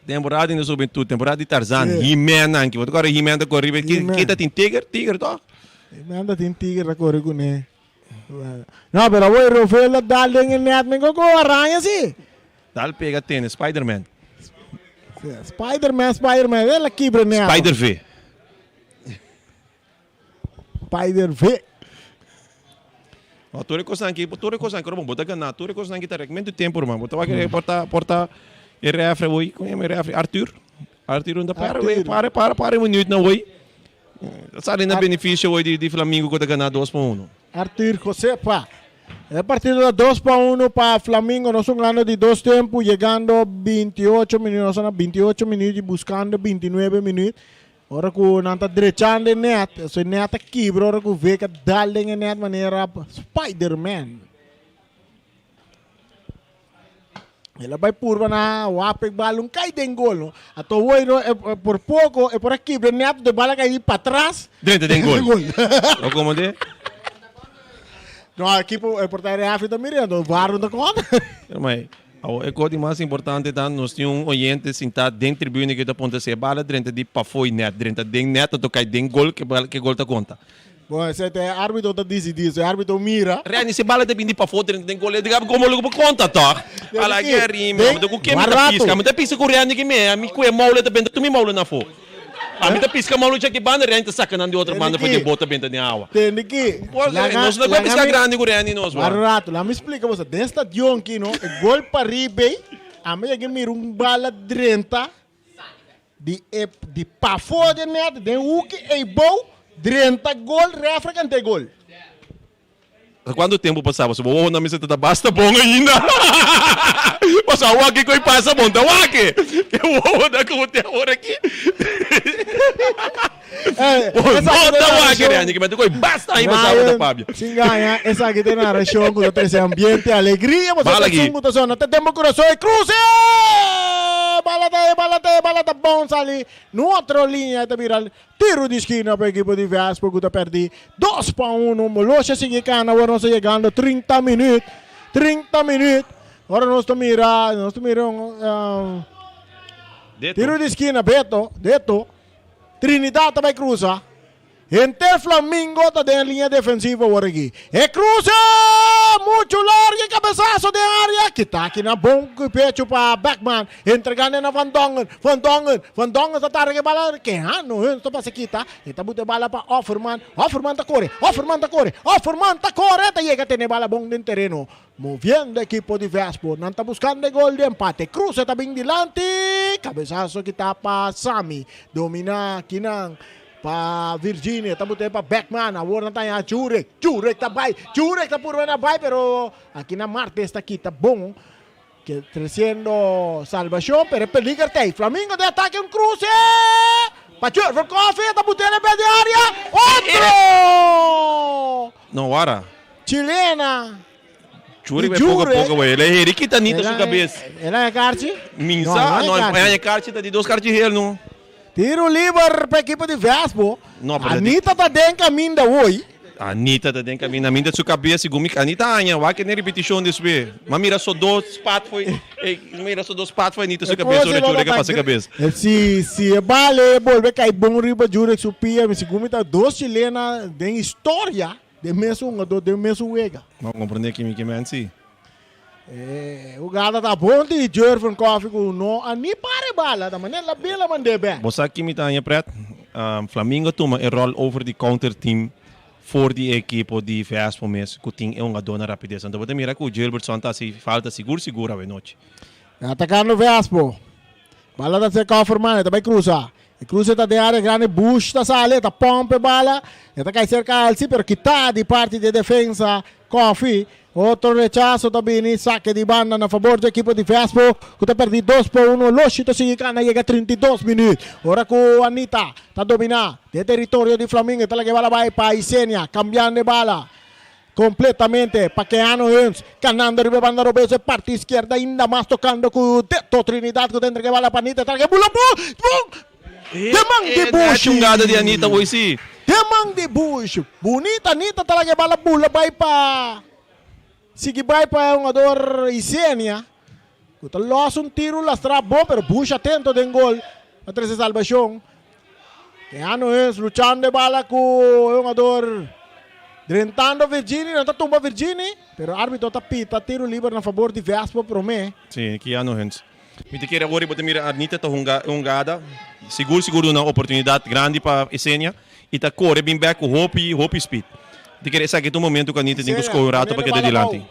Temporada di nos hubentud, temporada di Tarzan, Sí. He-Man anki. Bo ta kore He-Man ta kore riba. Ki He-Man. ki ta tin tiger? Tiger toch? He-Man ta tin tiger ta kore kuné. No, pero awor Rovel a dal den e net men koko araña si. Dal pega tene Spider-Man. Sí, Spider-Man, Spider-Man, el a kibra net. Spider-V. Spider V. No, tur e kosnan aki, tur e kosnan aki, bo ta gana, tur e kosnan aki ta rekmente tempo, ruman. Bo ta wak por ta, por ta e refri hoy, kon yama e refri? Arthur. Arthur unda para wey, para, para, para un minuut na hoy. Ta sali na beneficio hoy di, di Flamingo ku ta gana dos pa uno. Arthur Josefa. E partido ta 2 pa 1 pa Flamingo. Nos jugando di dos tempo, llegando 28 minuut. Nos na 28 minuut y buscando 29 minuut. Ora ku nan ta drechando e net, so e net ta kibra ora ku Vega dal den e net manera Spider-Man. El a bai purba na wap e bal un kai den gol no. Ato hoy no e, e por poco e por a kibra e net de bala kai patras. Drenta den gol. O como de? No, equipo e portero de Afrika ta mirando, VAR no ta konta. Maar Awor e kos di mas importante ta nos tin un oyente sintá den tribune ku ta puntra si e bala drenta di pafó i nèt drenta den nèt anto kai den gol ke bala ke gol ta konta. Bon esei ta e arbitro ta disidí si e arbitro mira. Reni si e bala ta bin di pafó drenta den gol e diga komo lo ku por konta tòg. Ala ke a rimi mi ta ku ke mi ta piska mi ta piska ku Reni ki me mi ku e moule ta benta tur mi moule na afó. Ami ta piska moule djaki banda Reni ta saka nan di otro banda for di e bot ta benta den awa. Tende ki. Nos no ta piska grandi ku Reni nos Wak un rato, laat mi splika boso. Den stadion ki no, e gol pa riba ei, ami yega mira un bala drenta di e di pafó den net, den huki ei bou, drenta gol, refri kanta e gol. Cuanto tempo pasa pasobra bo wowo na mester ta basta bon ainda. Pasobra awor aki koe pasa bon ta wak. E wowo ta como te awor aki. Bo no ta wak Randy ki mester koe basta aña pasa bo ta papia. Sin gaña esaki ta e narracion cu ta trece ambiente alegria pasobra Bala aki. esun cu ta sona ta den bo curason e cruce! Bala ta e bala ta e bala ta bon sali nu otro liña e ta bira Tiro di skina pa ekipo di Vespo ku ta pèrdí dos pa uno. Molosha sigui kana awor nos ta yegando 30 minüt. 30 minüt. Ora nos ta mira, nos ta mira un tiro di skina Beto, Deto. Trinidad ta bai krusa. Henter Flamingo ta den liña defensivo awor aki. E cruce! Mucho largo e cabezazo den area. Kita aki na bon pecho pa Beckman. Entregando na Van Dongen. Van Dongen. Van Dongen ta targa e bala. Kehando hun ta pasa kita. E ta buta e bala pa Offerman. Offerman ta core. Offerman ta core. Offerman ta core. Ta yega tene e bala bon den tereno. Moviendo ekipo di Vespo. Nan ta buscando e gol di empate. Cruce ta bin dilanti. Cabezazo kita pa Sami. Domina kinan. Pa Virginia, ta bot'é pa Beckman, awor nan ta haña Jurek, Jurek ta bai, Jurek ta purba na bai pero aki na Martes ta kita bon, ke treciendo salvacion pero e peliger ta ei, Flamingo den atake un cruce pa Jurgen Coffee ta bot'é den bek di area, otro! No wara. Chilena. Jurek bai poco a poco bai, el a heri kita Anita su cabes. El a haña karchi? Minsa, no, el a haña karchi ta di dos karchi hel no. Tiro liber pa ekipo di Vespo. No, pero Anita ta den caminda hoy. Anita ta den caminda. Aminta su cabeza segun mi. Anita haña. Wak e repeticion despues. Ma mira so dos pat foi. Eh, mira so dos pat foi Anita su cabeza ora Jurek a pasa cabeza. Si, si e bale bolbe cay bon riba Jurek su pia, mi segun mi ta dos chilena den historia den mesun hungador, den mesun wega. No comprende kimi ki men si. E hugada ta bon di Jervin Coffie cu no a ni para e bala, ta manera la bela mand'é bek. Bo sa kimi ta haña pret? Flamingo a tuma e rol over di counter team for di e ekipo di Vespo mes cu tin e hungador na rapidez. Anto bo ta mira cu Gilbertson ta haci falta sigur sigur awe nochi. Atacando Vespo. Bala ta serka Offerman, e ta bai krusa. E kruse ta den área grandi, Bush ta sali, e ta pòmp e bala. E ta kai serka Elsie, pero kitá di parti di e defensa Coffee. Otro rechaso ta bini, sake di banda na fabor dje ekipo di Vespo, ku ta pèrdí dos pa uno. Loshi ta sigui kana yega 32 minüt, ora ku Anita ta dominá den teritorio di Flamingo. E ta laga e bala bai pa Isenia, kambiando e bala Completamente pa Keanu Huns, canando riba e banda robes e parti izquierda ainda mas tocando cu Deto Trinidad cu ta entrega e bala pa Anita, ta bula bul, bul, de man di Bush. Chungada di Anita hoy si. De man di Bush. Bunita Anita ta laga e bala bula bay pa sigui bay pa e hungador Isenia cu ta los un tiro lastra bon pero Bush atento den gol a trece salbacion. Keanu Huns luchando e bala ku e hungador drentando Virgini, nan ta tumba Virgini, pero arbitro ta pita tiro liber na fabor di Vespo prome. Si, Keanu Huns. Mi ta kere awor i bo ta mira Arnita ta hunga e hungada sigur sigur duna oportunidat grandi pa Esenia i ta kore bin bek ku hopi hopi speed. Mi ta kere esaki ta un momento ku Arnita tin ku skohe un rato pa keda dilanti.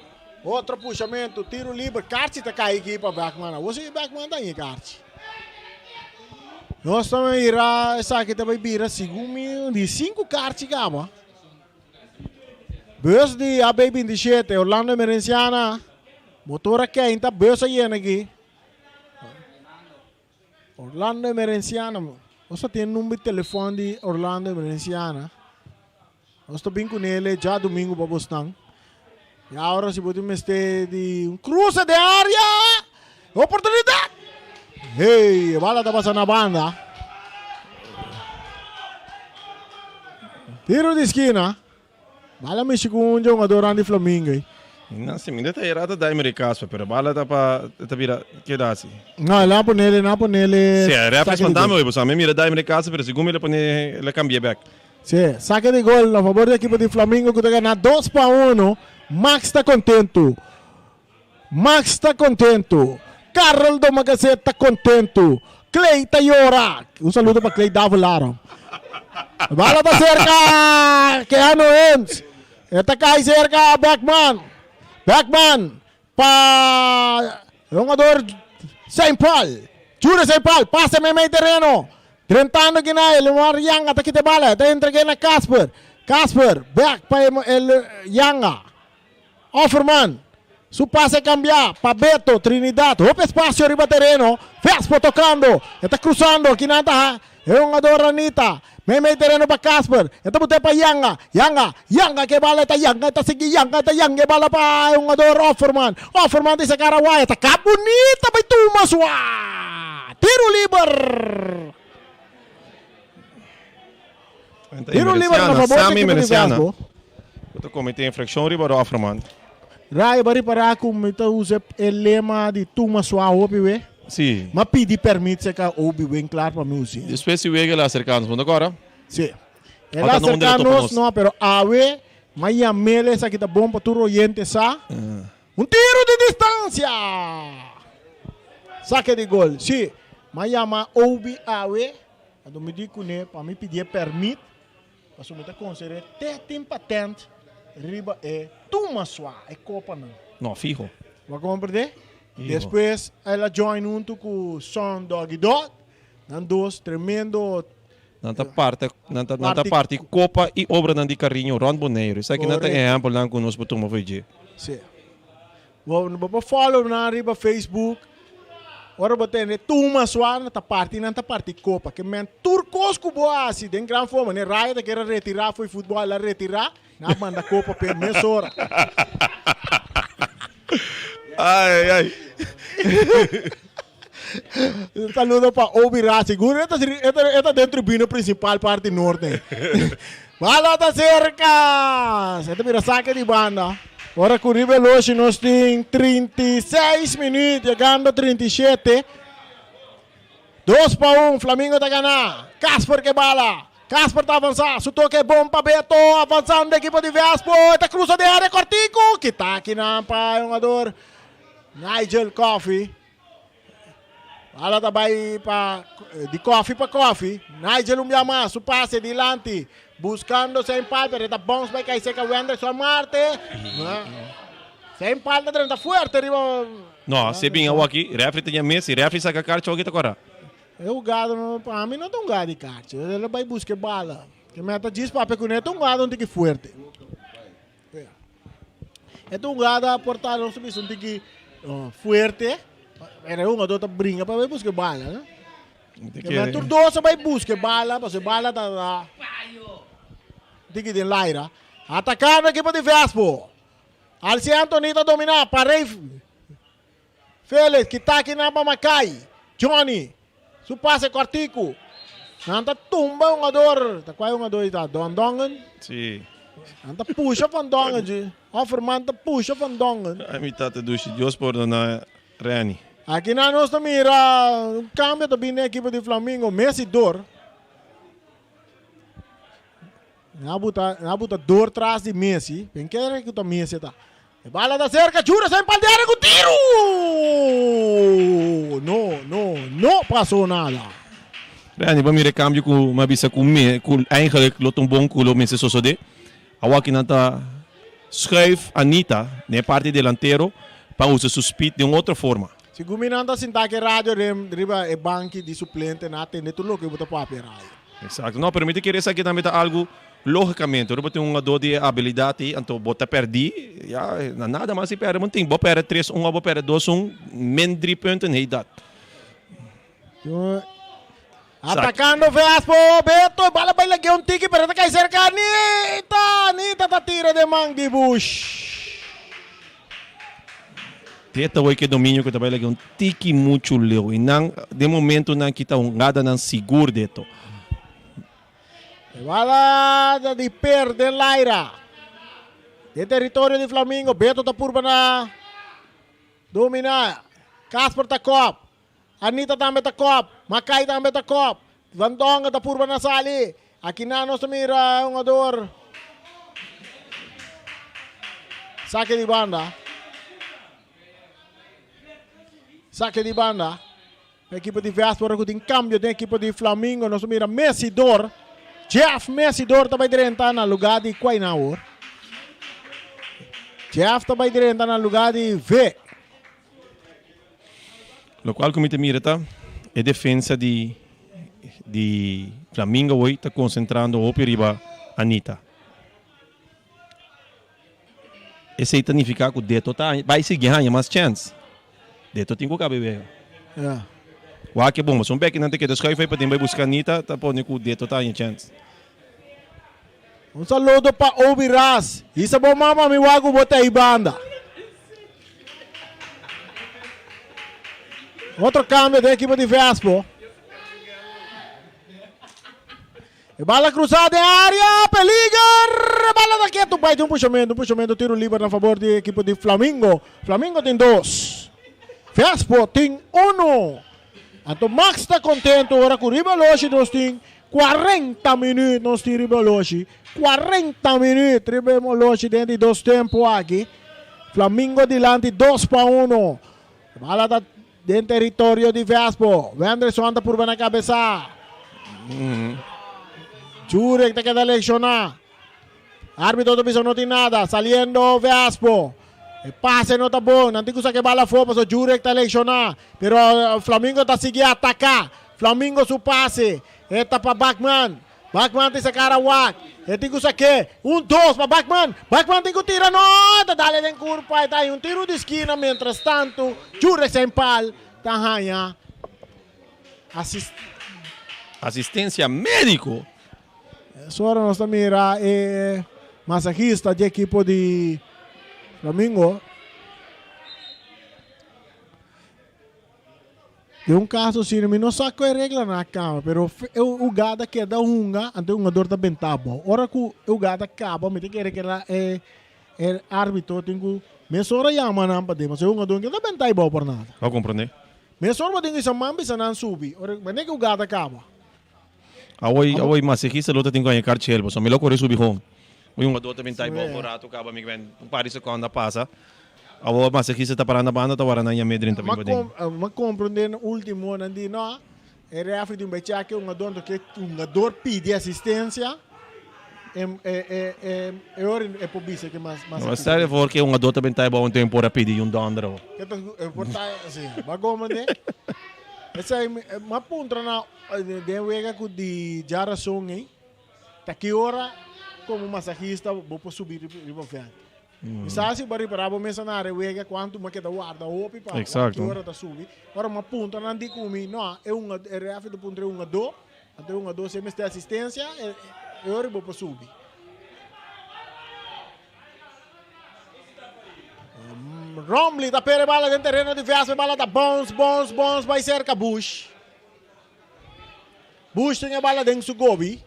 Otro pushamentu, tiro liber, karchi ta kai aki pa Beckman. Awor si Beckman ta haña e karchi. Nos ta mira esaki ta bai bira segun mi di sinku karchi kaba. Bus di AB 27, Orlando Emerenciana, motor a keinta, bus a yena aki. Orlando Emerenciana, nos ta tin number di telefon di Orlando Emerenciana. Nos ta bin kunele djadumingu pa bosnan. I awor si bo tin mester di un cruce den area, oportunidad! Hey, e bala ta pasa na banda. Tiro di skina. Bala mishi ku un jongadornan di Flamingo ei. No si, mi ta era ta Daimary Casper, pero bala ta pa ta bira keda asi. No, el a ponele, el a ponele. Si, e ref espantame hoy, pasobra mi mira Daimary Casper, pero segun mi el a pone, el a cambia bek. Si, sake di gol na fabor di ekipo di Flamingo ku ta gana 2-1. Max ta kontentu. Max ta kontentu. Carol Domagazet ta kontentu. Clay ta yora. Un saludo pa Clay Davelaro. Bala ta serka Keanu Hunt. E ta kai serka Beckman. Beckman pa hungador Saint Paul. Jure Saint Paul pasa meimei tereno. Drentando kina Elmar Yanga ta kita e bala. Ta entreg'é na Casper. Casper bek pa el Yanga. Offerman su pase kambia pa Beto Trinidad. Hopi espasio riba tereno. Vespo tokando. E ta krusando. Kinan ta e hungador Ranita. Meimei tereno pa Casper. E ta bot'é pa Yanga. Yanga. Yanga ke bala. E ta yanga. E ta sigui yanga. E ta yanga e bala pa e hungador Offerman. Offerman ta isa kara waya. E ta kap bunita bai tuma sua. Tiro liber. Tiro liber na fabor di ekipo di Vespo. Ku ta komete infrakshon riba Offerman. Rai bo a ripará ku mi ta usa e lema di tuma sua hopi we? Si. Mi a pidi permit serka Obi Winklaar pa mi us'é. Despues si wega el a aserká nos, bo no kòrda? Si. El a aserká nos, no, pero awe mi a yam'el esaki ta bon pa tur oyente sa. Un tiro di distansia! Sake di gol. Si. Mi a yama Obi awe, anto mi di kuné pa mi pidié permit. Pasobra mi ta konsider'é te tin patent riba e tuma swa, e kopanan. No, fiho. Bo a komprendé? Despues el a join huntu ku Son Doggy Dog. Nan dos tremendo. Nan ta parta, nan ta, nan ta parti kopa i obranan di kariño rònt Boneiru. Esaki nan ta ehèmpelnan ku nos por tuma for dje. Sí. Bo bo por follow nan riba Facebook. Ora bo tende tuma swa nan ta parti nan ta parti kopa. Ke men tur kos ku bo hasi den gran forma. Ne Raya ta kere retira fo'i futbòl, el a retira, nan a manda kopa p'e mesora. Ai ai. Un saludo pa Obi Ra. Sigur e ta e ta den tribuna principal parti norte. Bala ta cerca. E ta bira saque di banda. Ora cu riba e loshi nos tin 36 minuut, llegando 37. 2-1, Flamingo ta gana. Casper ke bala. Casper ta avansa. Su toque bon pa Beto. Avanzando equipo di Vespo. E ta cruza den area cortico. Kita akinan pa e hungador Nigel Coffee. Bala ta bai pa di Coffee pa Coffee. Nigel un bia mas. Su pase dilanti. Buscando Saint Paul, pero e ta bounce bai kai cerca Wendrickson Marte. Saint Paul ta drenta fuerte riba. No, si bin awor aki, refri ta ña mes, si refri saca karchi awor aki ta kora. E hugado no, pa mi no ta un hugado di karchi. El a bai buska e bala. Ke meta djis papia kuné, e ta un hugado un tiki fuerte. E ta un hugado a porta nos ta bisa un tiki fuerte, pero e hugador ta bringa pa bai buska e bala, no? Ke meta tur dos a bai buska e bala, pasobra e bala ta tiki den laira. Atakando ekipo di Vespo. Alci Anthony ta domina, Parey Felix ki taki nan pa Makai. Johnny su pase kortiku. Nan ta tumba e hungador. Ta kua e hungador ei ta? Don Dongen? Si. Nan ta pusha Van Dongen dje. Offerman ta pusha Van Dongen. Ay mi tata dushi. Dios pordona Renny. Aki nan nos ta mira un kambio ta bini den ekipo di Flamingo. Messi dor. Nan a buta, nan a buta dor tras di Messi. Ben kere ku ta Messi ta. E bala ta cerca, Jura sa empaldear ku tiru! No, no, no pasó nada. Randy, bo mira e cambio cu mi a bisa cu mi, cu eigenlijk lo ta un bon cu lo mester sosode. Awor aki nan ta schuif Anita na e parti delantero pa usa su speed den un otro forma. Segun mi nan ta sinta cu e radio riba e banki di suplente nan a tende tur loke bo ta papia radio. Exacto. No, pero mi ta kere esaki tambe ta algo logicamente. Ora bo tin un hungador di e habilidad ei, anto bo ta perdi, ya, na nada mas di perde bo tin. Bo perde tres un of bo perde dos un, min drie punten, hey dat. Atacando Vespo, Beto, bala bai lag'é un tiki, pero ta kai cerca Anita, Anita ta tira den man di Bush. Teta hoy ke dominio ku ta bai laga un tiki muchu leu i nan den momentunan ki ta hungadanan sigur deto. E bala ta di perde Laira. Den teritorio di Flamingo, Beto ta purba na domina. Casper ta kop. Anita tambe ta kop. Makai tambe ta kop. Van Dongen ta purba na sali. Akinan nos ta mira e hungador. Sake di banda. Sake di banda. Ekipo di Vesper ora ku tin kambio den ekipo di Flamingo. Nos ta mira Messidor. Jeff Messidor ta bai drenta na lugar di Kwainan awor. Jeff ta bai drenta na lugar di V. Lokual ku mi ta mira ta e defensa di di Flamingo awor ta konsentrando hopi riba Anita. Esei ta nifiká ku Deto ta bai sigui haña mas chèns. Deto tin ku kaba e wega. Wak e bon, pasobra un bèki nan ta keda schuif ei paden bai buska Anita ta pone ku Deto ta haña chèns. Un saludo pa Obi Ras. Hisa bo mama mi wak ku bo ta ei banda. Otro cambio den ekipo di Vespo. E bala cruzá den área, peliger! E bala ta ketu bai den un pushamento, un pushamento tiro liber na favor di ekipo di Flamingo. Flamingo tin dos, Vespo tin uno. Anto Max ta contento ora cu riba oloshi nos tin 40 minuut nos tin riba oloshi. 40 minuut riba oloshi den di dos tempo aki. Flamingo dilanti 2-1. Bala ta den teritorio di Vespo. Wenderson ta purba na kabesa. Jurek ta keda lekshoná. Árbitro ta bisa no tin nada. Saliendo Vespo. E pase no ta bon. Nan tin ku saka e bala afó pasobra Jurek ta lekshoná. Pero Flamingo ta sigui ataká. Flamingo su pase. E ta pa Bachmann. Bachmann tin sa kara wak. E tin ku sak'é. Un dos pa Bachmann. Bachmann tin ku tira. No! E ta dale den kurpa. E ta haña un tiru di skina. Mientras tantu, Jurek Sempal ta haña asis. Asistensia médiko. Esora nos ta mira e masahista dje ekipo di Flamingo. Den un kaso asina mi no sa ku e reglanan a kaba, pero e hugada keda hunga, anto e hungador ta benta abou. Ora ku e hugada kaba mi ta kere ku e e arbitro tin ku mesora yama nan pa den, pasobra e hungador no ta benta abou por nada. Bo a komprondé? Mesora bo tin ku bisa man bisa nan subi, ora wanneer ku e hugada kaba. Awor awor masahista lo ta tin ku haña karchel, pasobra mi lo kore subi home. Un hungador ta benta abou un rato kaba mi ben un par di sekondo a pasa. Awor masahista ta pará na banda ta wara nan yam'é drenta bin paden. Ma komprondé na último nan di no, e refri di un bai chèk e hungador anto ke hungador pidi asistensia e e ora e por bisa ke masahista. Ma stel je voor ke hungador ta benta abou anto e por a pidi un dònder awor. Ke ta e por ta si, bo a komprondé? Esei mi a puntra na den wega ku di djarason ei, ta ki ora komo masahista bo por subi riba vèlt. Mi sa si bo a ripará bo mes a nara e wega kuantu mi a keda warda hopi pa wak ki ora ta subi. Ora mi a puntra nan di ku mi, no, e hunga e rèfri ta puntra e hungadó, anto e hungadó si e mester asistensia e ora bo por subi. Romley ta pere bala den tereno di Vespa. E bala ta bounce, bounce, bounce bai serka Bush. Bush tin e bala den su gobi.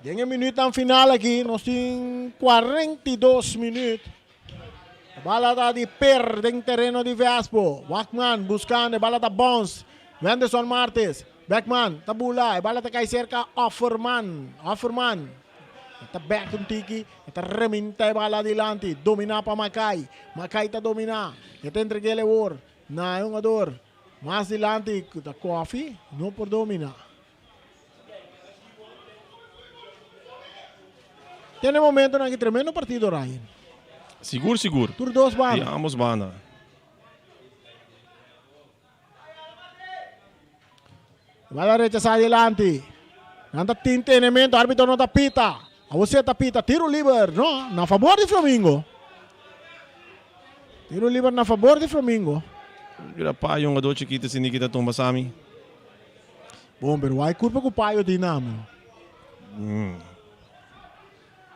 Den e minuutnan final aki nos tin 42 minuut. E bala ta di per den tereno di Vespo. Wakman buscando e bala ta bounce. Wenderson Martes. Beckman ta bula. E bala ta kai serka Offerman. Offerman ta bek un tiki. E ta reminta e bala adilanti, dominá pa Makai. Makai ta dominá. E ta entreg'el e wor na e hungador mas dilanti ku ta Koffie. No por dominá. Tene momentonan aki tremendo partido Ryan. Sigur sigur. Tur dos banda. Di ambos banda. Bala rechasá adilanti. Nan ta tin tenemento, arbitro no ta pita. Awor si e ta pita, tiro liber, no, na fabor di Flamingo. Tiro liber na fabor di Flamingo. Mira Payo, un jugador chiquito sin kita tumba Sami. Bon, pero wai curpa cu Payo tin na, man.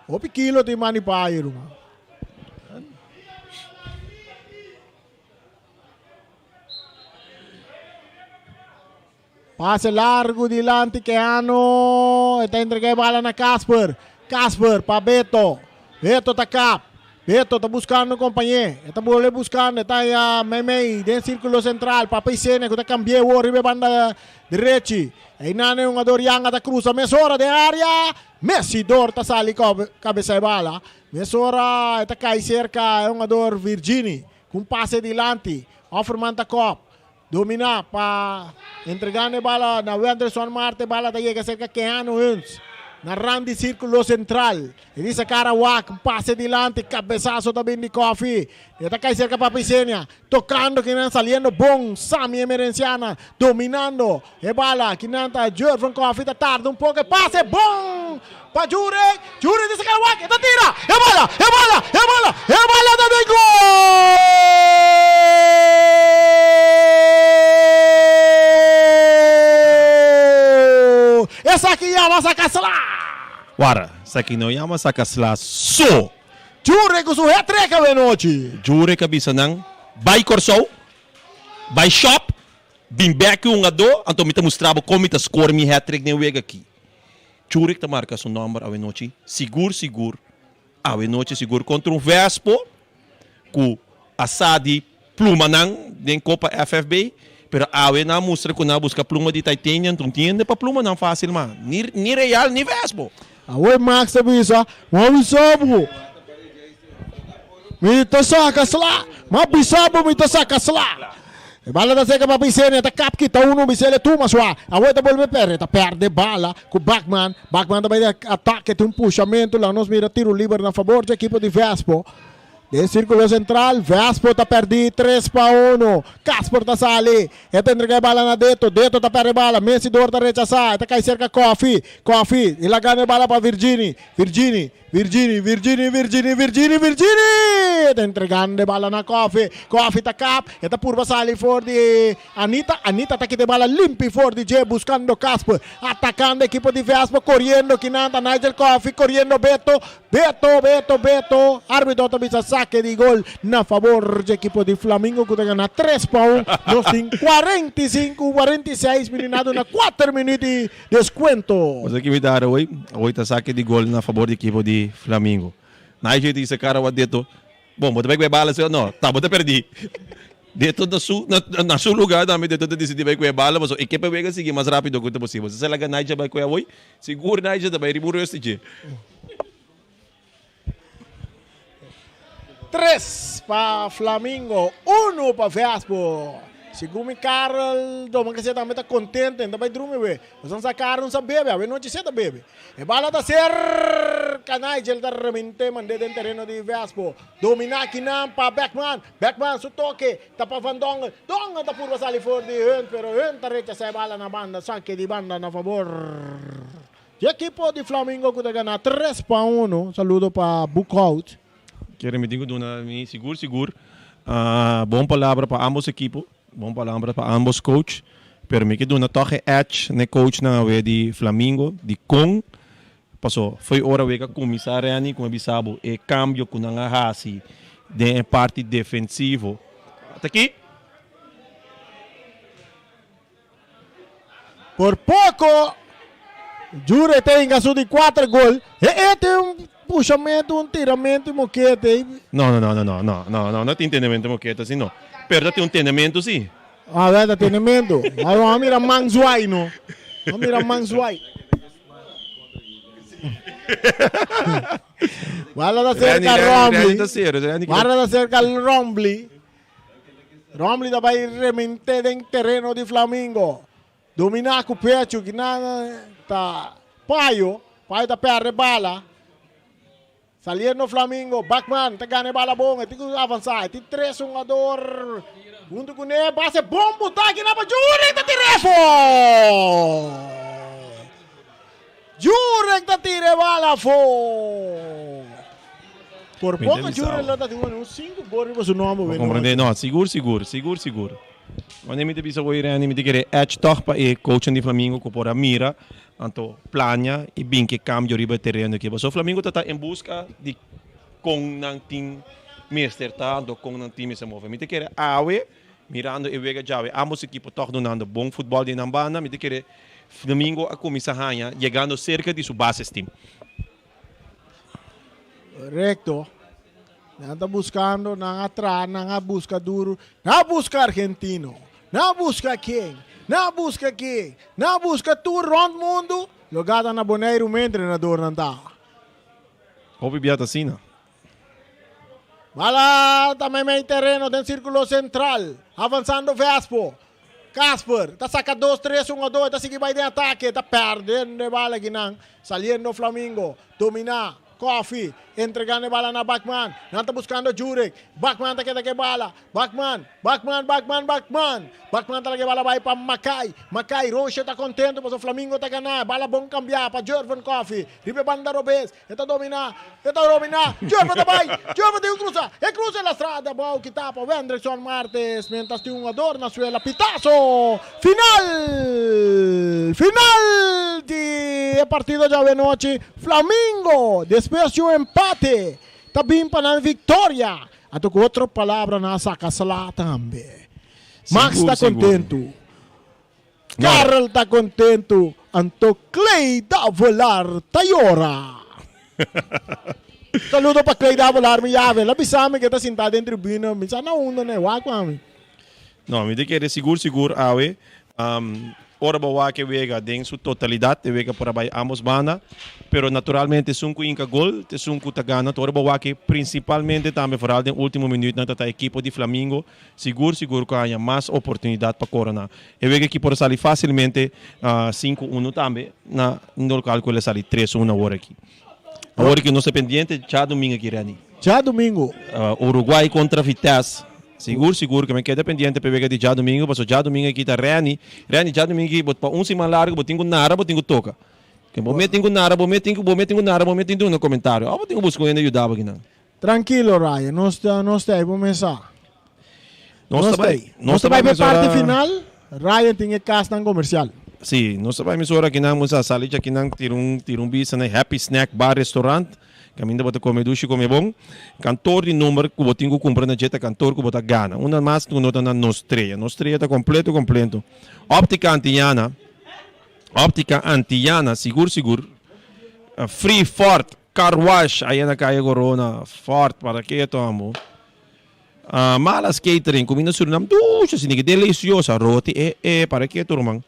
Hopi kilo tin mani Payo, ruman. Pase largo dilanti Keanu. E ta entrega e bala na Casper. Casper pa Beto. Beto ta kap. Beto ta buscando compañé. E ta bolbe buscando. E ta ya meimei den círculo central. Papa Isenia ku ta cambié awor riba e banda derechi. Einan e hungador Yanga ta cruza mesora den área. Messidor ta sali cabeza e bala. Mesora e ta cai cerca e hungador Virgini. Ku un pase dilanti, Offerman ta kòp. Dominá pa entregando e bala na Wenderson Marte. Bala ta yega serka Keanu Huns na rand di sírkulo sentral. E di saká Arawak, un pase dilanti, kabesaso ta bin di Koffie. E ta kai serka Papi Senia. Tokando kinan saliendo bon Sammy Emerenciana dominando e bala. Kinan ta Jurven Koffie ta tarda un poko e pase bon pa Jurek. Jurek di saca wak e ta tira e bala e bala e bala e bala ta den gol! Esaki yama saca sla! Wara, esaki no yama saca sla so! Jurek ku su hat-trick awe nochi. Jurek a bisa nan, Bai Kòrsou, bai shop, bin bèk ku un adó, anto mi ta mustra bo kon mi ta score mi hat-trick den wega aki. Jurek ta marka su nòmber awe nochi, sigur sigur, awe nochi sigur kontra un Vespo ku a sa di plumanan den Kopa FFB, pero awe nan a mustra ku nan a buska pluma di Titanium, anto no tin hende pa pluma nan fásil mas, ni Real ni Vespo. Awe Max ta bisa, M'a bisa bo, mi ta saka sla, m'a bisa bo mi ta saka sla. E bala ta seka pa Pisenia, ta kap kita uno, Bisele tuma sua. Awe ta bolbe perde, ta perde bala ku Bachmann. Bachmann ta bai den atake, tin un pushamentu, laga nos mira tiro liber na fabor dje ekipo di Vespo. Den sirkulo sentral, Vespo ta perdi tres pa uno. Kasper ta sali, e ta entrega e bala na Deto, Deto ta perde bala, Messi Dor ta rechasa, e ta kai serka Koffie, Koffie, i la gana e bala pa Virgini, Virgini, Virgini, Virgini, Virgini, Virgini, Virgini! E ta entregando e bala na Koffie, Koffie ta kap, e ta purba sali for di Anita, Anita ta kita e bala limpi for di dje buscando Kasper, atacando ekipo di Vespo, coriendo kinan ta Nigel Koffie, coriendo Beto, Beto, Beto, Beto, arbitro ta bisa sake di gol na fabor dje ekipo di Flamingo ku ta gana tres pa un. Nos tin 45, 46 minuut, na duna kuater minuut di deskuento. Nos aki mi ta hara hoy, hoy ta sake di gol na fabor di ekipo di Flamingo. Nigel ta bisa kara wak Deto, bon bo ta bai ku e bala si o no? Ta bo ta perdi. Deto na su na su lugar tambe Deto ta disidi bai ku e bala pasobra e ke pa wega sigui mas rapido ku ta posibel. Si sa laga Nigel bai ku e hoy, sigur Nigel ta bai riba un rust dje. Tres pa Flamingo, uno pa Vespo. Segun mi Karel Doman ke tambe ta contento, en ta bai drumi we. Nos sa Karel sa bebe, awe nochi se ta bebe. E bala ta cerca. serka Nigel ta remente mand'é den tereno di Vespo. Dominá kinan pa Beckman. Beckman su toke ta pa Van Dongel. Dongel ta purba sali for di Hunt pero Hunt ta rechasá e bala na banda. Sake di banda na fabor di ekipo di Flamingo ku ta gana 3-1. Saludo pa Boekhout. Kere mi tin ku duna mi sigur sigur bon palabra pa ambos ekipo, bon palabra pa ambos coach, pero mi ke duna tòg e edge n'e coachnan awe di Flamingo di kon paso fo'i ora wega kuminsá Renny ku mi a bisa bo e kambio ku nan a hasi den e parti defensivo ta ki. Por poco Jure ta hinga su di cuater gol. E e tin un pushamento, un tiramento y mokete. No, no, no, no, no, no, no, no, no tin tenimento mokete así no. Pero ta tin un tenimento sí. A ver, ta tenimento. A ver, mira man zwaai no. A mira man zwaai. Guarda ta cerca Rombley. Guarda ta cerca Rombley. Romley ta bai remente den tereno di Flamingo. Dominá ku pechu kinan ta Payo. Payo ta perde bala. Saliendo Flamingo. Bachman ta gana e bala bon. E tin ku avansá. E tin tres hungador huntu kuné. Pase bon botá kinan pa Jurek ta tira afó. Jurek ta tira e bala afó. Por poco Jurek lo ta tin un 5 gol riba su nomber. Bo comprende? No, sigur, sigur, sigur, sigur. Wanneer mi ta bisa hoy Randy, mi ta kere edge toch pa e coachnan di Flamingo ku por a mira, anto plania i bin ke cambio riba e tereno aki. Pasobra Flamingo ta ta en busca di kon nan tin mester ta, anto kon nan tin mester move. Mi ta kere awe, mirando e wega djawe, ambos ekipo toch dunando bon futbol den nan banda, mi ta kere Flamingo a kuminsá haña yegando serka di su bases team. Recto. Nan ta buscando, nan a traha, nan a busca duro. Nan a busca argentino, nan a busca ken, nan a busca ken, nan a busca tur rond mundo. Lo gata na Boneiru me entrenadornan ta. Hopi bia ta asina. Bala ta meimei tereno den circulo central. Avanzando Vespo. Casper ta saca dos, tres hungador. Ta sigui bay den atake. Ta perde e bala akinan. Saliendo Flamingo. Domina. Coffee. Entregando e bala na Bachman. Nan ta buscando Jurek. Bachman ta keda cu e bala. Bachman. Bachman, Bachman, Bachman. Bachman ta laga e bala bai pa Makai. Makai, Roosje ta contento pasobra Flamingo ta gana. Bala bon cambia pa Jervin Coffee. Riba e banda robes. E ta dominá, e ta dominá, Jurva ta bai, Jurva tin ku krusa, e krusa e lastrada abou ki tapa Wendrickson Martes, mientras tin un hugador na suela, pitazo! Final! Final di e partido djawe anochi, Flamingo despues di un empate ta bin pa nan victoria, anto ku otro palabra nan a saka sla tambe. Max ta kontentu. Karel ta kontentu, anto Clay Davelaar ta yora. Saludo pa Clay Davelaar, mi yabe. El a bisa mi ku e ta sintá den tribuna. Mi sa na unda n'e, wak pa mi. No, mi ta kere sigur sigur awe. Ora bo wak e wega den su totalidat, e wega por a bai ambos banda. Pero naturalmente esun ku hinka gol ta esun ku ta gana. Ora bo wak prinsipalmente tambe foral den ultimo minuutnan ta ta ekipo di Flamingo Sigur sigur ku a haña mas oportunidat pa koroná. E wega aki por a sali fasilmente sinku unu tambe na lokal ku el a sali tres unu awor aki. Awor aki nos ta pendiente djadumingu aki Renny. Djadumingu. Uruguay kontra Vitesse. Sigur sigur ku mi keda pendiente pa e wega di djadumingu pasobra djadumingu aki ta Renny. Renny djadumingu aki bo pa un siman largu bo tin ku nara bo tin ku toka. Bo mes tin ku nara bo mes tin ku bo mes tin ku nara bo mes tin duna komentario. Òf bo tin ku buska un hende yuda bo akinan. Trankilo Ryan, nos ta nos ta ei bo mesa. Nos ta bai, nos ta bai pa e parti final, Ryan tin e kasnan komersial. Sí, nos ta bai mesora akinan, bo sa sali djakinan tira un tira un bista na e Happy Snack Bar Restaurant, kaminda bo ta kome dushi kome bon. Kantor di number ku bo tin ku kumpra na dje ta kantor ku bo ta gana. Una mas ku no ta na Nos Trea. Nos Trea ta kompleto kompleto. Optica Antillana, Optica Antillana, sigur sigur. Free Ford. Car wash aya na Kaya Corona, Ford para ke tomo. Malas Catering, kuminda Surinam dushi asina ke deliciosa, roti e e para ke tur man.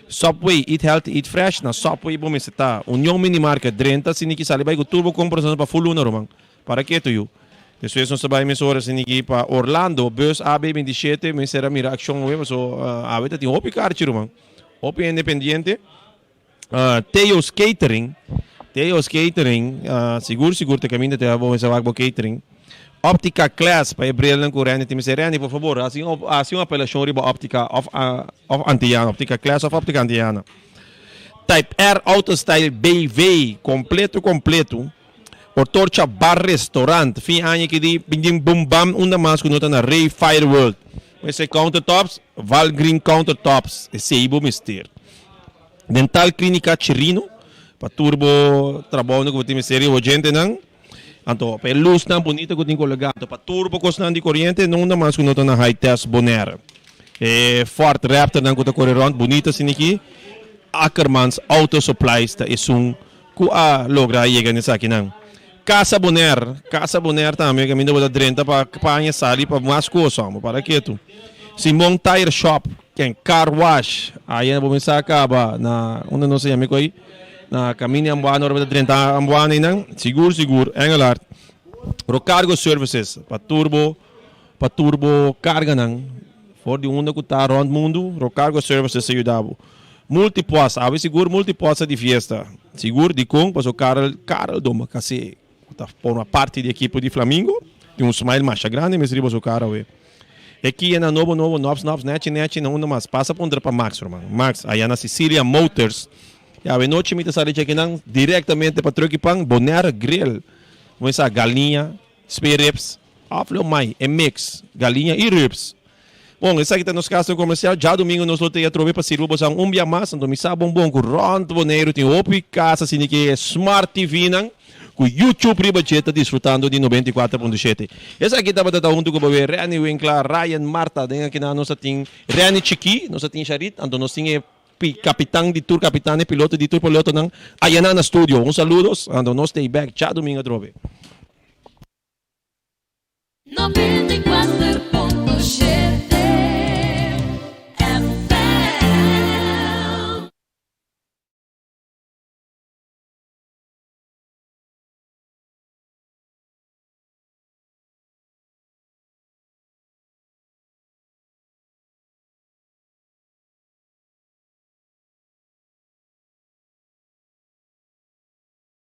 Subway, eat healthy, eat fresh, na Subway bo mester ta. Union Mini Market, drenta asina ki sali bai ku tur bo kompranan pa full luna ruman, para ke tur yu. Despues nos ta bai mesora asina ki pa Orlando, bus AB 27, mester a mira akshon awe paso awe ta tin hopi karchi ruman, hopi hende pendiente. Theo's Catering. Theo's Catering, sigur sigur te caminda te bo mester wak bo catering. Optica Class pa e brilnan cu Randy tin mester. Randy por fabor haci un haci un apelacion riba Optica of of Antillana, Optica Class of Optica Antillana. Type R Auto Style BV completo completo. Ortorcha Bar Restaurant fin aña ki di bindin bum bam unda mas cu no ta na Ray Fire World. Mester countertops, Val Green Countertops, esey bo mester. Dental Clínica Chirino, pa tur bo trabounan ku bo tin mester riba bo djentenan. Anto pa e lusnan bunita ku tin kologá. Anto pa tur bo kosnan di koriente, no unda mas ku no ta na High Test Bonaire. E Ford Raptornan ku ta kore rònt bunita asina aki, Ackermans Auto Supplies ta esun ku a logra yega na esakinan. Casa Bonaire, Casa Bonaire tambe kaminda bo ta drenta pa paña sali pa mas kos amo para ketu. Simon Tire Shop ken Car Wash aya bo mester a kaba na unda nos a yama e ko'i na kaminda di Amboana ora bo ta drenta Amboana einan sigur sigur Engelhard Rocargo Services pa tur bo pa tur bo karganan for di unda ku ta rònt mundu Rocargo Services ta yuda bo. Multipost, awe sigur Multipost ta di fiesta. Sigur dikon? Pasobra Karel Karel Dombakase ku ta forma parti di ekipo di Flamingo tin un smile masha grandi mes riba su kara awe. E kia na nobo nobo nòps nòps nèchi nèchi na unda mas pasa puntra pa Max ruman. Max aya na Sicilia Motors. I awe nochi mi ta sali cheki nan direktamente pa Trucky Pan Bonaire Grill. Kuminsá galiña. Spare ribs, of lo mai, e mix, galiña y ribs. Bon, esaki ta nos gasto comercial. Djadomingo nos lo tin atrobe pa sirbi bosan un bia mas. Anto mi sa bon bon cu rond Boneiru tin hopi casa asina ki e smart TV-nan cu YouTube riba dje ta disfrutando di 94.7. Esaki tabata ta hunto cu babe Renny Winklar, Ryan Marta, den akinan nos a tin Renny Chiki, nos a tin Sharit, anto nos tin e Kapitan di tur kapitan e piloto di tur pilotonan ayanan na studio. Un saludos anto nos stay back djadomingo atrobe. 94.